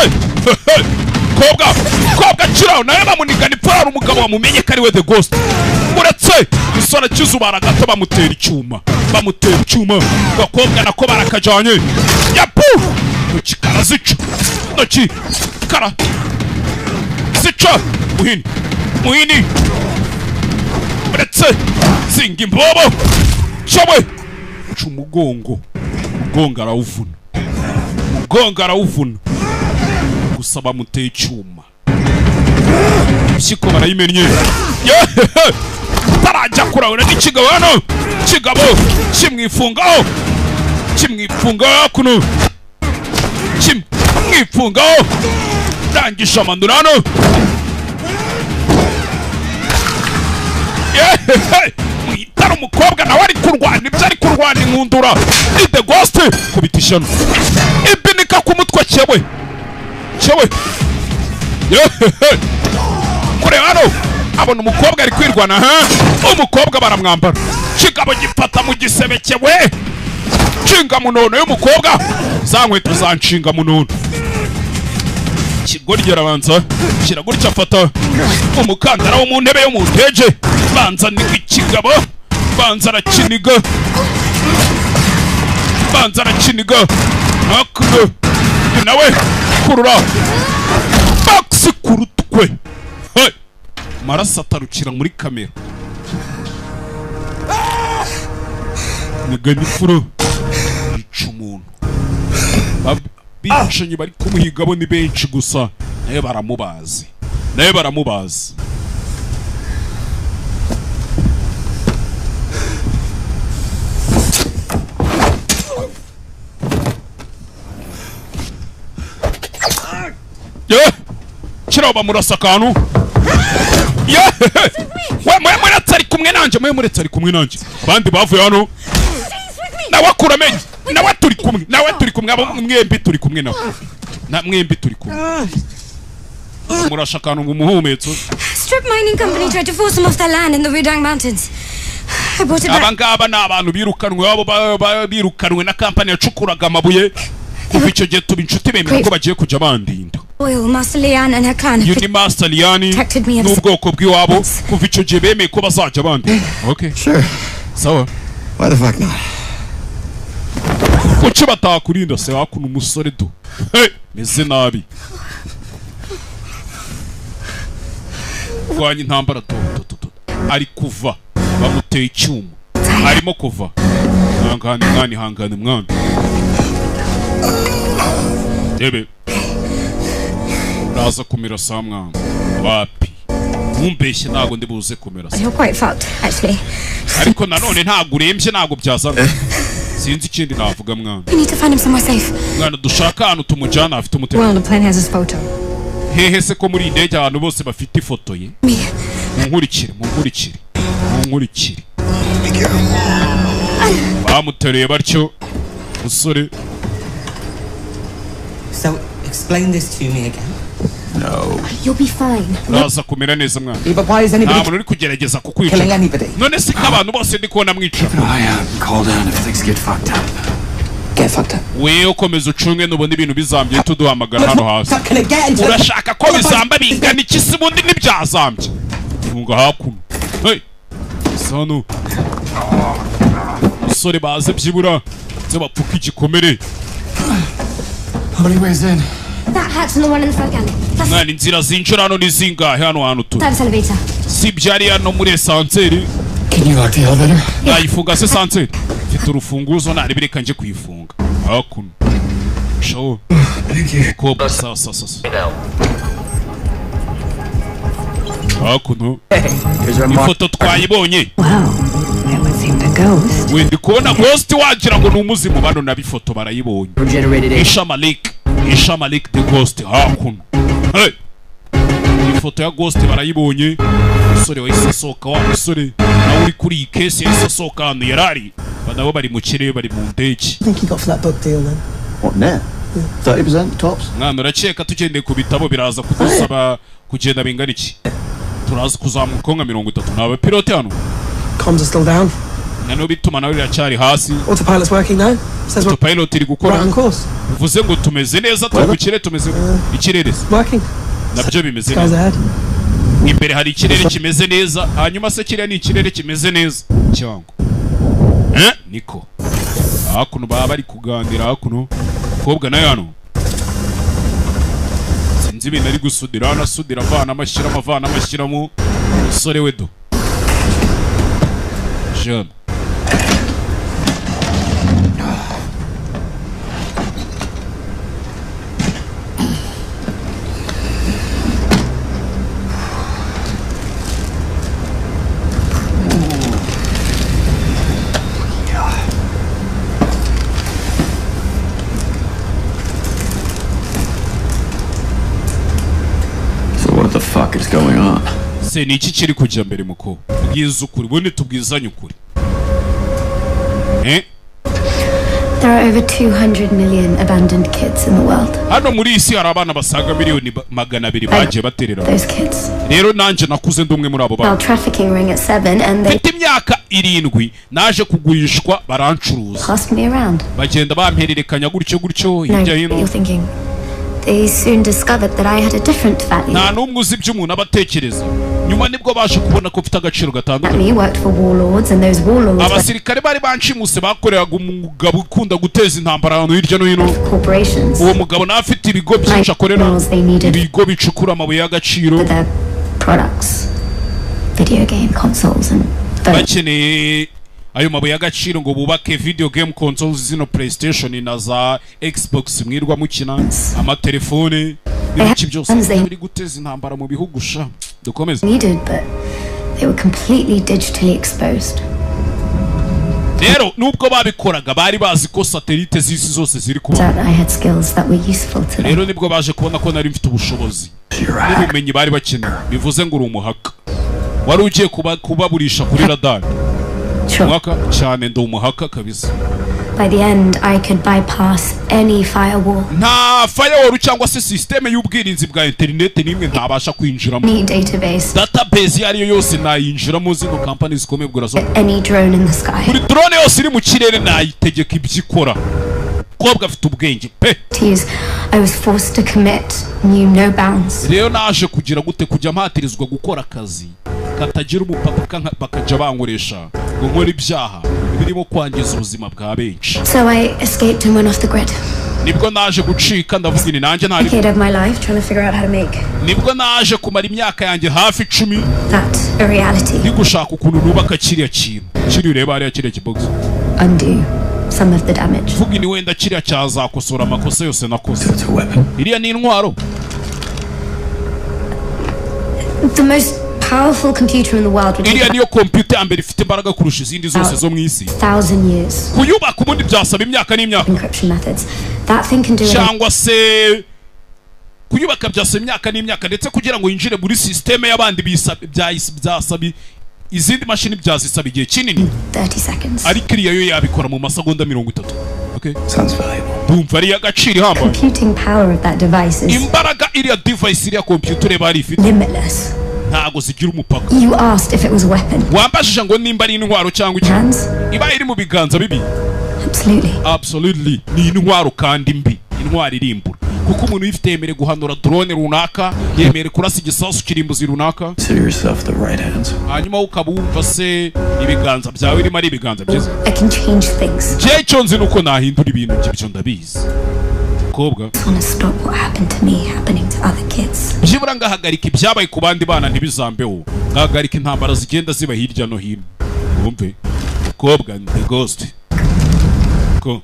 [SPEAKER 1] kobwa, kobwa kiraho nawe bamunigana ipfara. Umugabo wamumenye ko ari we the ghost. Uretse isora kizubara gato, bamutera icyuma, bamutera icyuma. Gakobwa nako barakajanye. Yapu! Ntoki karazica, ntoki kara zica. Muhini, muhini. Uretse zinga imbobo cyawe, uca umugongo, umugongo arawuvuna, umugongo arawuvuna. Gusa bamuteye icyuma, impyiko barayimennye. Tarajya kurabona n'ikigabo hano, kigabo kimwifungaho, kimwifungaho kuno, kimwifungaho. Rangisha amanura hano. Mwitara umukobwa nawe ari kurwana ibyo ari kurwana inkundura. Ni the ghost kubita ishyano, ibinika ku mutwe cyewe cyewe. Kureba hano abona umukobwa ari kwirwana, ha umukobwa baramwambara. Kigabo gifata mu gisebe cyewe, nshinga munono y'umukobwa, za nkweto za nshinga munono. Ikigoryi arabanza kiragutya, afata umukandara wo mu ntebe yo mu ndege, banza niga ikigabo, banza arakiniga, banza arakiniga. Hakuno nawe kurura box kurutwe. Hey! Maraso atarukira muri kamera. Niga nifuro yica umuntu. Bicanyi bari kumuhiga bo ni benshi gusa naye baramubazi, naye baramubazi. Yeah! Kiraho bamurasa akantu. Yeah! We muretse ari kumwe nanjye, mwe muretse ari kumwe nanjye. Abandi bavuye hano. Nawe akura amenyo, nawe turi kumwe, nawe turi kumwe, abo mwembi turi kumwe nawe. Na mwembi turi kumwe. Murasha akantu ngo umuhumetso.
[SPEAKER 6] Strip mining company tried to force them off their land in the Wudang Mountains. I brought it back.
[SPEAKER 1] Aba ngaba ni abantu birukanwe, abo birukanwe na company yacukuraga amabuye. Kuva icyo gihe tuba inshuti, bemera ko bagiye kujya bandinda.
[SPEAKER 6] Oil Master Lian and her clan
[SPEAKER 1] Uyu ni Master Lian n'ubwoko bw'iwabo, kuva icyo gihe bemeye ko bazajya bandinda. Okay.
[SPEAKER 12] Sure.
[SPEAKER 1] Sawa.
[SPEAKER 12] Why the fuck not?
[SPEAKER 1] Kuki batakurinda se hakuno umusore do. Hey, meze nabi. Rwanya intambara to to to. Ari kuva bamuteye icyuma. Arimo kuva. Hangane mwana, hangane mwana. Debe. Raza kumira sa mwana. Wapi? Mumbeshye ntago ndi buze kumira sa.
[SPEAKER 6] You're quite fucked actually.
[SPEAKER 1] Ariko nanone ntago urembye, ntago byazana. Sinzi ikindi navuga mwana.
[SPEAKER 6] We need to find him somewhere safe.
[SPEAKER 1] Mwana dushaka ahantu tumujyana afite umutekano.
[SPEAKER 13] Well, the plane has his photo.
[SPEAKER 1] Hehe se ko muri indege abantu bose bafite ifoto ye. Munkurikire, munkurikire, munkurikire. Bamutereye batyo musore.
[SPEAKER 7] So explain this to me again.
[SPEAKER 12] No.
[SPEAKER 6] You'll be fine.
[SPEAKER 1] Uraza kumera neza mwana.
[SPEAKER 7] But why is anybody
[SPEAKER 1] Nta muntu uri kugerageza kukwica.
[SPEAKER 7] killing anybody?
[SPEAKER 1] None se abantu bose ndi kubona mwica.
[SPEAKER 3] I call down if things get fucked up.
[SPEAKER 7] Get fucked up.
[SPEAKER 1] Wewe ukomeza ucunge nubona ibintu bizambye tuduhamagara hano hasi. Urashaka ko bizamba bingana iki se ubundi ntibyazambye. Funga hakuno. Hey. Sano. Musore baze byibura. Ze bapfuka igikomere.
[SPEAKER 3] How many ways in?
[SPEAKER 6] That hatch and the one in the front galley. Plus
[SPEAKER 1] Mwana, inzira zinjira hano ni zingahe, hano hantu turi?
[SPEAKER 6] Service elevator.
[SPEAKER 1] Si byari hano muri ascenseur?
[SPEAKER 3] Can you lock the elevator?
[SPEAKER 1] Nayifunga se ascenseur? Mfite urufunguzo, narebe, reka njye kuyifunga hakuno. Shawo mukobwa, sa sa sa sa hakuno ifoto twayibonye.
[SPEAKER 13] Wow. It would seem the ghost.
[SPEAKER 1] We, ndi kubona ghost, wagira ngo ni umuzimu. Bano nabifoto barayibonye. Isha Malik, Isha Malik the ghost hakuno. Hey! Ifoto ya ghost barayibonye. Umusore wahise asohoka, wa musore nawe uri kuri iyi case yahise asohoka ahantu yarari. Nabo bari mu kirere, bari mu ndege.
[SPEAKER 10] Think you got for that book deal then?
[SPEAKER 12] What, net? 30% tops?
[SPEAKER 1] Mwana, urakeka tugendeye ku bitabo biraza kudusaba kugenda bingana iki? Turaza kuzamuka nka 30. Ni abapilote hano.
[SPEAKER 10] Comms are still down.
[SPEAKER 1] Noneho bituma nawe biracyari hasi.
[SPEAKER 10] Autopilot's working now. Says we're
[SPEAKER 1] Autopilot iri gukora.
[SPEAKER 10] right on course.
[SPEAKER 1] Bivuze ngo tumeze neza, turi ku kirere, tumeze ikirere se
[SPEAKER 10] Working.
[SPEAKER 1] nabyo bimeze
[SPEAKER 10] Skies
[SPEAKER 1] neza.
[SPEAKER 10] ahead.
[SPEAKER 1] Imbere hari ikirere kimeze neza. Hanyuma se kiriya ni ikirere kimeze neza cyangwa niko hakuno baba bari kuganira? Hakuno mukobwa nawe hano sinzi ibintu ari gusudira hano, asudira avanamo, ashyiramo, avanamo, ashyiramo. Umusore we do jeune.
[SPEAKER 3] So what the fuck is going on?
[SPEAKER 1] Se ni iki kiri kujya mbere muko? Bwiza ukuri, ubundi tubwizanye ukuri?
[SPEAKER 6] There are over 200 million abandoned kids in the world.
[SPEAKER 1] Hano muri iyi si hari abana basaga miliyoni 200 bagiye baterera.
[SPEAKER 6] Those kids.
[SPEAKER 1] Rero nanjye nakuze ndi umwe muri abo bana.
[SPEAKER 6] Child trafficking ring at 7 and they
[SPEAKER 1] Mfite imyaka 7 naje kugurishwa, barancuruza.
[SPEAKER 6] passed me around.
[SPEAKER 1] Bagenda bampererekanya gutyo gutyo
[SPEAKER 6] No,
[SPEAKER 1] hirya hino.
[SPEAKER 6] you're thinking. They soon discovered that I had a different value.
[SPEAKER 1] Nta n'umwe uzi ibyo umuntu aba atekereza. Nyuma nibwo baje kubona ko mfite agaciro gatandukanye.
[SPEAKER 6] Me worked for warlords and those warlords were
[SPEAKER 1] Abasirikare bari banshimuse bakoreraga umugabo ukunda guteza intambara ahantu hirya no hino.
[SPEAKER 6] corporations.
[SPEAKER 1] Uwo mugabo nawe afite ibigo byinshi akorera, ibigo bicukura amabuye y'agaciro.
[SPEAKER 6] Products, video game consoles and phones.
[SPEAKER 1] Bakeneye ayo mabuye y'agaciro ngo bubake video game consoles, zino PlayStation na za Xbox mwirwa mukina, amatelefone n'ibiki byose biri guteza intambara mu bihugu. Sha, dukomeze.
[SPEAKER 6] Needed, but they were completely digitally exposed.
[SPEAKER 1] Rero nubwo babikoraga bari bazi ko satellite z'isi zose ziri kuba.
[SPEAKER 6] That I had skills that were useful to them.
[SPEAKER 1] Rero nibwo baje kubona ko nari mfite ubushobozi n'ubumenyi bari bakeneye. Bivuze ngo uri umuhaka wari ugiye kubaburisha kuri radari. Mwaka cyane, ndi umuhaka kabisa.
[SPEAKER 6] By the end, I could bypass any firewall,
[SPEAKER 1] Nta firewall cyangwa se système y'ubwirinzi bwa interineti n'imwe ntabasha kwinjiramo.
[SPEAKER 6] any database,
[SPEAKER 1] Database iyo ariyo yose nayinjiramo. Zino kampani zikomeye ubwo urazo.
[SPEAKER 6] any drone in the sky.
[SPEAKER 1] Buri drone yose iri mu kirere nayitegeka ibyo ikora. Umukobwa afite ubwenge pe.
[SPEAKER 6] To use, I was forced to commit knew no bounds.
[SPEAKER 1] Rero naje kugira gute, kujya mpatirizwa gukora akazi katagira umupaka, bakajya bankoresha ngo nkore ibyaha birimo kwangiza ubuzima bwa benshi.
[SPEAKER 6] So I escaped and went off the grid.
[SPEAKER 1] Nibwo naje gucika, ndavuga ni nanjye ntari.
[SPEAKER 6] Decade of my life trying to figure out how to make
[SPEAKER 1] Nibwo naje kumara imyaka yanjye hafi 10
[SPEAKER 6] that a reality.
[SPEAKER 1] ndi gushaka ukuntu nubaka kiriya kintu kiri ureba hariya, kiriya kibogisi.
[SPEAKER 6] Undo some of the damage.
[SPEAKER 1] Vuga ni wenda kiriya cyazakosora amakosa yose nakoze. Iriya ni intwaro?
[SPEAKER 6] The most powerful computer in the world would take
[SPEAKER 1] Iriya niyo kompiyuta ya mbere ifite imbaraga kurusha izindi zose zo mu isi.
[SPEAKER 6] 1,000 years.
[SPEAKER 1] Kuyubaka ubundi byasaba imyaka n'imyaka.
[SPEAKER 6] Encryption methods. That thing can do it.
[SPEAKER 1] Cyangwa se kuyubaka byasaba imyaka n'imyaka, ndetse kugira ngo yinjire muri sisiteme y'abandi byasaba izindi mashini, byazisaba igihe kinini.
[SPEAKER 6] 30 seconds.
[SPEAKER 1] Ariko iriya yo yabikora mu masegonda 30. Okay, ndumva ari iy'agaciro ihambaye.
[SPEAKER 6] Computing power of that device is
[SPEAKER 1] Imbaraga iriya device, iriya computer ureba hari ifite
[SPEAKER 6] limitless.
[SPEAKER 1] ntago zigira umupaka.
[SPEAKER 6] You asked if it was a weapon.
[SPEAKER 1] Wambajije ngo nimba ari intwaro cyangwa iki. Iba iri mu biganza bibi?
[SPEAKER 6] Absolutely.
[SPEAKER 1] Absolutely, ni intwaro kandi mbi, intwaro irimbura. Kuko umuntu uyifite yemerewe guhanura drone runaka, yemerewe kurasa igisasu kirimbuzi runaka.
[SPEAKER 3] Consider yourself the right hands.
[SPEAKER 1] Hanyuma ukaba wumva se ibiganza byawe birimo ari ibiganza byiza?
[SPEAKER 6] I can change things.
[SPEAKER 1] Njye icyo nzi ni uko nahindura ibintu, ibyo ndabizi, mukobwa.
[SPEAKER 6] I want to stop what happened to me happening to other kids.
[SPEAKER 1] Byibura ngahagarika ibyabaye ku bandi bana ntibizambeho, ngahagarika intambara zigenda ziba hirya no hino. Wumve mukobwa, ni the ghost ko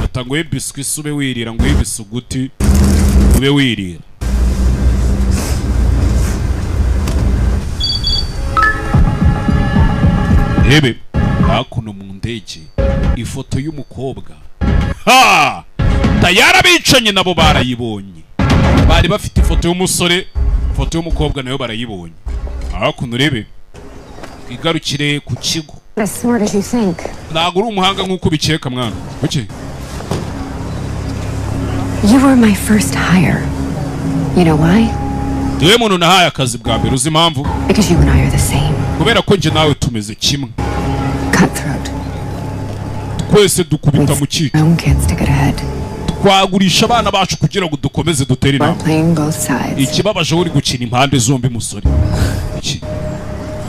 [SPEAKER 1] fata ngo biswi ube wirira, ngo ibisuguti ube wirira. Rebe hakuno mu ndege ifoto y'umukobwa. Ha, tayari abicanyi nabo barayibonye, bari bafite ifoto y'umusore, ifoto y'umukobwa nayo barayibonye. Hakuno urebe igarukire ku kigo.
[SPEAKER 13] As smart as you think.
[SPEAKER 1] Ntabwo uri umuhanga nk'uko ubikeka, mwana. Kuki?
[SPEAKER 13] You were my first hire. You know why?
[SPEAKER 1] Niwe muntu nahaye akazi bwa mbere, uzi impamvu?
[SPEAKER 13] Because you and I are the same.
[SPEAKER 1] Kubera ko njye nawe tumeze kimwe.
[SPEAKER 13] Cutthroat.
[SPEAKER 1] Twese dukubita mu cyico.
[SPEAKER 13] Our own kids to get ahead.
[SPEAKER 1] Twagurisha abana bacu kugira ngo dukomeze dutere
[SPEAKER 13] We're
[SPEAKER 1] intambwe.
[SPEAKER 13] playing both sides.
[SPEAKER 1] Ikibabaje, uri gukina impande zombi, musore. Iki?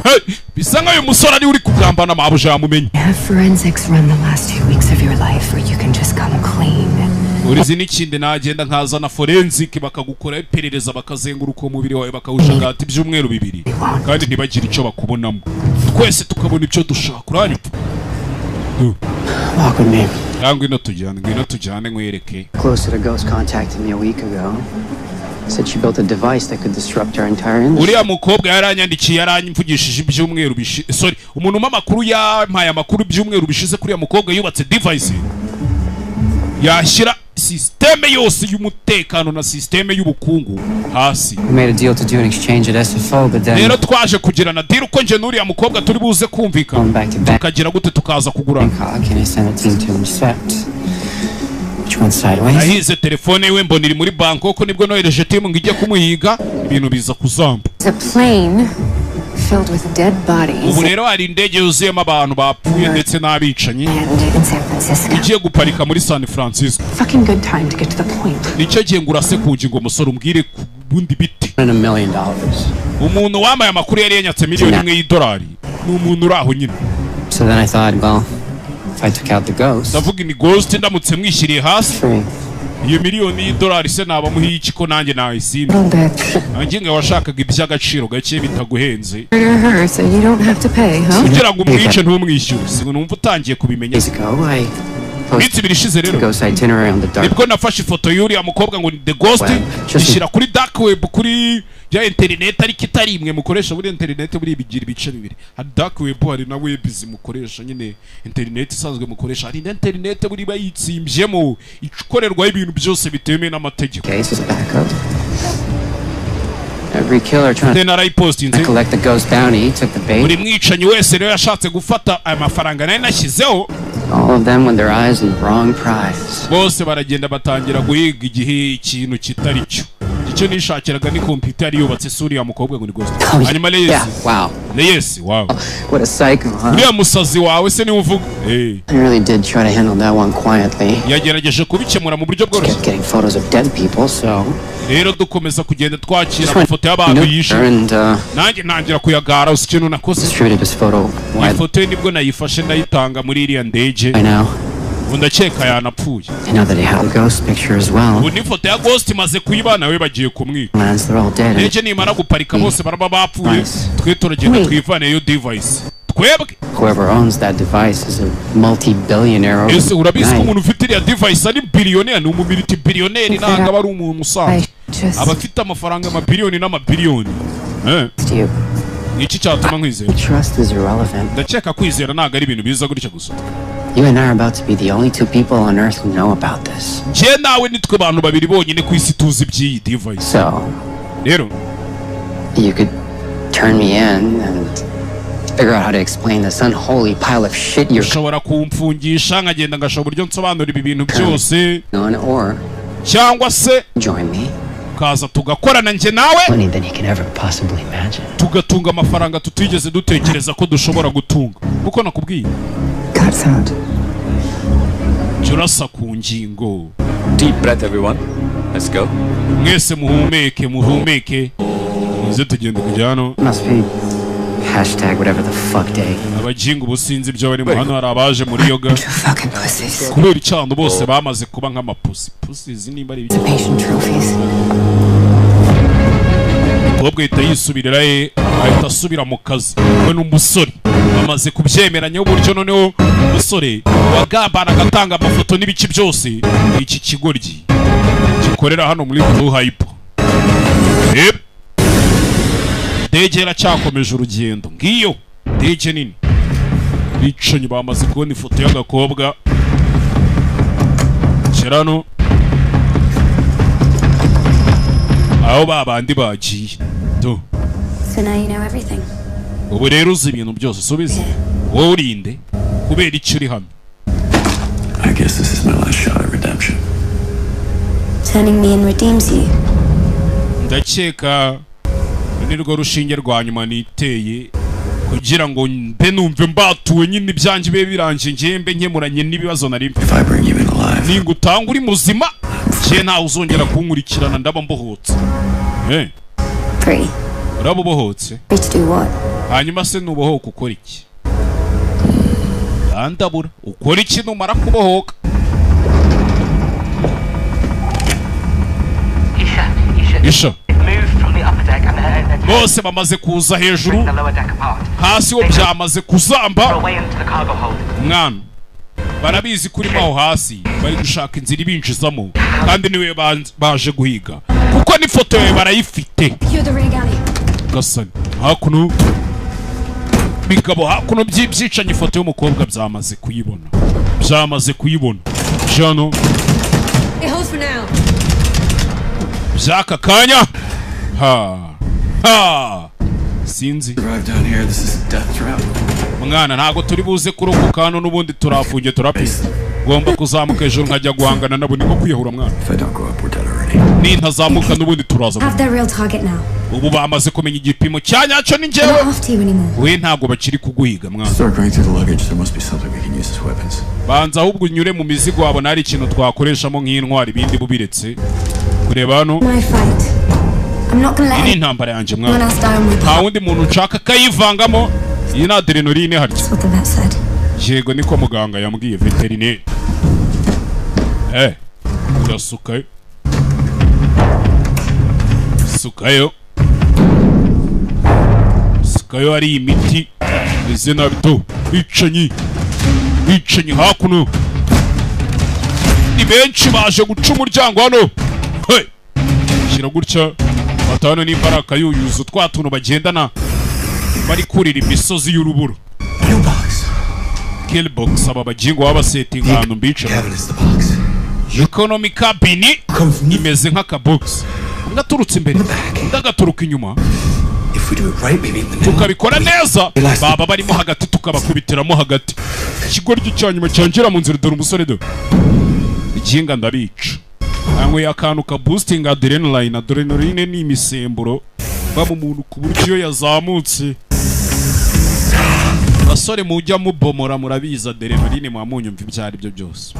[SPEAKER 1] Hey, bisa nkaho uyu musore ari uri kugambana mabuja yamumenye.
[SPEAKER 13] Have forensics run the last 2 weeks of your life, or you can just come clean.
[SPEAKER 1] Urizi n'ikindi, nagenda nkazana forensic bakagukoraho iperereza, bakazenguruka umubiri wawe, bakawushagata ibyumweru 2, kandi ntibagire icyo bakubonamo, twese tukabona ibyo dushaka. Uranyumva?
[SPEAKER 5] Walk with me.
[SPEAKER 1] Cyangwa ngwino tujyane, ngwino tujyane nkwereke.
[SPEAKER 5] Closer to Ghost contacted me a week ago. Said she built a device that could disrupt our entire industry.
[SPEAKER 1] Uriya mukobwa yaranyandikiye, yaranyimvugishije ibyumweru bishize. Sorry, umuntu umpa amakuru yampaye amakuru ibyumweru bishize kuri uriya mukobwa yubatse device yashyira sisiteme yose y'umutekano na sisiteme y'ubukungu hasi.
[SPEAKER 5] We made a deal to do an exchange at SFO, but then
[SPEAKER 1] Rero twaje kugirana deal uko njye n'uriya mukobwa turi buze kumvikana, tukagira gute, tukaza kugurana.
[SPEAKER 5] Bangkok, and I sent a team to intercept, which went sideways.
[SPEAKER 1] Nahize telefone yiwe mbona iri muri Bangkok, nibwo nohereje team ngo ijye kumuhiga, ibintu biza kuzamba.
[SPEAKER 13] It's a plane filled with dead bodies
[SPEAKER 1] Ubu rero hari indege yuzuyemo abantu bapfuye ndetse n'abicanyi
[SPEAKER 13] in San Francisco.
[SPEAKER 1] igiye guparika muri San Francisco.
[SPEAKER 13] Fucking good time to get to the point.
[SPEAKER 1] Nicyo gihe ngo urase ku ngingo, musore, umbwire ku bundi biti.
[SPEAKER 5] $1 million.
[SPEAKER 1] Umuntu wambaye amakuru yari yanyatse miliyoni 1 y'idolari, ni umuntu uri aho nyine.
[SPEAKER 5] So then I thought, well, if I took out the ghost,
[SPEAKER 1] Ndavuga ni ghost, ndamutse mwishyiriye hasi iyo miliyoni y'idolari se naba muhiye iki, ko nanjye nayisimba?
[SPEAKER 13] Little bit.
[SPEAKER 1] Nanjye ngo washakaga iby'agaciro gake bitaguhenze.
[SPEAKER 13] Murder her so you don't have to pay, huh?
[SPEAKER 1] Kugira ngo umwice ntumwishyure, si numva utangiye kubimenya?
[SPEAKER 5] Days ago, I
[SPEAKER 1] Iminsi 2 ishize rero
[SPEAKER 5] the ghost itinerary on the dark
[SPEAKER 1] nibwo nafashe ifoto y'uriya mukobwa ngo ni the ghost, ishyira kuri dark web, kuri ya interineti, ariko itari imwe mukoresha. Muri interineti buri bigira ibice bibiri: hari dark web, hari na web zimukoresha nyine interineti isanzwe mukoresha. Hari na interineti buri bayitsimbyemo, ikorerwaho ibintu byose bitemewe n'amategeko.
[SPEAKER 5] case as a backup. Every killer trying
[SPEAKER 1] Then narayipostinze.
[SPEAKER 5] to collect the ghost bounty took the bait.
[SPEAKER 1] Buri mwicanyi wese rero yashatse gufata aya mafaranga nari nashyizeho.
[SPEAKER 5] All of them with their eyes on the wrong prize.
[SPEAKER 1] Bose baragenda batangira guhiga igihe ikintu kitari cyo. Icyo nishakiraga ni kompiyuta yari yubatse isura uriya mukobwa ngo ni ghost. Hanyuma Reyes.
[SPEAKER 5] Yeah, wow.
[SPEAKER 1] Reyes, wow.
[SPEAKER 5] What a psycho, huh?
[SPEAKER 1] Uriya musazi wawe se niwe uvuga?
[SPEAKER 5] I really did try to handle that one quietly.
[SPEAKER 1] Yagerageje kubikemura mu buryo bworoshye.
[SPEAKER 5] Kept getting photos of dead people, so
[SPEAKER 1] Rero dukomeza kugenda twakira amafoto y'abantu yishe,
[SPEAKER 5] and
[SPEAKER 1] nanjye ntangira kuyagara. Uzi ikintu nakoze?
[SPEAKER 5] distributed his photo widely.
[SPEAKER 1] Ifoto ye nibwo nayifashe ndayitanga muri iriya ndege.
[SPEAKER 5] By now,
[SPEAKER 1] Ubu ndakeka yanapfuye.
[SPEAKER 5] I know that he had a ghost picture as well.
[SPEAKER 1] Ubu n'ifoto ya ghost imaze kuyiba, nawe bagiye kumwica.
[SPEAKER 5] Lands, they're all dead.
[SPEAKER 1] Indege nimara guparika bose baraba bapfuye, twe turagenda twivaneyo device twebwe.
[SPEAKER 5] Whoever owns that device is a multi-billionaire
[SPEAKER 1] Ese urabizi ko
[SPEAKER 5] overnight.
[SPEAKER 1] umuntu ufite iriya device ari biliyoneri? Ni umumiliti biliyoneri, ntabwo aba ari umuntu usanzwe, aba afite amafaranga amabiliyoni n'amabiliyoni. Ni iki cyatuma nkwizera?
[SPEAKER 5] Trust is irrelevant.
[SPEAKER 1] Ndakeka kwizera ntabwo ari ibintu biza gutya gusa.
[SPEAKER 5] You and I are about to be the only two people on Earth who know about this.
[SPEAKER 1] Njye nawe nitwe bantu babiri bonyine ku isi tuzi iby'iyi device.
[SPEAKER 5] So,
[SPEAKER 1] rero
[SPEAKER 5] you could turn me in and figure out how to explain this unholy pile of shit you're
[SPEAKER 1] Ushobora kumfungisha nkagenda ngashobora uburyo nsobanura ibi bintu byose,
[SPEAKER 5] on, or
[SPEAKER 1] cyangwa se
[SPEAKER 5] join me.
[SPEAKER 1] ukaza tugakorana njye nawe,
[SPEAKER 5] Money than you can ever possibly imagine.
[SPEAKER 1] tugatunga amafaranga tutigeze dutekereza ko dushobora gutunga, kuko nakubwiye.
[SPEAKER 13] Cutthroat.
[SPEAKER 1] Jya urasa ku ngingo.
[SPEAKER 3] Deep breath, everyone. Let's go.
[SPEAKER 1] Mwese muhumeke, muhumeke, muze tugenda kujya hano.
[SPEAKER 5] Must be hashtag whatever the fuck day.
[SPEAKER 1] Abajinga ubu sinzi ibyo barimo hano, hari abaje muri yoga
[SPEAKER 13] Fucking pussies.
[SPEAKER 1] Kubera icyando bose bamaze kuba nk'amapusi pusi nimba ari ibiki.
[SPEAKER 13] Patient trophies.
[SPEAKER 1] Umukobwa ahita yisubirira ye, ahita asubira mu kazi we n'umusore bamaze kubyemeranya uburyo noneho umusore wagambana agatanga amafoto n'ibiki byose, iki kigoryi gikorera hano muri Blue Hype. Yep. Indege iracyakomeje urugendo, ngiyo ndege nini. Bicanyi bamaze kubona ifoto y'agakobwa kirano aho babandi bagiye do.
[SPEAKER 6] So now you know everything.
[SPEAKER 1] Ubu rero uzi ibintu byose, subize wowe urinde kubera icyo uri hano.
[SPEAKER 3] I guess this is my last shot at redemption.
[SPEAKER 6] Turning me in redeems you.
[SPEAKER 1] Ndakeka nirwo rushinge rwa nyuma niteye kugira ngo mbe numve mbatuwe nyine, ibyanjye bibe birangiye, ngiye mbe nkemuranye n'ibibazo nari mfite. Ningutanga uri muzima, njye ntawe uzongera kunkurikirana, ndaba mbohotse. Eh.
[SPEAKER 6] Free.
[SPEAKER 1] Uraba ubohotse.
[SPEAKER 6] Free to do what?
[SPEAKER 1] Hanyuma se nubohoka ukora iki? Ndabura ukora iki numara kubohoka? Isha, bose bamaze kuza hejuru, hasi ho byamaze kuzamba mwana. Barabizi kuri maho hasi bari gushaka inzira ibinjizamo, kandi niwe baje guhiga kuko n'ifoto yawe barayifite.
[SPEAKER 6] Secure the rear galley.
[SPEAKER 1] Gasani hakuno bigabo hakuno by'ibyicanye ifoto y'umukobwa byamaze kuyibona, byamaze kuyibona jano
[SPEAKER 13] It holds for now.
[SPEAKER 1] by'aka kanya. Ha ha, sinzi
[SPEAKER 3] Arrive down here. This is a death trap.
[SPEAKER 1] Mwana, ntabwo turi buze kurokoka hano, n'ubundi turafungiye turapisa. Ngomba kuzamuka hejuru nkajya guhangana nabo, niko kwiyahura mwana.
[SPEAKER 3] If I don't go up, we're dead already.
[SPEAKER 1] Nintazamuka n'ubundi turaza.
[SPEAKER 6] Have their real target now.
[SPEAKER 1] Ubu bamaze kumenya igipimo cya nyacyo ni
[SPEAKER 6] They're
[SPEAKER 1] njyewe.
[SPEAKER 6] not after you anymore.
[SPEAKER 1] We ntabwo bakiri kuguhiga mwana.
[SPEAKER 3] Start going through the luggage. There must be something we can use as weapons.
[SPEAKER 1] Banza ahubwo unyure mu mizigo wabona hari ikintu twakoreshamo nk'intwari, ibindi bubiretse kureba hano.
[SPEAKER 6] My fight. I'm not gonna
[SPEAKER 1] Iyi
[SPEAKER 6] let
[SPEAKER 1] ni intambara yanjye
[SPEAKER 6] anyone
[SPEAKER 1] mwana,
[SPEAKER 6] else die on my
[SPEAKER 1] nta wundi muntu nshaka kayivangamo. Iyi ni adrenaline harya.
[SPEAKER 6] That's what the vet said.
[SPEAKER 1] Yego, niko muganga yambwiye, veterineri. Eh, urasukayo, sukayo, sukayo, hari imiti izina bito. Bicanyi, bicanyi hakuno ni benshi baje guca umuryango hano. Hey! Shyira gutya batanu n'imbaraga yuyuza twa tuntu bagendana bari kurira imisozi y'urubura. Killbox, aba bagingo baba basetinga ahantu mbica. Economy cabin imeze nk'akabox, umwe aturutse imbere undi agaturuka inyuma.
[SPEAKER 3] If we do it right, maybe in the middle.
[SPEAKER 1] Tukabikora neza baba barimo hagati, tukabakubitiramo hagati. Ikigoryi cya nyuma cyanjira mu nzira, dore umusore, dore igihinga ndabica. Anyweye akantu ka boosting adrenaline. Adrenaline ni imisemburo baba umuntu ku buryo iyo yazamutse, basore mujya mubomora murabizi, adrenaline muba munyumva ibyo ari byo byose,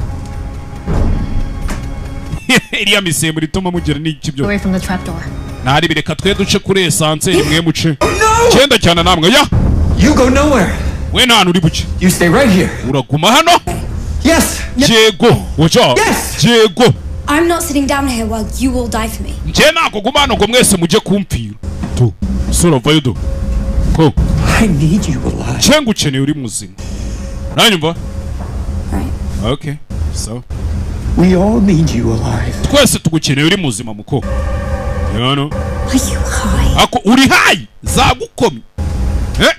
[SPEAKER 1] iriya misemburo ituma mugira n'iki byo.
[SPEAKER 13] Away from the trapdoor.
[SPEAKER 1] Ntari bireka twe duce kuri ascenseur, mwe muce cyenda cyane namwe ya.
[SPEAKER 3] You go nowhere.
[SPEAKER 1] We nta hantu uri buce.
[SPEAKER 3] You stay right here.
[SPEAKER 1] Uraguma hano.
[SPEAKER 3] Yes.
[SPEAKER 1] Yego oja. Yego.
[SPEAKER 6] I'm not sitting down here while you all die for me.
[SPEAKER 1] Njye ntabwo guma hano ngo mwese mujye kumpfira tu sura vayo do ko.
[SPEAKER 3] I need you alive.
[SPEAKER 1] Cyangwa ukeneye uri muzima, uranyumva? Okay, so
[SPEAKER 3] We all need you alive.
[SPEAKER 1] Twese tugukeneye uri muzima muko hano.
[SPEAKER 6] Are you high?
[SPEAKER 1] Ako uri high zagukomye, eh?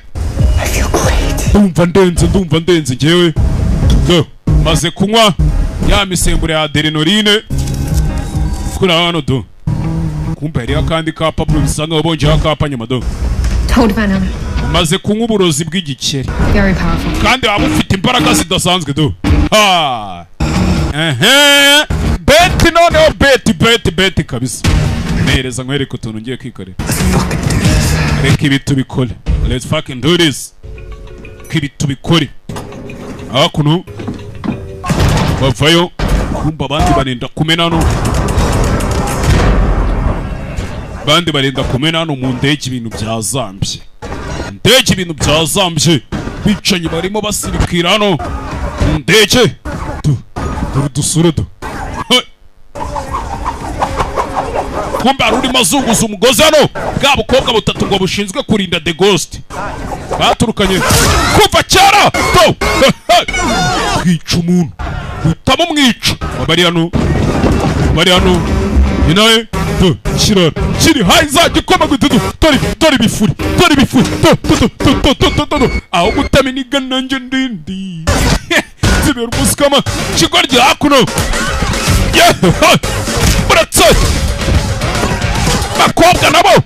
[SPEAKER 3] I feel great.
[SPEAKER 1] Ndumva ndenze, ndumva ndenze njyewe. Do maze kunywa ya misemburo ya adrenaline kuri hano do. Kumbe hariho akandi kapa bro, bisa nkaho bongeyeho akapa nyuma do.
[SPEAKER 13] Toad venom.
[SPEAKER 1] Umaze kunywa uburozi bw'igikeri.
[SPEAKER 13] Very powerful.
[SPEAKER 1] Kandi waba ufite imbaraga zidasanzwe do. Ha ehe, beti noneho, beti beti beti kabisa. Nereza nkwereke utuntu ngiye kwikorera. Reka ibi tubikore, let's fucking do this. Reka ibi tubikore. Hakuno bavayo, kumva abandi barenda kumena hano. Bandi barenda kumena hano mu ndege, ibintu byazambye. Ndege ibintu byazambye, bicanyi barimo basirikira hano mu ndege. Tu dore udusura du. Hey! Kumbe hari urimo azunguza umugozi hano, bwa bukobwa butatu ngo bushinzwe kurinda the ghost baturukanye kuva kera. To bwica umuntu, buhitamo mwica. Bari hano, bari hano ni nawe to kirara kiri hayi zagikoma gututu. Tori tori bifuri, tori bifuri, to to to to to to to to aho gutama iniga nanjye ndindi zibera umusikama kigoryi hakuno. Yeah, buratse bakobwa nabo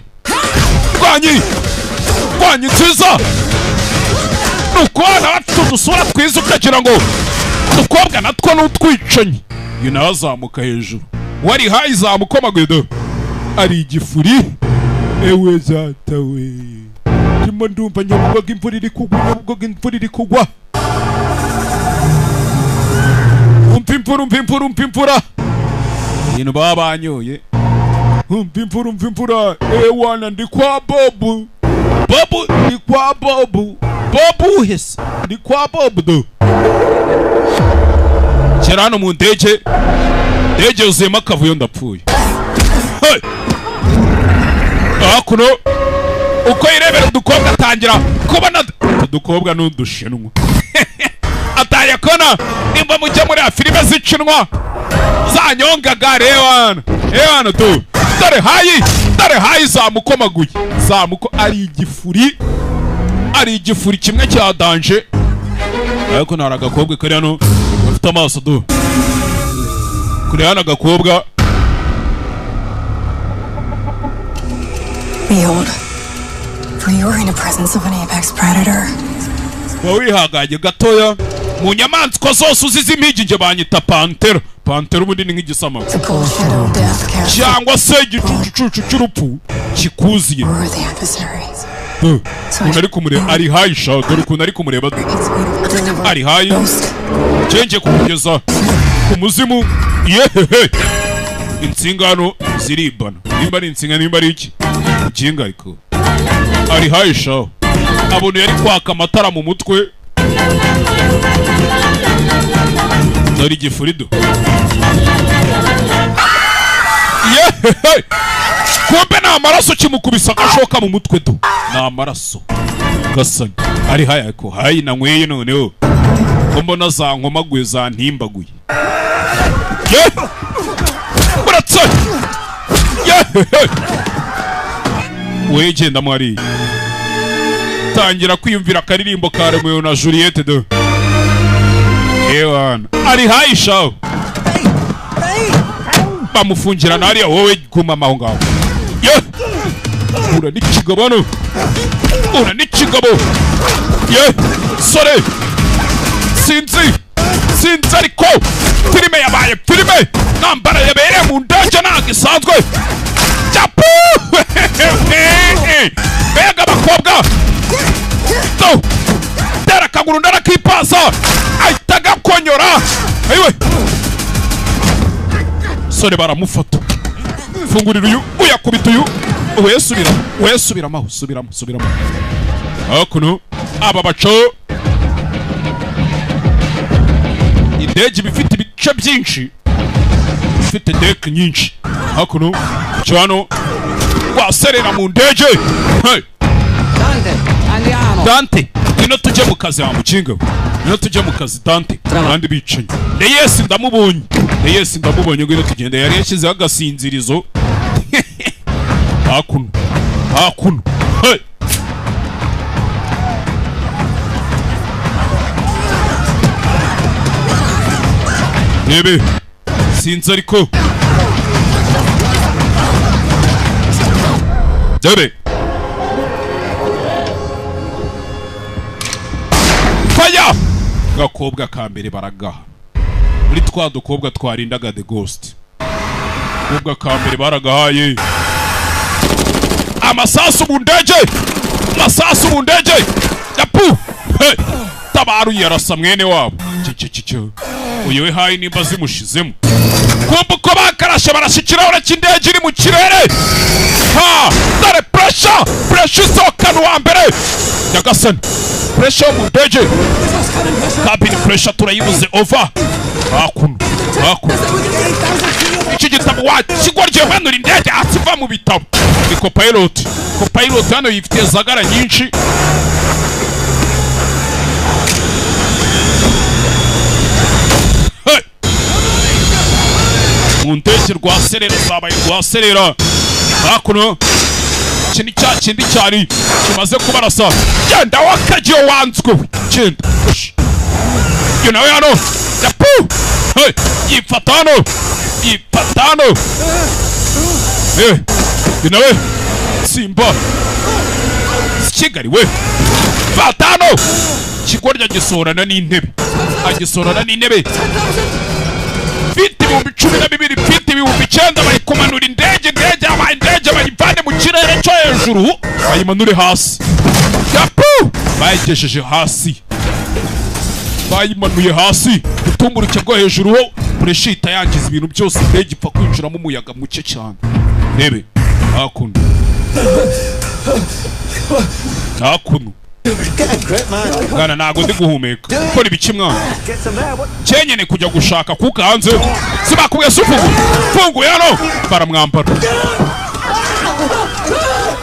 [SPEAKER 1] rwanyi rwanyi nziza nuko bafite udusura twiza ukagira ngo udukobwa natwo ni utwicanyi. Uyu nawe azamuka hejuru, wari hayi zamukomaguye ari igifuri. Ewe zatawe ndimo ndumva Nyabugogo imvura iri kugwa, Nyabugogo imvura iri kugwa. Umva imvura, umva imvura, umva imvura, ibintu baba banyoye. Umva imvura, umva imvura. Ewana ndi kwa Bobu, Bobu ndi kwa Bobu, Bobu hese ndi kwa Bobu do. Kera hano mu ndege, ndege yuzuyemo akavuyo ndapfuye. Hey! Hakuno uko yirebera udukobwa atangira kubona udukobwa n'udushinwa. Atangira kubona nimba mujya muri filime z'icinwa zanyongaga. Rewana ewana tu dore hayi, dore hayi zamukomaguye, zamuko ari igifuri, ari igifuri kimwe cya danger. Ariko nari agakobwa kari hano gafite amaso du. Kuri hano agakobwa.
[SPEAKER 13] Behold, for you are in the presence of an apex predator.
[SPEAKER 1] Wowe wihanganye gatoya, mu nyamaswa zose uzi z'impigi nge banyita pantera. Pantera ubundi ni nk'igisamagwe
[SPEAKER 13] The cold shadow of death casts
[SPEAKER 1] cyangwa se igicucucucu cy'urupfu kikuziye.
[SPEAKER 13] over the adversary.
[SPEAKER 1] Ukuntu ari kumureba ari hayi sha, dore ukuntu ari kumureba ari hayi. Cyenje kumugeza ku muzimu. Yehehe, insinga hano ziribana, nimba ari insinga nimba ari iki kinga, ariko ari hayi sha. Abona yari kwaka amatara mu mutwe. Dore igifurido. Yehehe, kumbe ni amaraso kimukubisa agashoka mu mutwe do, ni amaraso gasani ari hayi. Ariko hayi nanyweye noneho ko mbona zankomaguye zantimbaguye. Ye buratse. Yehehe, wegenda mwari tangira kwiyumvira akaririmbo ka Romeo na Juliette do. Ewana ari hayi shawo, bamufungira hariya. Wowe guma aho ngaho. Ye ura n'ikigabo hano, ura n'ikigabo. Ye sore sinzi sinzi, ariko filime yabaye filime, ntambara yabereye mu ndege ntabwo isanzwe. Cyapu mbega abakobwa to tera akaguru ndarakipasa ahita agakonyora. Ayiwe sore baramufata, fungurira uyu uyakubita uyu wesubira wesubiramo subiramo subiramo. Hakuno aba baco indege iba ifite ibice byinshi, ifite deck nyinshi. Hakuno cyano waserera mu ndege. Hey!
[SPEAKER 7] Dante, andiamo.
[SPEAKER 1] Dante, ngwino tujye mu kazi wa mukinga. Ngwino tujye mu kazi Dante. Kandi bicanyi. Reyes ndamubonye. Reyes ndamubonye, ngwino tugende. Yari yashyizeho agasinzirizo. Hakuno. Hakuno. Hey! Rebe. Sinzi ariko. Debe. Fire! Gakobwa ka mbere baragaha. Muri twa dukobwa twarindaga the ghost. Gakobwa ka mbere baragahaye. Amasasu mu ndege! Amasasu mu ndege! Yapu! Hey! Tabaru yarasa mwene wabo. Cyo. Uyu we hayi nimba zimushizemo. Kumva uko bakarashe, barashe ikirahure cy'indege iri mu kirere. Ha, dore pressure, pressure isohokana uwa mbere. Nyagasani, pressure yo mu ndege, cabin pressure turayibuze, over. Hakuno, hakuno, iki gitabo wakigorye, manura indege hasi, iva mu bitabo. Ni copilot, copilot hano yifitiye zagara nyinshi. Hey! Mu ndege rwa serera, zabaye rwa serera. Hakuno, iki ni cya kindi cyari kimaze kubarasa. Genda wakagiye wanzwe we, genda. Ush. Uyu nawe hano yapu. Hey! Yifata hano, yifata hano. Eh, uyu nawe simba Kigali we, fata hano. Ikigorya gisorana n'intebe, agisorana n'intebe. Mfite 12,000, mfite 9,000. Bari kumanura indege, indege yabaye indege, bayivane mu kirere cyo hejuru bayimanure hasi. Yapu, bayigejeje hasi, bayimanuye hasi. Utumburuke bwo hejuru ho pressure ihita yangiza ibintu byose, indege ipfa kwinjiramo umuyaga muke cyane. Rebe hakuno, hakuno.
[SPEAKER 8] Get a grip, man.
[SPEAKER 1] Mwana, ntago ndi guhumeka. Gukora ibiki, mwana?
[SPEAKER 8] Get some air. What?
[SPEAKER 1] Cyenyene kujya gushaka kuka hanze, sibakubwiye se? Ufunguye, funguye hano baramwambara,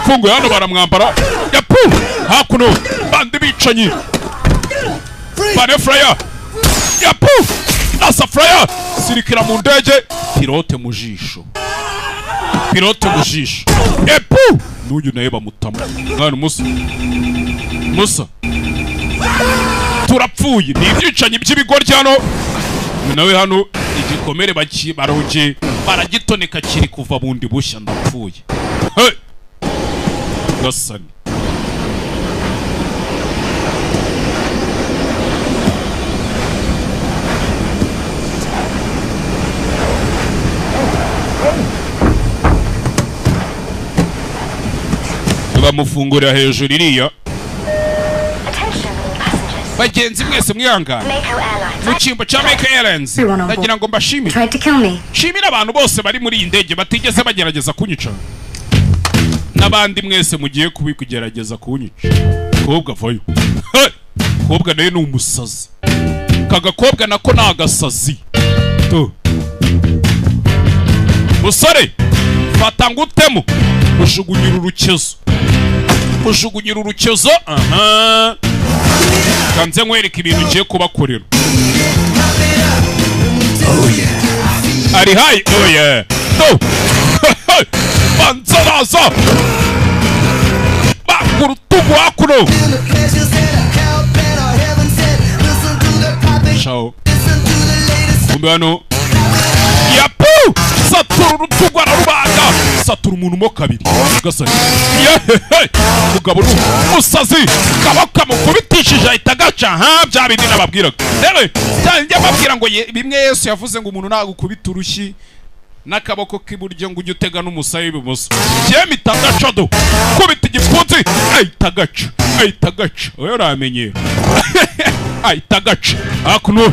[SPEAKER 1] funguye hano baramwambara. Yapu, hakuno bandi bicanyi bane fraya. Yapu, nasa fraya sirikira mu ndege. Pilote mu jisho, pilote mu jisho. Epu, n'uyu nawe bamutama. Mwana, musa, musa, turapfuye, ni ibyicanyi by'ibigoryi hano. Uyu nawe hano igikomere barongeye baragitoneka, kiri kuva bundi bushya. Ndapfuye. Hey! Gasani, bamufungurira hejuru iriya. Bagenzi mwese, mwihangane, mu cyimbo cya Meko Airlines ndagira ngo mbashimire.
[SPEAKER 6] Tried to kill me.
[SPEAKER 1] Nshimire abantu bose bari muri iyi ndege batigeze bagerageza kunyica, n'abandi mwese mugiye kubikugerageza kunyica. Kobwa avayo. Hey! Kobwa nawe ni umusazi, kagakobwa nako ni agasazi tu. Musore, fata ngutemo, ujugunyira urukezo, ujugunyira urukezo. Aha, kanze nkwereka ibintu ngiye kubakorera. Ari hayi, oh yeah, no. Banza baza bakurutugu hakuno. Ciao. Kumbe hano yapu, satura urutugu ararubaga, satura umuntu mo kabiri. Gasani, yehehe, mugabo ni umusazi, kaba kamukubitishije ahita agaca. Ha, bya bindi nababwiraga rero, njya mbabwira ngo bimwe Yesu yavuze ngo umuntu nagukubita urushyi n'akaboko k'iburyo ngo ujye utega n'umusaya w'ibumoso. Njyewe mpita agaca do, kubita igipfunsi ahita agaca, ahita agaca. Oya, uramenyera, ahita agaca. Hakuno,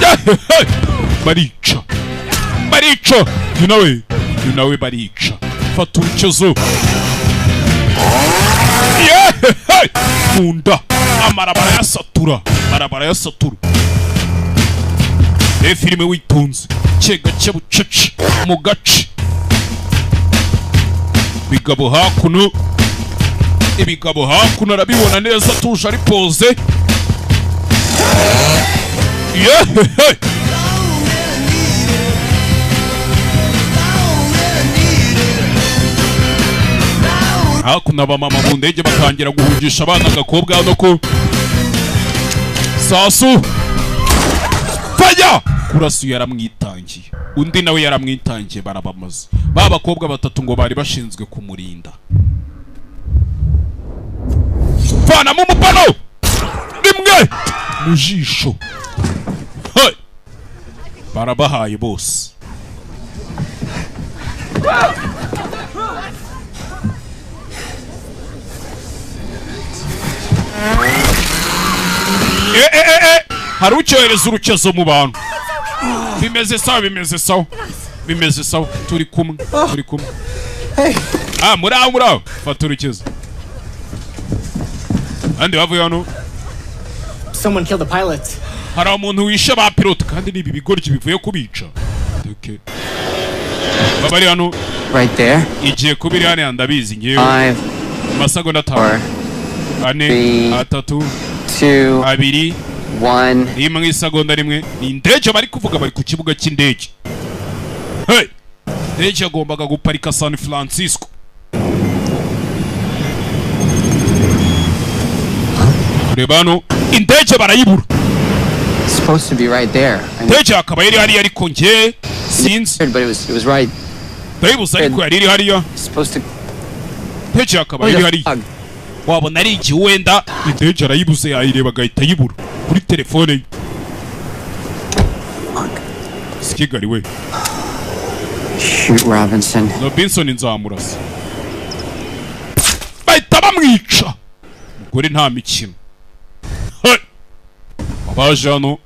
[SPEAKER 1] yehehe, barica, barica. Uyu nawe, uyu nawe barica. Fata urukezo, yehehe, mu nda, amara barayasatura, amara barayasatura. Reba filime witonze, gake gake, bucece mu gace. Bigabo hakuno, ibigabo hakuno arabibona neza, atuje, ari poze. Yehehe, hakuno abamama mu ndege batangira guhungisha abana. Agakobwa hano ko sasu faya kurasu yaramwitangiye, undi nawe yaramwitangiye, barabamaze. Ba bakobwa batatu ngo bari bashinzwe kumurinda. Vanamo umupano rimwe mu jisho. Hey! Barabahaye bose. Eh, eh, eh, eh. Hari ucyohereza urukezo mu bantu. Bimeze sawa, bimeze sawa, bimeze sawa. Turi kumwe, turi kumwe. Ah, muri aho, muri aho. Fata urukizo. Andi bavuye hano.
[SPEAKER 10] Someone killed the pilot.
[SPEAKER 1] Hari umuntu wishe ba pilote, kandi ni ibi bigoryi bivuye kubica. Okay. Babari hano.
[SPEAKER 5] Right there.
[SPEAKER 1] Igiye kuba iri hano, ndabizi ngewe.
[SPEAKER 5] 5,
[SPEAKER 1] Amasegonda 5, 4, 3,
[SPEAKER 5] 2,
[SPEAKER 1] 2,
[SPEAKER 5] 1.
[SPEAKER 1] 1, isegonda rimwe. Ni indege bari kuvuga, bari ku kibuga cy'indege. Hey! Indege yagombaga guparika San Francisco. Reba hano, indege barayibura.
[SPEAKER 5] It's supposed to be right there. I mean,
[SPEAKER 1] Indege yakaba iri hariya, ariko njye sinzi.
[SPEAKER 5] but it was right.
[SPEAKER 1] Ndayibuze, ariko yari iri hariya.
[SPEAKER 5] Supposed to.
[SPEAKER 1] Indege yakaba iri hariya. Wabona ari igihe wenda indege arayibuze, yayireba agahita ayibura kuri telefone ye. Si Kigali we.
[SPEAKER 5] Shoot Robinson.
[SPEAKER 1] Robinson nzamurasa. Bahita bamwica. Umugore nta mikino. Hey! Abaje hano.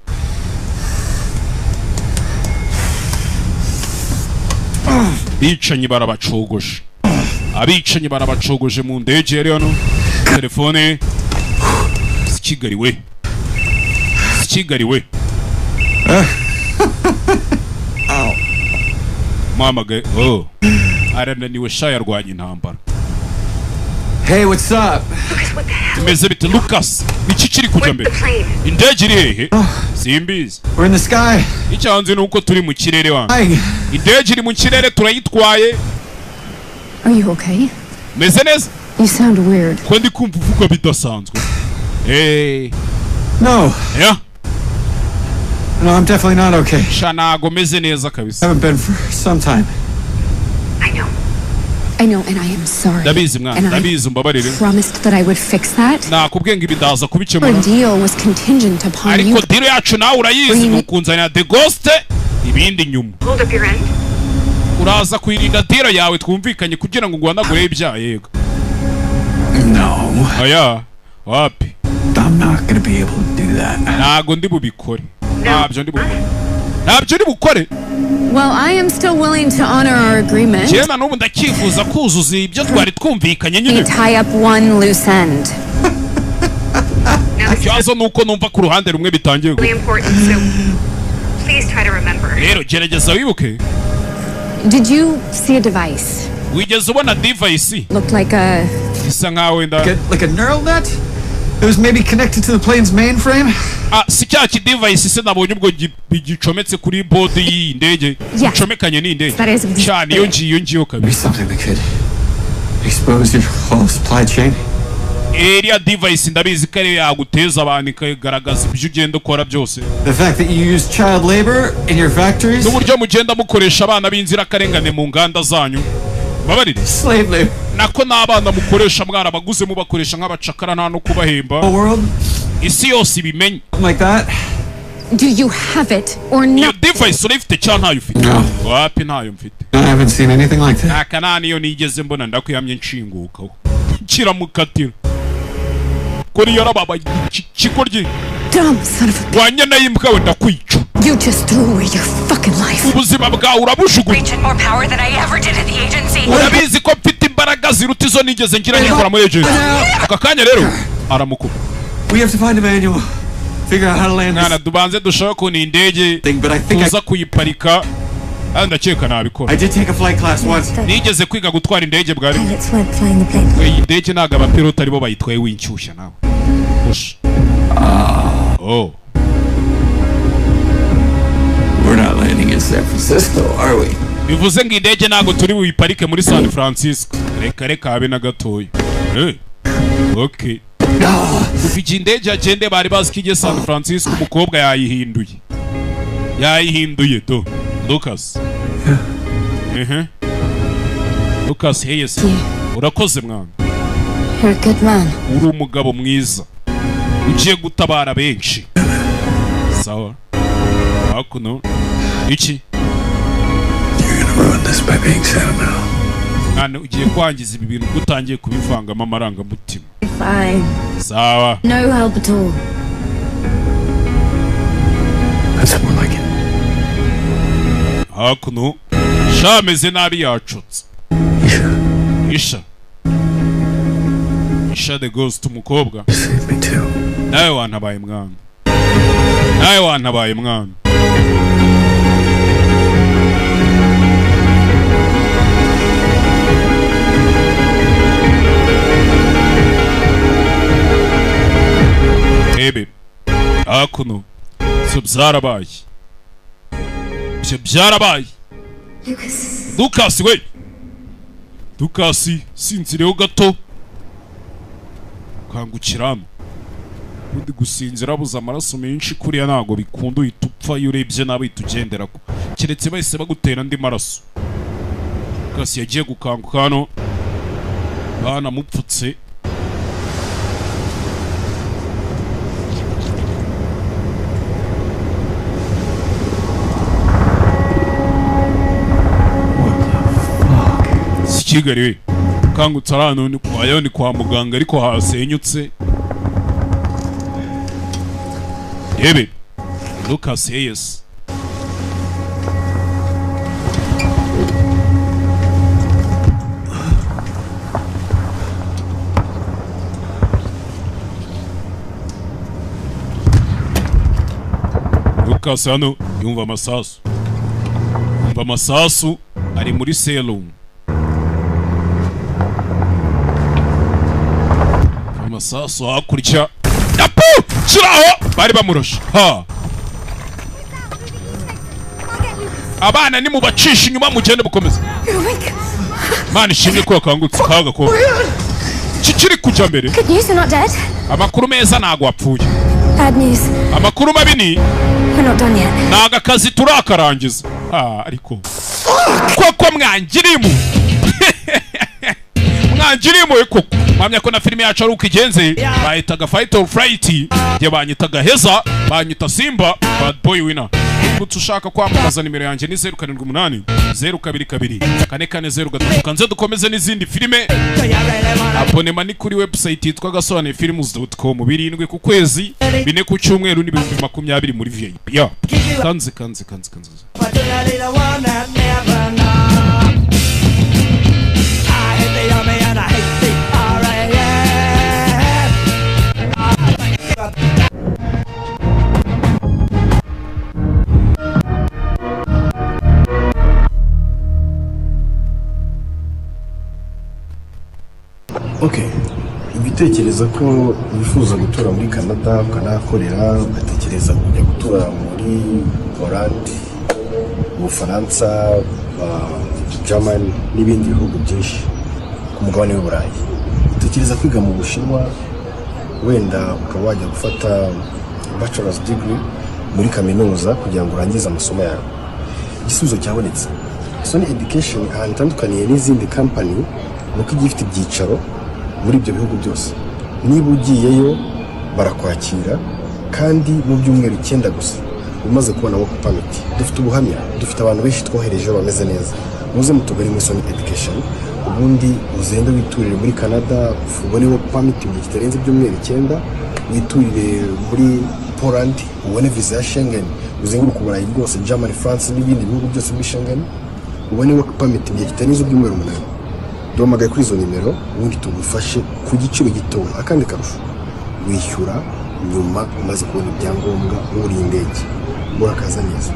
[SPEAKER 1] Bicanyi barabacogoje, abicanyi barabacogoje mu ndege yari hano. Telefone. Si Kigali we, si Kigali we. Muhamagaye. Oh, arananiwe sha, yarwanya intambara.
[SPEAKER 3] Hey, what's up?
[SPEAKER 1] Tumeze bite, Lucas? Iki kiri kujya mbere? Indege iri hehe? Simbizi.
[SPEAKER 3] We're in the sky.
[SPEAKER 1] Icyanze ni uko turi mu kirere wange. Indege iri mu kirere, turayitwaye.
[SPEAKER 6] Are you okay?
[SPEAKER 1] Meze neza?
[SPEAKER 6] You sound weird.
[SPEAKER 1] Ko ndi kumva uvuga bidasanzwe? Eh.
[SPEAKER 3] No.
[SPEAKER 1] Yeah.
[SPEAKER 3] No, I'm definitely not okay.
[SPEAKER 1] Sha, ntago meze neza kabisa.
[SPEAKER 3] Haven't been for some time.
[SPEAKER 6] I know, and I am sorry.
[SPEAKER 1] Ndabizi mwana.
[SPEAKER 6] And I
[SPEAKER 1] Ndabizi, umbabarire.
[SPEAKER 6] promised that I would fix that.
[SPEAKER 1] Nakubwiye ngo ibi ndaza kubikemura.
[SPEAKER 6] Our deal was contingent upon you.
[SPEAKER 1] Ariko deal yacu nawe urayizi, ni ukunzanira the ghost, ibindi nyuma.
[SPEAKER 13] Hold up your end.
[SPEAKER 1] Uraza kuyirinda deal yawe twumvikanye kugira ngo nguhanagureho ibyaha, yego?
[SPEAKER 3] No.
[SPEAKER 1] Oya, wapi.
[SPEAKER 3] I'm not gonna be able to do that.
[SPEAKER 1] Ntago ndi bubikore, ntabyo ndi bukore, ntabyo ndi bukore.
[SPEAKER 6] Well, I am still willing to honor our agreement.
[SPEAKER 1] Njyewe na n'ubu ndacyifuza kuzuza ibyo twari twumvikanye nyine.
[SPEAKER 6] We tie up one loose end.
[SPEAKER 1] Ikibazo ni uko numva ku ruhande rumwe bitangiye
[SPEAKER 13] Really important, so please try to remember.
[SPEAKER 1] Rero gerageza wibuke.
[SPEAKER 6] Did you see a device?
[SPEAKER 1] Wigeze ubona device?
[SPEAKER 6] Looked like a
[SPEAKER 1] Isa nkaho wenda
[SPEAKER 3] Like a neural net? It was maybe connected to the plane's mainframe?
[SPEAKER 1] Ah, si cya kidevice se nabonye ubwo gicometse kuri body y'iyi ndege?
[SPEAKER 6] Yeah.
[SPEAKER 1] Gicomekanye n'iyi ndege.
[SPEAKER 6] That is
[SPEAKER 1] Cyane, iyo ngiyo ngiyo kabisa.
[SPEAKER 3] Something that could expose your whole supply chain.
[SPEAKER 1] Iriya device ndabizi ko ariyo yaguteza abantu, ikagaragaza ibyo ugenda ukora byose.
[SPEAKER 3] The fact that you use child labor in your factories?
[SPEAKER 1] N'uburyo mugenda mukoresha abana b'inzirakarengane mu nganda zanyu. Babarire.
[SPEAKER 3] Slave labor.
[SPEAKER 1] Nako n'abana mukoresha mwarabaguze, mubakoresha nk'abacakara, nta no kubahemba.
[SPEAKER 3] World.
[SPEAKER 1] Isi yose ibimenye.
[SPEAKER 3] Like that?
[SPEAKER 6] Do you have it or
[SPEAKER 1] Iyo
[SPEAKER 6] not?
[SPEAKER 1] device urayifite cyangwa ntayo ufite? Wapi, ntayo mfite.
[SPEAKER 3] I haven't seen anything like that.
[SPEAKER 1] Aka nta niyo nigeze mbona, ndakuyamye nshingukaho kiramukatira kuri yarababaye kigoryi.
[SPEAKER 6] Dumb son of a.
[SPEAKER 1] Wanyana y'imbwa we, ndakwica.
[SPEAKER 6] You just threw away your fucking life.
[SPEAKER 1] Ubuzima bwawe urabujugunya.
[SPEAKER 13] Reach more power than I ever did at the agency.
[SPEAKER 1] Urabizi ko mfite imbaraga ziruta izo nigeze ngira nkikora muri agency. Aka kanya rero aramukuba.
[SPEAKER 3] We have to find a manual. Figure out how to land
[SPEAKER 1] Mwana,
[SPEAKER 3] this
[SPEAKER 1] dubanze dushaka ukuntu iyi ndege
[SPEAKER 3] thing, but I think I,
[SPEAKER 1] tuza kuyiparika. Kandi ndakeka nabikora.
[SPEAKER 3] I did take a flight class once.
[SPEAKER 1] Nigeze kwiga gutwara indege bwa rimwe.
[SPEAKER 6] Pilots weren't flying the plane.
[SPEAKER 1] Iyi ndege ntabwo abapiloti aribo bayitwaye, winshyushya nawe. Usha. Oh.
[SPEAKER 3] We're not landing in San Francisco, are we?
[SPEAKER 1] Bivuze ngo indege ntabwo turi buyiparike muri San Francisco. Reka reka, habe na gatoya. Okay, kuva igihe indege yagende bari bazi ko igiye San Francisco, umukobwa yayihinduye, yayihinduye do. Lucas. Lucas Hayes, urakoze mwana.
[SPEAKER 6] You're a good man.
[SPEAKER 1] Uri umugabo mwiza, ugiye gutabara benshi. Sawa, hakuno iki?
[SPEAKER 12] Ruin this by being sentimental.
[SPEAKER 1] Mwana, ugiye kwangiza ibi bintu ubwo utangiye kubivangamo amarangamutima.
[SPEAKER 6] Fine.
[SPEAKER 1] Sawa.
[SPEAKER 6] No help at all.
[SPEAKER 3] That's more like it.
[SPEAKER 1] Hakuno shameze nabi yacutse. Isha. Isha the ghost umukobwa. Nawe wantabaye mwana. Nawe wantabaye mwana. Ebe. Hakuno. Ibyo byarabaye. Ibyo byarabaye.
[SPEAKER 6] Lucas.
[SPEAKER 1] Lucas we. Lucas sinzireho gato. Kangukiramo. Undi gusinzira abuza amaraso menshi kuriya ntago bikunda uhita upfa iyo urebye nabi tugendera ko. Keretse bahise bagutera andi maraso. Lucas yagiye gukanguka hano. Bana mupfutse. Kigali we kangutse ahantu ni kwayo ni kwa muganga ariko hasenyutse. Yebe Lucas Hayes Lucas hano yumva amasasu. Yumva amasasu ari muri serum. Amasasu hakurya. Apu! Shiraho! Bari bamuroshe. Ha. Abana ni mubacisha inyuma mugende bukomeza. Mani shimye ko yakangutse kaga ko. Kikiri kujya mbere.
[SPEAKER 6] Good news, you're not dead.
[SPEAKER 1] Amakuru meza ntago wapfuye.
[SPEAKER 6] Bad news.
[SPEAKER 1] Amakuru mabi ni
[SPEAKER 6] we're not done yet.
[SPEAKER 1] Naga kazi turakarangiza. Ah, ariko. Koko mwangirimu. Mwangirimu koko. Mpamya ko na filime yacu ari uko igenze. Bayitaga Fight or Flight, njye banyitaga Heza, banyita Simba, Bad Boy Winner. Ubutse ushaka kwamamaza nimero yanjye ni 078 022 4403. Kanze dukomeze n'izindi filime. Abonema ni kuri website yitwa gasobanefilms.com. 7 ku kwezi, 4 ku cyumweru ni 2020 muri VIP. Ya. Kanze kanze kanze kanze.
[SPEAKER 14] Okay, ibitekereza ko wifuza gutura muri Canada ukanahakorera, ugatekereza kujya gutura muri Holland, Ubufaransa, Germany n'ibindi bihugu byinshi ku mugabane w'i Burayi. Utekereza kwiga mu Bushinwa, wenda ukaba wajya gufata bachelor's degree muri kaminuza kugira ngo urangize amasomo yawe. Igisubizo cyabonetse. Sony Education ahantu itandukaniye n'izindi company nuko igiye ifite ibyicaro muri ibyo bihugu byose. Niba ugiyeyo barakwakira kandi mu byumweru 9 gusa umaze kubona work permit. Dufite ubuhamya, dufite abantu benshi twohereje bameze neza. Muze mutugare muri Sony Education, ubundi uzende witurire muri Canada ubone work permit mu gihe kitarenze ibyumweru 9, witurire muri Poland ubone visa ya Schengen, uzenguruke Uburayi bwose, Germany, France n'ibindi bihugu byose muri Schengen, ubone work permit mu gihe kitarenze ibyumweru 8. Duhamagaye kuri izo nimero ubundi tugufashe ku giciro gitoya. Akandi karusho, wishyura nyuma umaze kubona ibyangombwa wuriye indege. Murakaza neza.